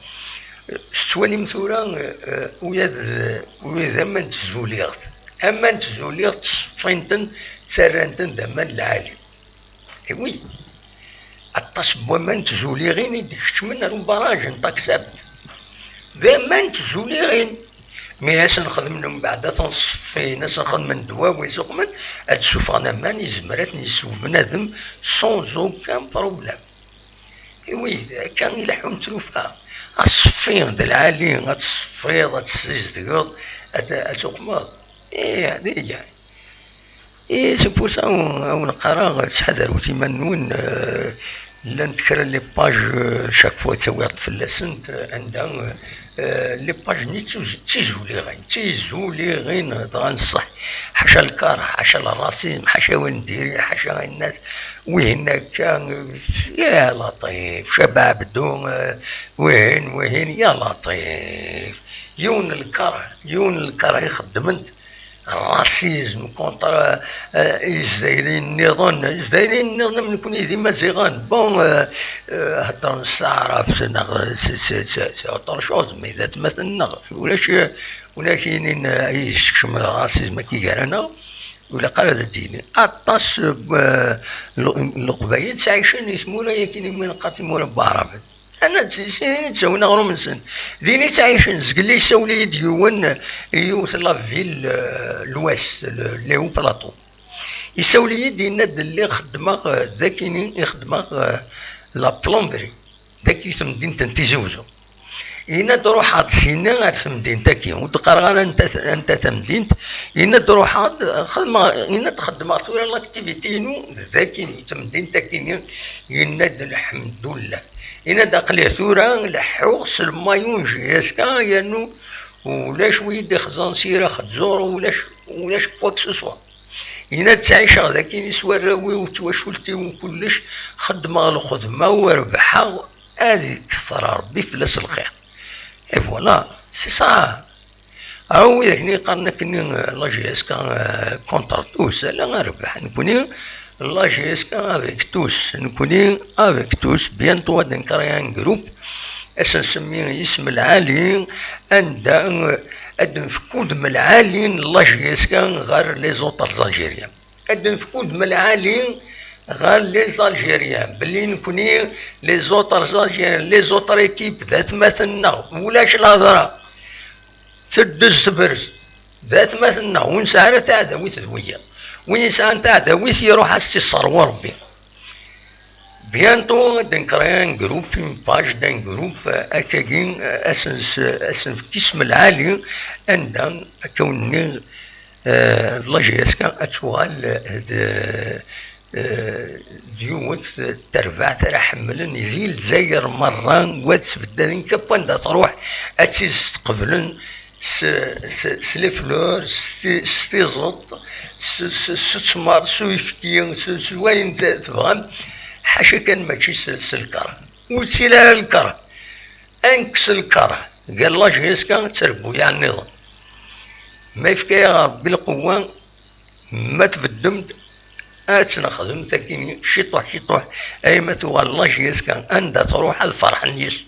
tettwalim tura, euh, ula d, ula d aman n tzuliɣt. Aman n tzuliɣt ttṣeffin-ten, ttarran-ten d aman lɛali. Eh oui, aṭas n waman n tzuliɣin i d-ikeččmen ar ubaraj n Taksabt. D aman n tzuliɣin. Mi asen-xedmen mbeɛd ad ten-ṣeffin, asen-xedmen ddwawi s uqmen, ad d-ssuffɣen aman, yezmer ad ten-yessew bnadem sans aucun problème. I wid akka i leḥḥun tlufa, ad ṣeffin d lɛali, ad tṣeffiḍ, ad tessizedgeḍ, ad, ad tuqmeḍ. Ih, ad iyya. Et c'est pour ça, awen, awen qqareɣ, ttḥadarut iman-nwen, euh, llant kra les pages, euh, chaque fois ttawiɣ-d fell-asent, euh, anda, euh, les pages-nni d tuz-, d tizuliɣin, d tizuliɣin, dɣa n ṣṣeḥ, ḥaca lkeṛh, ḥaca le racisme, ḥaca win diri, ḥaca ayen-nni, wihin akka, euh, ya laṭif, Caba Ɛebdu, euh, wihin, wihin, ya laṭif. Yiwen n lkeṛh, yiwen n lkeṛh i xeddment, racisme contre, euh, Izzayriyen nniḍen. Izzayriyen nniḍen am nekni d Imaziɣen. Bon, euh, euh, heddren s taɛrabt, neɣ c'est, c'est, c'est, c'est autre chose, mais d atmaten-nneɣ. Ulac, ulac yinin, euh, i yessekcem le racisme-agi gar-aneɣ. Ur ilaq ara ad d-yini. Aṭas, euh, n Leqbayel ttɛicen i tmura-agi, imi neqqar timura n Waɛraben. Ana d-, sinin i d-ttawin aɣrum-nsen. Din i ttɛicen. Zgelli yessawel-iyi-d yiwen, yiwet la ville, euh, l'ouest, le, les hauts plateaux. Yessawel-iyi-d, yenna-d, lliɣ xeddmeɣ, euh, d akini i xeddmeɣ, euh, la plomberie. Dagi temdint n Tizi Uzzu. Yenna-d: "Ruḥeɣ-d sina ar temdint-agi." Ur d-qqareɣ ara anta, anta tamdint. Yenna-d: "Ruḥeɣ-d, xedmeɣ," yenna-d, "xeddmeɣ tura l'activité-inu dagi, di temdint-agi." Yenna-d: "Lḥemdullah." Yenna-d: "Aql-i tura leḥḥuɣ s lmayu n J S K, yernu ulac wi yi-d-ixẓan s irax d ẓur, ulac, ulac quoi que ce soit." Yenna-d: "Ttɛiceɣ dagi s warraw-iw, d twacult-iw, kullec, xeddmeɣ lxedma-w, rebḥeɣ, ad ikter Rebbi fell-as lxir." Et voilà, c'est ça. Aw, widak-nni yeqqaren akkenni, euh, la J S K, euh, contre tous, ala, a rrbeḥ. Nekni, la J S K avec tous. Nekni, avec tous. Bientôt ad d-nker un groupe, ad s-nsemmi isem lɛali, anda, euh, ad d-nefk udem lɛali n la J S K ɣer les autres Algériens. Ad d-nefk udem lɛali ɣer les Algériens, belli nekni, les autres Algériens, les autres équipes, d atmaten-nneɣ, ulac lhedra. Teddez tberz. D atmaten-nneɣ, ur nesɛi ara taɛdawit d wiyaḍ. Win yesɛan taɛdawit, iruḥ ad s-tt-isserwu Rebbi. Bientôt ad d-nker un groupe, une page d'un groupe, euh, akkagi, euh, ad s-, ad s-nefk isem lɛali, anda, akka wen-nniɣ, euh, la J S K ad tuɣal, euh, d, euh, d yiwet n terbaɛt ara ḥemmlen di Lezzayer merra, wa d sbeddaden, kap wanda truḥ ad tt-id-sqeblen s, s, s les fleurs, s ti-, s tiẓeṭ, s, s, s ttmer, s uyefki, s, s wayen t-, tebɣam, ḥaca kan mačči s, s lkeṛh. Ur ttili ara lkeṛh. Ad nekkes lkeṛh gar la J S K d trebbuyaɛ nniḍen. Ma yefka-yaɣ Rebbi lqewwa, ma tbeddem-d, ad tt-nexdem takini ciṭuḥ ciṭuḥ, ay ma tuɣal la J S K anda truḥ ad ferḥen yis.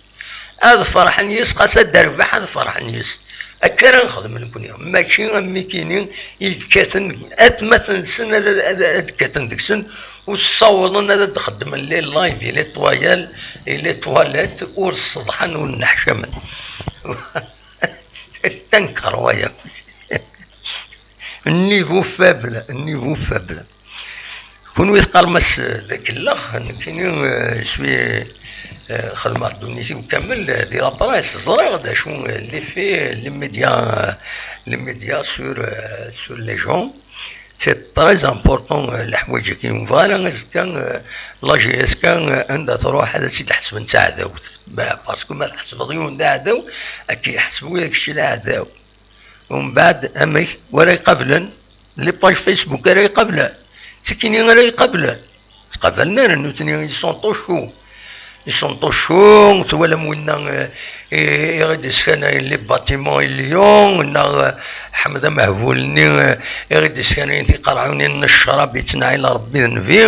Ad ferḥen yis, xas ad d-terbeḥ ad ferḥen yis. Akka ara nexdem nekni, mačči am mikini i d-kkaten, atmaten-nsen ad, ad, ad kkaten deg-sen, ur ssawḍen ad, ad xeddmen les lives, les toiles, les toilettes, ur sseḍḥan, ur nneḥcamen. Tanker waya. Niveau faible, niveau faible. Kunwi teqqarem-as d akellex, nekkini, euh, je suis, euh, xedmeɣ ddunit-iw kamel, euh, di la presse, ẓriɣ d acu, euh, l'effet, les médias, euh, les médias sur, euh, sur les gens. C'est très important, euh, leḥwayeǧ-agi. Ur bɣiɣ ara azekka, euh, la J S K, euh, anda truḥ ad tt-id-ḥesben d taɛdawt. Bah, parce que ma tḥesbeḍ yiwen d aɛdaw, ad k-yeḥseb ula d kečč d aɛdaw. Umbeɛd, amek? Wa ara iqablen? Les pages Facebook ara iqablen? D tikini ara iqablen? Ttqabalen ara nutni, ils sont au chaud. Ils sont au chaud, twalam winna, eh, eh, i ɣ-id-iskanayen les bâtiments i Lyon, neɣ, eh, Ḥmed Amehbul-nni, eh, i ɣ-id-iskanayen tiqerɛunin n ccrab, yettnaɛil Rebbi d Nnbi.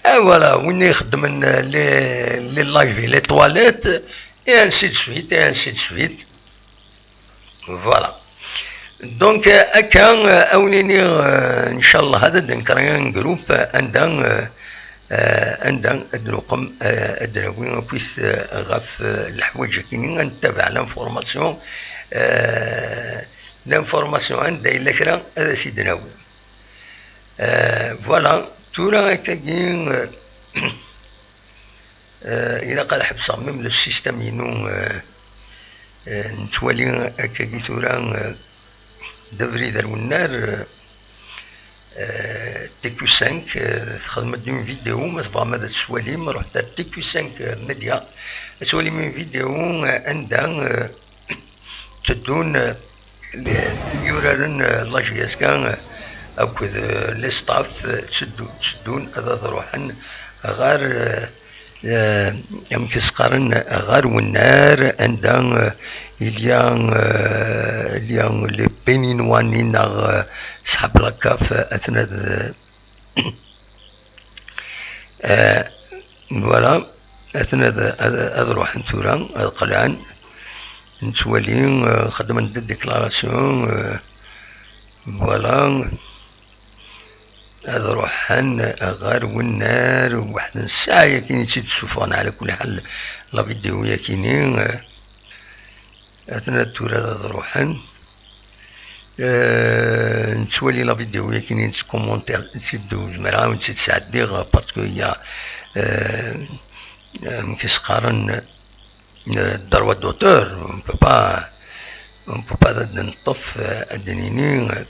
Et voilà, winna ixeddmen, eh, les, les lives, les toilettes, et ainsi de suite, et ainsi de suite. Voilà. Donc, euh, akka, euh, a wen-iniɣ, euh, ncallah, ad d-nekker un groupe, euh, anda, euh, euh, anda ad d-nuqem, euh, ad d-nawi akkit, euh, ɣef, euh, leḥwayeǧ-agi, ad nettabaɛ l'information, euh, l'information anda yella kra, ad as-id-nawi. Euh, voilà, tura akkagi, euh, Euh, ilaq ad ḥebseɣ même le système-inu, euh, euh, nettwali akkagi tura, euh, d abrid ar wennar, euh, euh, T Q cinq, euh, texdem-d une vidéo, ma tebɣam ad tt-twalim, ruḥet ar T Q cinq, euh, Média, ad twalim une vidéo, euh, anda, euh, tteddun, eh, yuraren, eh, la J S K, eh, akked, eh, les staff, eh, tteddu-, tteddun ad, ad ruḥen ɣer, eh, eh, amek i s-qqaren, ɣer wennar, anda, eh, il y a, eh, il y a les Béninois-nni neɣ, eh, ṣḥab la CAF, eh, aten ad, eh, Eh, voilà, aten ad, ad, ad ruḥen tura, ad qelɛen, nettwali, eh, xedmen-d déclaration, eh, voilà, ad ruḥen ɣer wennar, waḥed n ssaɛa yakini i tt-id-ssufɣen, ɛla kulli ḥal, la vidéo yakini, eh, Aten ad tura ad ruḥen. Eh, nettwali la vidéo yakini, nettkumuntir, ur zemreɣ ad wen-tt-id-sɛeddiɣ, parce que il y a, eh, amek i s-qqaren, euh, droit d'auteur, on peut pas, on peut pas ad neṭṭef, euh, ad d-nini, euh,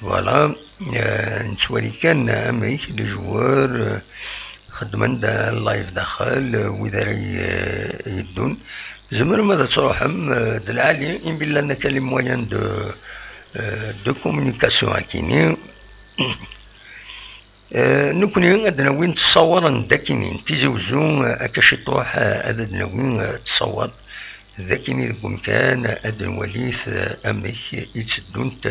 voilà, euh, nettwali kan amek les joueurs, euh, xeddmen-d live daxel, euh, wid ara y-, yeddun. Tzemrem ad tṛuḥem, euh, d lɛali, imi llan akka les moyens de, euh, de communication akini. Eh, nekkni ad d-nawi ttṣawer n dakini, n Tizi Wezzu, eh, akka ciṭuḥ, eh, ad d-nawi, eh, ttṣawer dakini deg umkan, eh, ad nwali, eh, amek i tteddunt,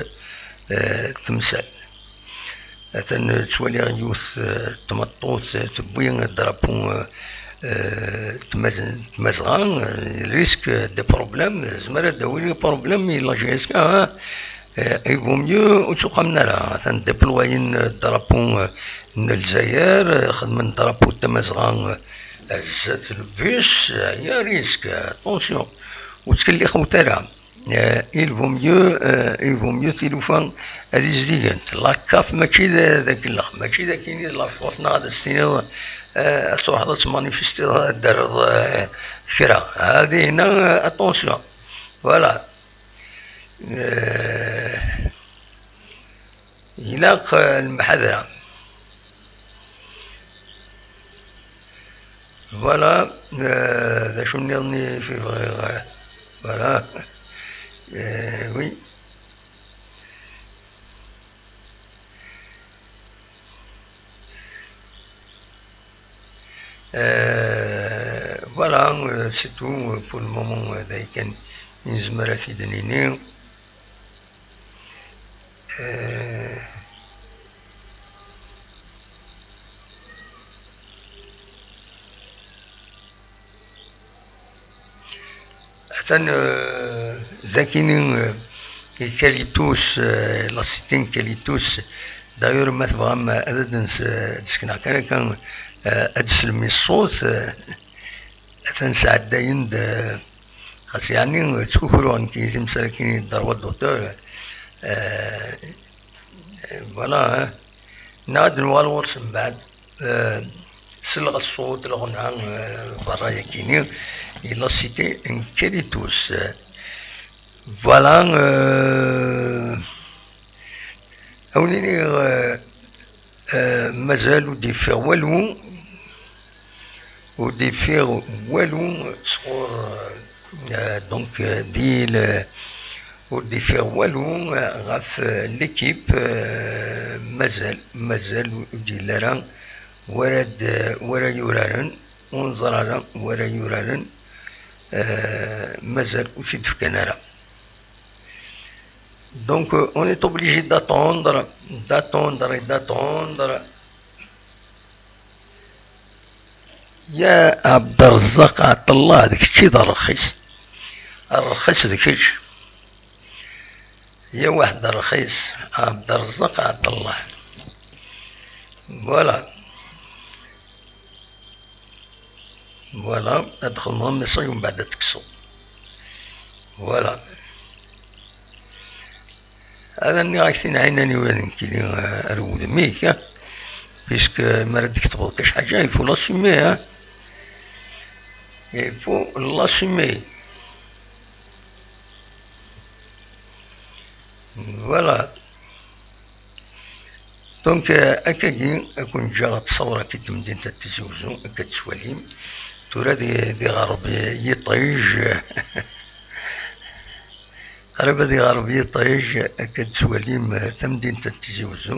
eh, temsal. Atan, eh, ttwaliɣ yiwet, eh, tmeṭṭut, eh, tewwi drapeau, eh, eh, tmaz-, tmazɣa, eh, risque des problèmes, tezmer ad d-tawi les problèmes i la J S K, hein. Eh, il vaut mieux ur ttuqamen ara. Atan déployen drapeau, eh, n Lezzayer, eh, xedmen drapeau n Tamazɣa, eh, ar zdat le bus, eh, ya risque, attention, ur ttkellixet ara. Eh, il vaut mieux, eh, il vaut mieux tilufa ad izdigent. La CAF mačči d, d akellex, mačči d akini d la faute neɣ ad as-tiniḍ, eh, ad truḥeḍ ad tmanifestiḍ, ad d-terreḍ, eh, kra. Hadi hna, eh, attention. Voilà. Eh, ilaq, eh, lemḥadra. Voilà, eh, d acu nniḍen i fi bɣiɣ, eh, voilà. Eh, oui. Euh, voilà, euh, c'est tout, euh, pour le moment, euh, d ayen kan i nezmer ad t-id-nini. Euh, Atan, euh, dakini, euh, i Kalitus, euh, la cité n Kalitus. D'ailleurs, ma tebɣam ad d-nes-, ad d-sekneɣ kan akka, euh, ad d-slem i ṣṣut, euh, atan sɛeddayen-d, euh, xas yeɛni, euh, ttkukruɣ nekk i timsal-agi n droit d'auteur, euh, voilà, hein. Neɣ ad nuɣal ɣur-s mbeɛd, eh, selleɣ ṣṣut, lɣenna, eh, berra-yagi-ni, i la cité n Kalitus. Voilà, eh, a wen-iniɣ, eh, eh, mazal ur d-yeffiɣ walu. Ur d-yeffiɣ walu sɣur, euh, donc, euh, di le, ur d-yeffiɣ walu, euh, ɣef, euh, l'équipe, euh, mazal, mazal ur d-yelli ara wara d-, wara yuraren, ur neẓri ara wara yuraren, euh, mazal ur t-id-fkan ara. Donc, euh, on est obligé d'attendre, d'attendre et d'attendre. Ya Ɛebderrezzaq Ɛeṭṭellah, d kečč i d rrxis. Rrxis d kečč. Ya waḥed rrxis, Ɛebderrezzaq Ɛeṭṭellah. Voilà. Voilà, ad txedmeḍ message umbeɛd ad tekkseḍ. Voilà. Ad nniɣ-ak tin ɛinani ula d nekkini, eh, ar wudem-ik, eh. Puisque mi ara d-tketbeḍ kac ḥaǧa, il faut l'assumer, hein. Il faut l'assumer. Voilà. Donc, euh, akkagi, ad ken-ǧǧeɣ ad tṣawreḍ i temdint n Tizi Wezzu, akka ad tettwalim. Tura di, di ɣerb yiṭij, qrib ad iɣerb yiṭij, akka ad tettwalim, euh, tamdint n Tizi Wezzu.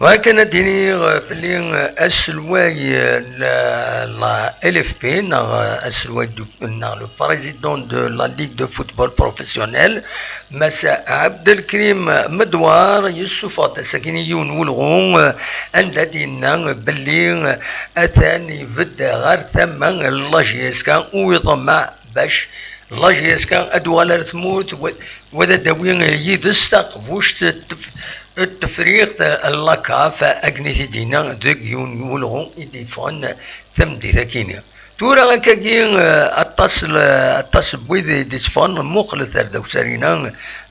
Bɣiɣ kan ad d-iniɣ belli aselway n la L F P neɣ aselway du-, neɣ le président de la Ligue de football professionnel, Mass Abdelkrim Medouar, yessufeɣ-d ass-agi yiwen n welɣu anda d-yenna belli atan ibedd ɣer tama n la J S K u iḍemmeɛ bac la J S K ad d-tuɣal ar tmurt, wa-, wa ad d-tawi yid-s taqbuct n tef-, n Tefriqt n la CAF, akken i t-id-yenna deg yiwen n welɣu i d-yeffɣen tameddit-akini. Tura akkagi, eh, aṭas l-, aṭas n wid i d-itteffɣen, muqlet ar dawsa-ina,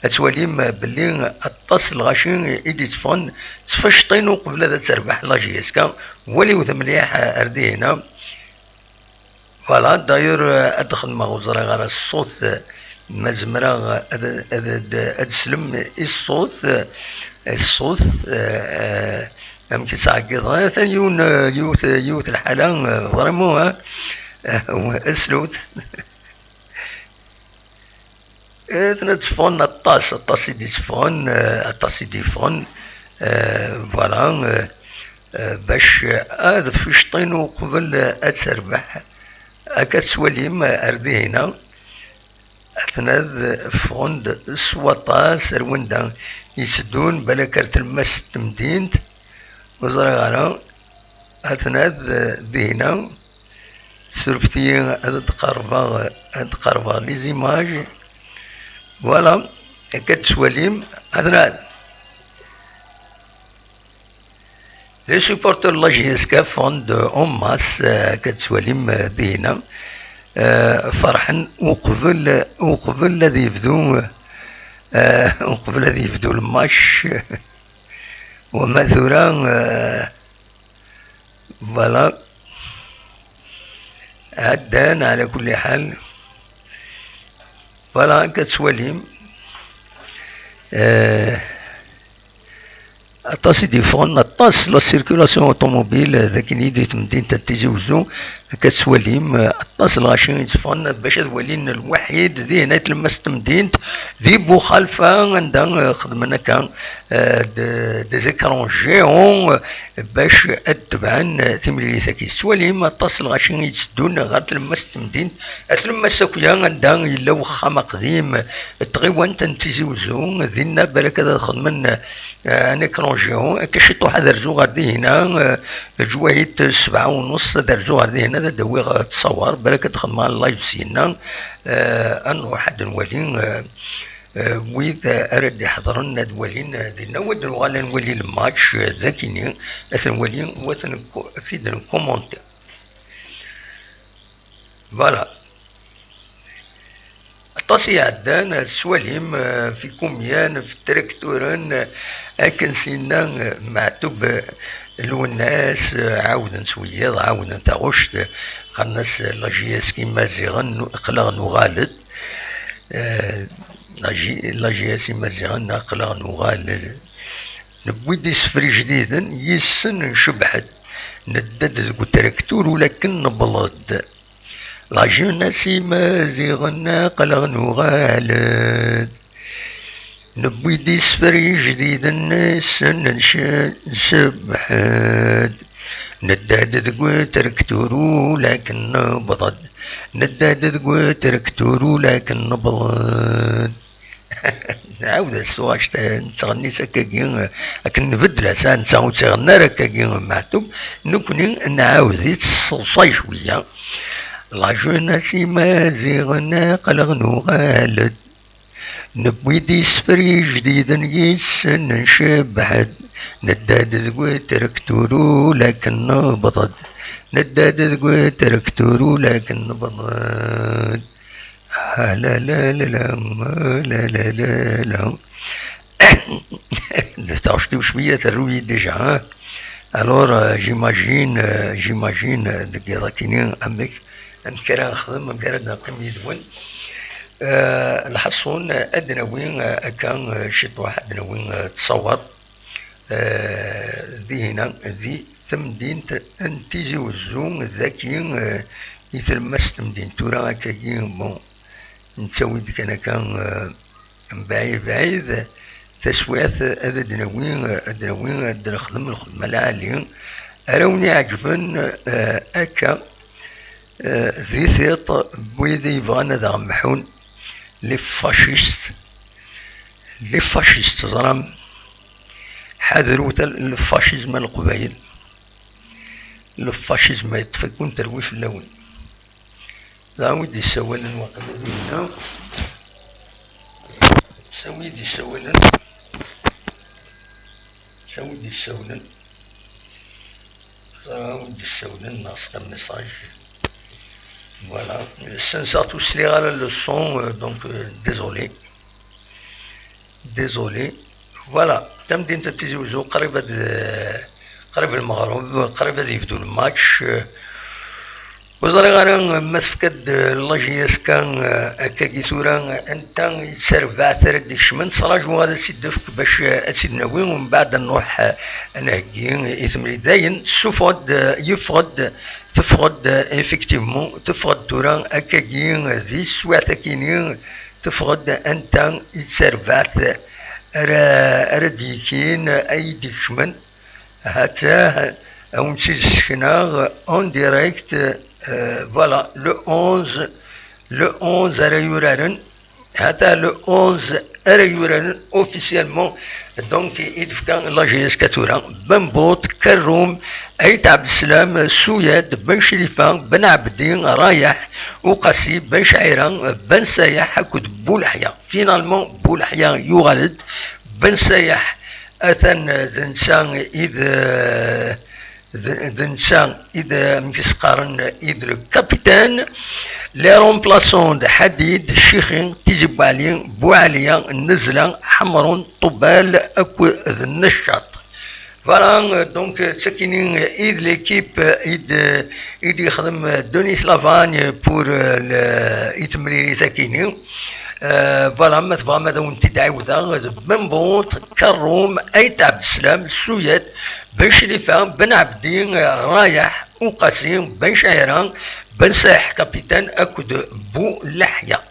ad twalim belli aṭas n lɣaci i d-itteffɣen ttfecṭin uqbel ad terbeḥ la J S K. Waliwet mliḥ, eh, ar dihina. Voilà, d'ailleurs, euh, ad xedmeɣ, ur ẓriɣ ara ṣṣut, euh, ma zemreɣ, euh, ad, ad, ad, ad slem i ṣṣut, euh, i ṣṣut, euh, euh, amek i ttɛeggiḍen. Atan yiwen, euh, yiwet, yiwet lḥala, euh, vraiment, hein, euh, slut. Eh, tella teffɣen aṭas, aṭas i d-itteffɣen, eh, aṭas i d-yeffɣen, eh, voilà, eh, eh, bac, eh, ad fecṭin uqbel, eh, ad terbeḥ. Akka tettwalim, eh, ar dihina, atnad ffɣen-d s waṭas ar wanda i tteddun, balak ar tlemmast n temdint, ur ẓriɣ ara, atnad, eh, dihina. Surfet-iyi ad d-qerbeɣ, ad d-qerbeɣ les images. Voilà, akka tettwalim, atnad. Les supporters de la J S K ffɣen-d en masse, eh, akka tettwalim, eh, dihina. Eh, ferḥen uqbel, uqbel ad yebdu, eh, uqbel ad yebdu lmatch. Wama tura, eh, Voilà. Ɛeddan, ɛla kulli ḥal. Voilà, akka tettwalim. Eh, aṭas i d-yeffɣen, aṭas la circulation automobile, d akken i di temdint n Tizi Uzzu, akka tettwalim, eh, aṭas lɣaci i d-yeffɣen, bac ad walin lwaḥid, dihin ay tlemmast n temdint, di Buxalfa, anda, eh, xedmen akka, eh, de-, des écrans géants, eh, bac ad tebɛen, eh, timlilit-agi. Tettwalim aṭas n lɣaci i d-iteddun ɣer tlemmast n temdint, tlemmast akya anda yella wexxam aqdim, eh, tɣiwant n Tizi Uzzu, dinna balak ad xedmen, eh, un écran géant, akka ciṭuḥ ad rzuɣ ɣer dihina, eh, lǧwayet sebɛa u nus ad rzuɣ ɣer dihina, ad d-awiɣ, eh, ttṣawer, balak ad xedmeɣ live syenna, eh, ad nruḥ ad nwali, eh, eh, wid ara d-iḥeḍren ad walin, eh, dinna, u ad nuɣal ad nwali lmatch, eh, d akini, ad t-nwali, u ad t-nku-, ad t-id-nkumunti. Voilà. Aṭas i iɛeddan, eh, tettwalim, eh, fi kumyan, fi trakturen, eh, akken s-yenna, eh, Meɛtub, eh, Lwennas, eh, ɛawden s wiyaḍ, ɛawden taɣect, eh, qqaren-as, eh, la J S K Imaziɣen, aql-aɣ nuɣal-d. Eh, la J-, la J S Imaziɣen, aql-aɣ nuɣal. Newwi-d isefra ijdiden, yis-sen ncebbeḥ-d. Nedda-d deg utraktur, ulakken nebleḍ-d. La jeunesse Imaziɣen, aql-aɣ nuɣal-d. Newwi-d isefra ijdiden, yis-sen nce-, ncebbeḥ-d. Nedda-d deg utraktur, ulakken nebleḍ-d. Nedda-d deg utraktur, ulakken nebleḍ-d. Nɛawed-as tuɣact, nettɣenni-tt akkagi, akken nbeddel-as, netta ur tt-iɣenni ara akkagi Meɛtub, nekkni nɛawed-itt s ṣṣeḍṣa cwiya. La jeunesse Imaziɣen, aql-aɣ nuɣal-d. Newwi-d isefra ijdiden, yis-sen ncebbeḥ-d. Nedda-d deg utraktur, ulakken nebleḍ-d. Nedda-d deg utraktur, ulakken nebleḍ-d. Ah, la, la, la, la, ah, la, la, la, la. Taɣect-iw cwiya terru-yi déjà, hein. Alors, euh, j'imagine, euh, j'imagine, euh, deg yiḍ akini, amek, amek ara nexdem, amek ara d-neqqim yid-wen. Euh, lḥaṣun, ad d-nawi, euh, akka, euh, ciṭuḥ, ad d-nawi, euh, ttṣawer. Eh, dihina, di temdint n Tizi Uzzu, daki, eh, i tlemmast n temdint. Tura akkagi, bon, nettawi-d kan akka, eh, mebɛid, bɛid, taswiɛt ad d-nawi, ad d-nawi, ad d-nexdem lxedma lɛali. Ara wen-iɛeǧben, eh, akka, eh, di tiṭ n wid yebɣan ad aɣ-mḥun, les fascistes. Les fascistes, teẓram, ḥadrut le fascisme a Leqbayel. Le fascisme yeṭṭef-iken terwi fell-awen. Ẓra wi d-yessawalen waqila dinna. Ẓra wi d-yessawalen. Ẓra wi d-yessawalen. Ẓra wi d-yessawalen, neɣ s un message. Voilà. Ssenseɣ-t, ur sliɣ ara le son, euh, donc, euh, désolé. Désolé. Voilà, tamdint n Tizi Uzzu qrib ad, qrib lmeɣreb, qrib ad yebdu lmatch. Euh, Ur ẓriɣ ara ma tefka-d la J S K, eh, akkagi tura, anta i d tarbaɛt ara d-ikecmen. Ttṛajuɣ ad as-id-tefk bac, eh, ad tt-id-nawi, umbeɛd ad nṛuḥ, eh, ad nheggi i temlilit. Dayen, tessufeɣ-d, eh, yeffeɣ-d, teffeɣ-d, eh, effectivement, teffeɣ-d tura akkagi, eh, di teswiɛt-akini, teffeɣ-d anta i d tarbaɛt ara, ara d-yekin, eh, ay d-ikecmen. Hatah, ad wen-tt-id-ssekneɣ en direct, euh, voilà, le onze, le onze ara yuraren, hatah le onze ara yuraren officiellement, donc i d-tefka la J S K tura, Ben Bot, Kerrum, Ayt Ɛebdeslam, Suyad, Ben Crifa, Ben Ɛebdi, Rayeḥ, Uqasi, Ben Cɛira, Ben Sayeḥ akked Buleḥya. Finalement, Buleḥya yuɣal-d, Ben Sayeḥ atan d netta i d, d, d netta i d, amek i s-qqaren, i d le capitaine. Les remplaçants d Ḥadid, Cixi, Tizi Buɛli, Buɛliya, Nezla, Ḥemrun, Ṭubal akked Neccaṭ. Voilà, euh, donc, euh, d takini, euh, i d l'équipe, euh, i d, euh, i d-yexdem, euh, Denis Lavagne pour, euh, le, i temlilit akini. Euh, voilà, ma tebɣam ad awen-t-id-ɛiwdeɣ, d Ben Bot, Kerrum, Ayt Ɛebdeslam, Suyad, Ben Crifa, Ben Ɛebdi, euh, Rayeḥ, Uqasi, Ben Cɛira, Ben Sayeḥ, capitaine, akked Buleḥya.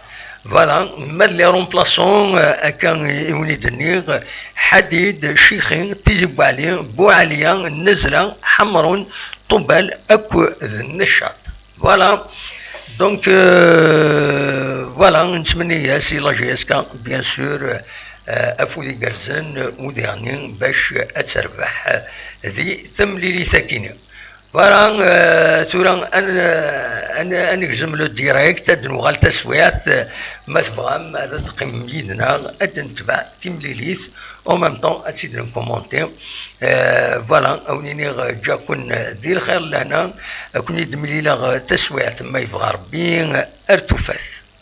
Voilà, ma d les remplaçants, euh, akka i wen-id-nniɣ, Ḥadid, Cixi, Tizi Buɛli, Buɛliya, Nezla, Ḥemrun, Ṭubal akked Neccaṭ. Voilà. Donc, euh, voilà, nettmenni-as i la J S K, bien sûr, euh, afud igerrzen, euh, u diɣenni bac ad terbeḥ, euh, di temlilit-akini. Voilà, euh, tura ad n-, ad n-, ad negzem le direct, ad nuɣal taswiɛt, euh, ma tebɣam ad teqqimem yid-neɣ, ad netbeɛ timlilit, en même temps ad tt-id-nkumanti. Euh, voilà, ad wen-iniɣ, euh, ǧǧaken, euh, di lxir lehna, ad ken-id-mlileɣ, euh, taswiɛt ma yebɣa Rebbi, euh, ar tufat.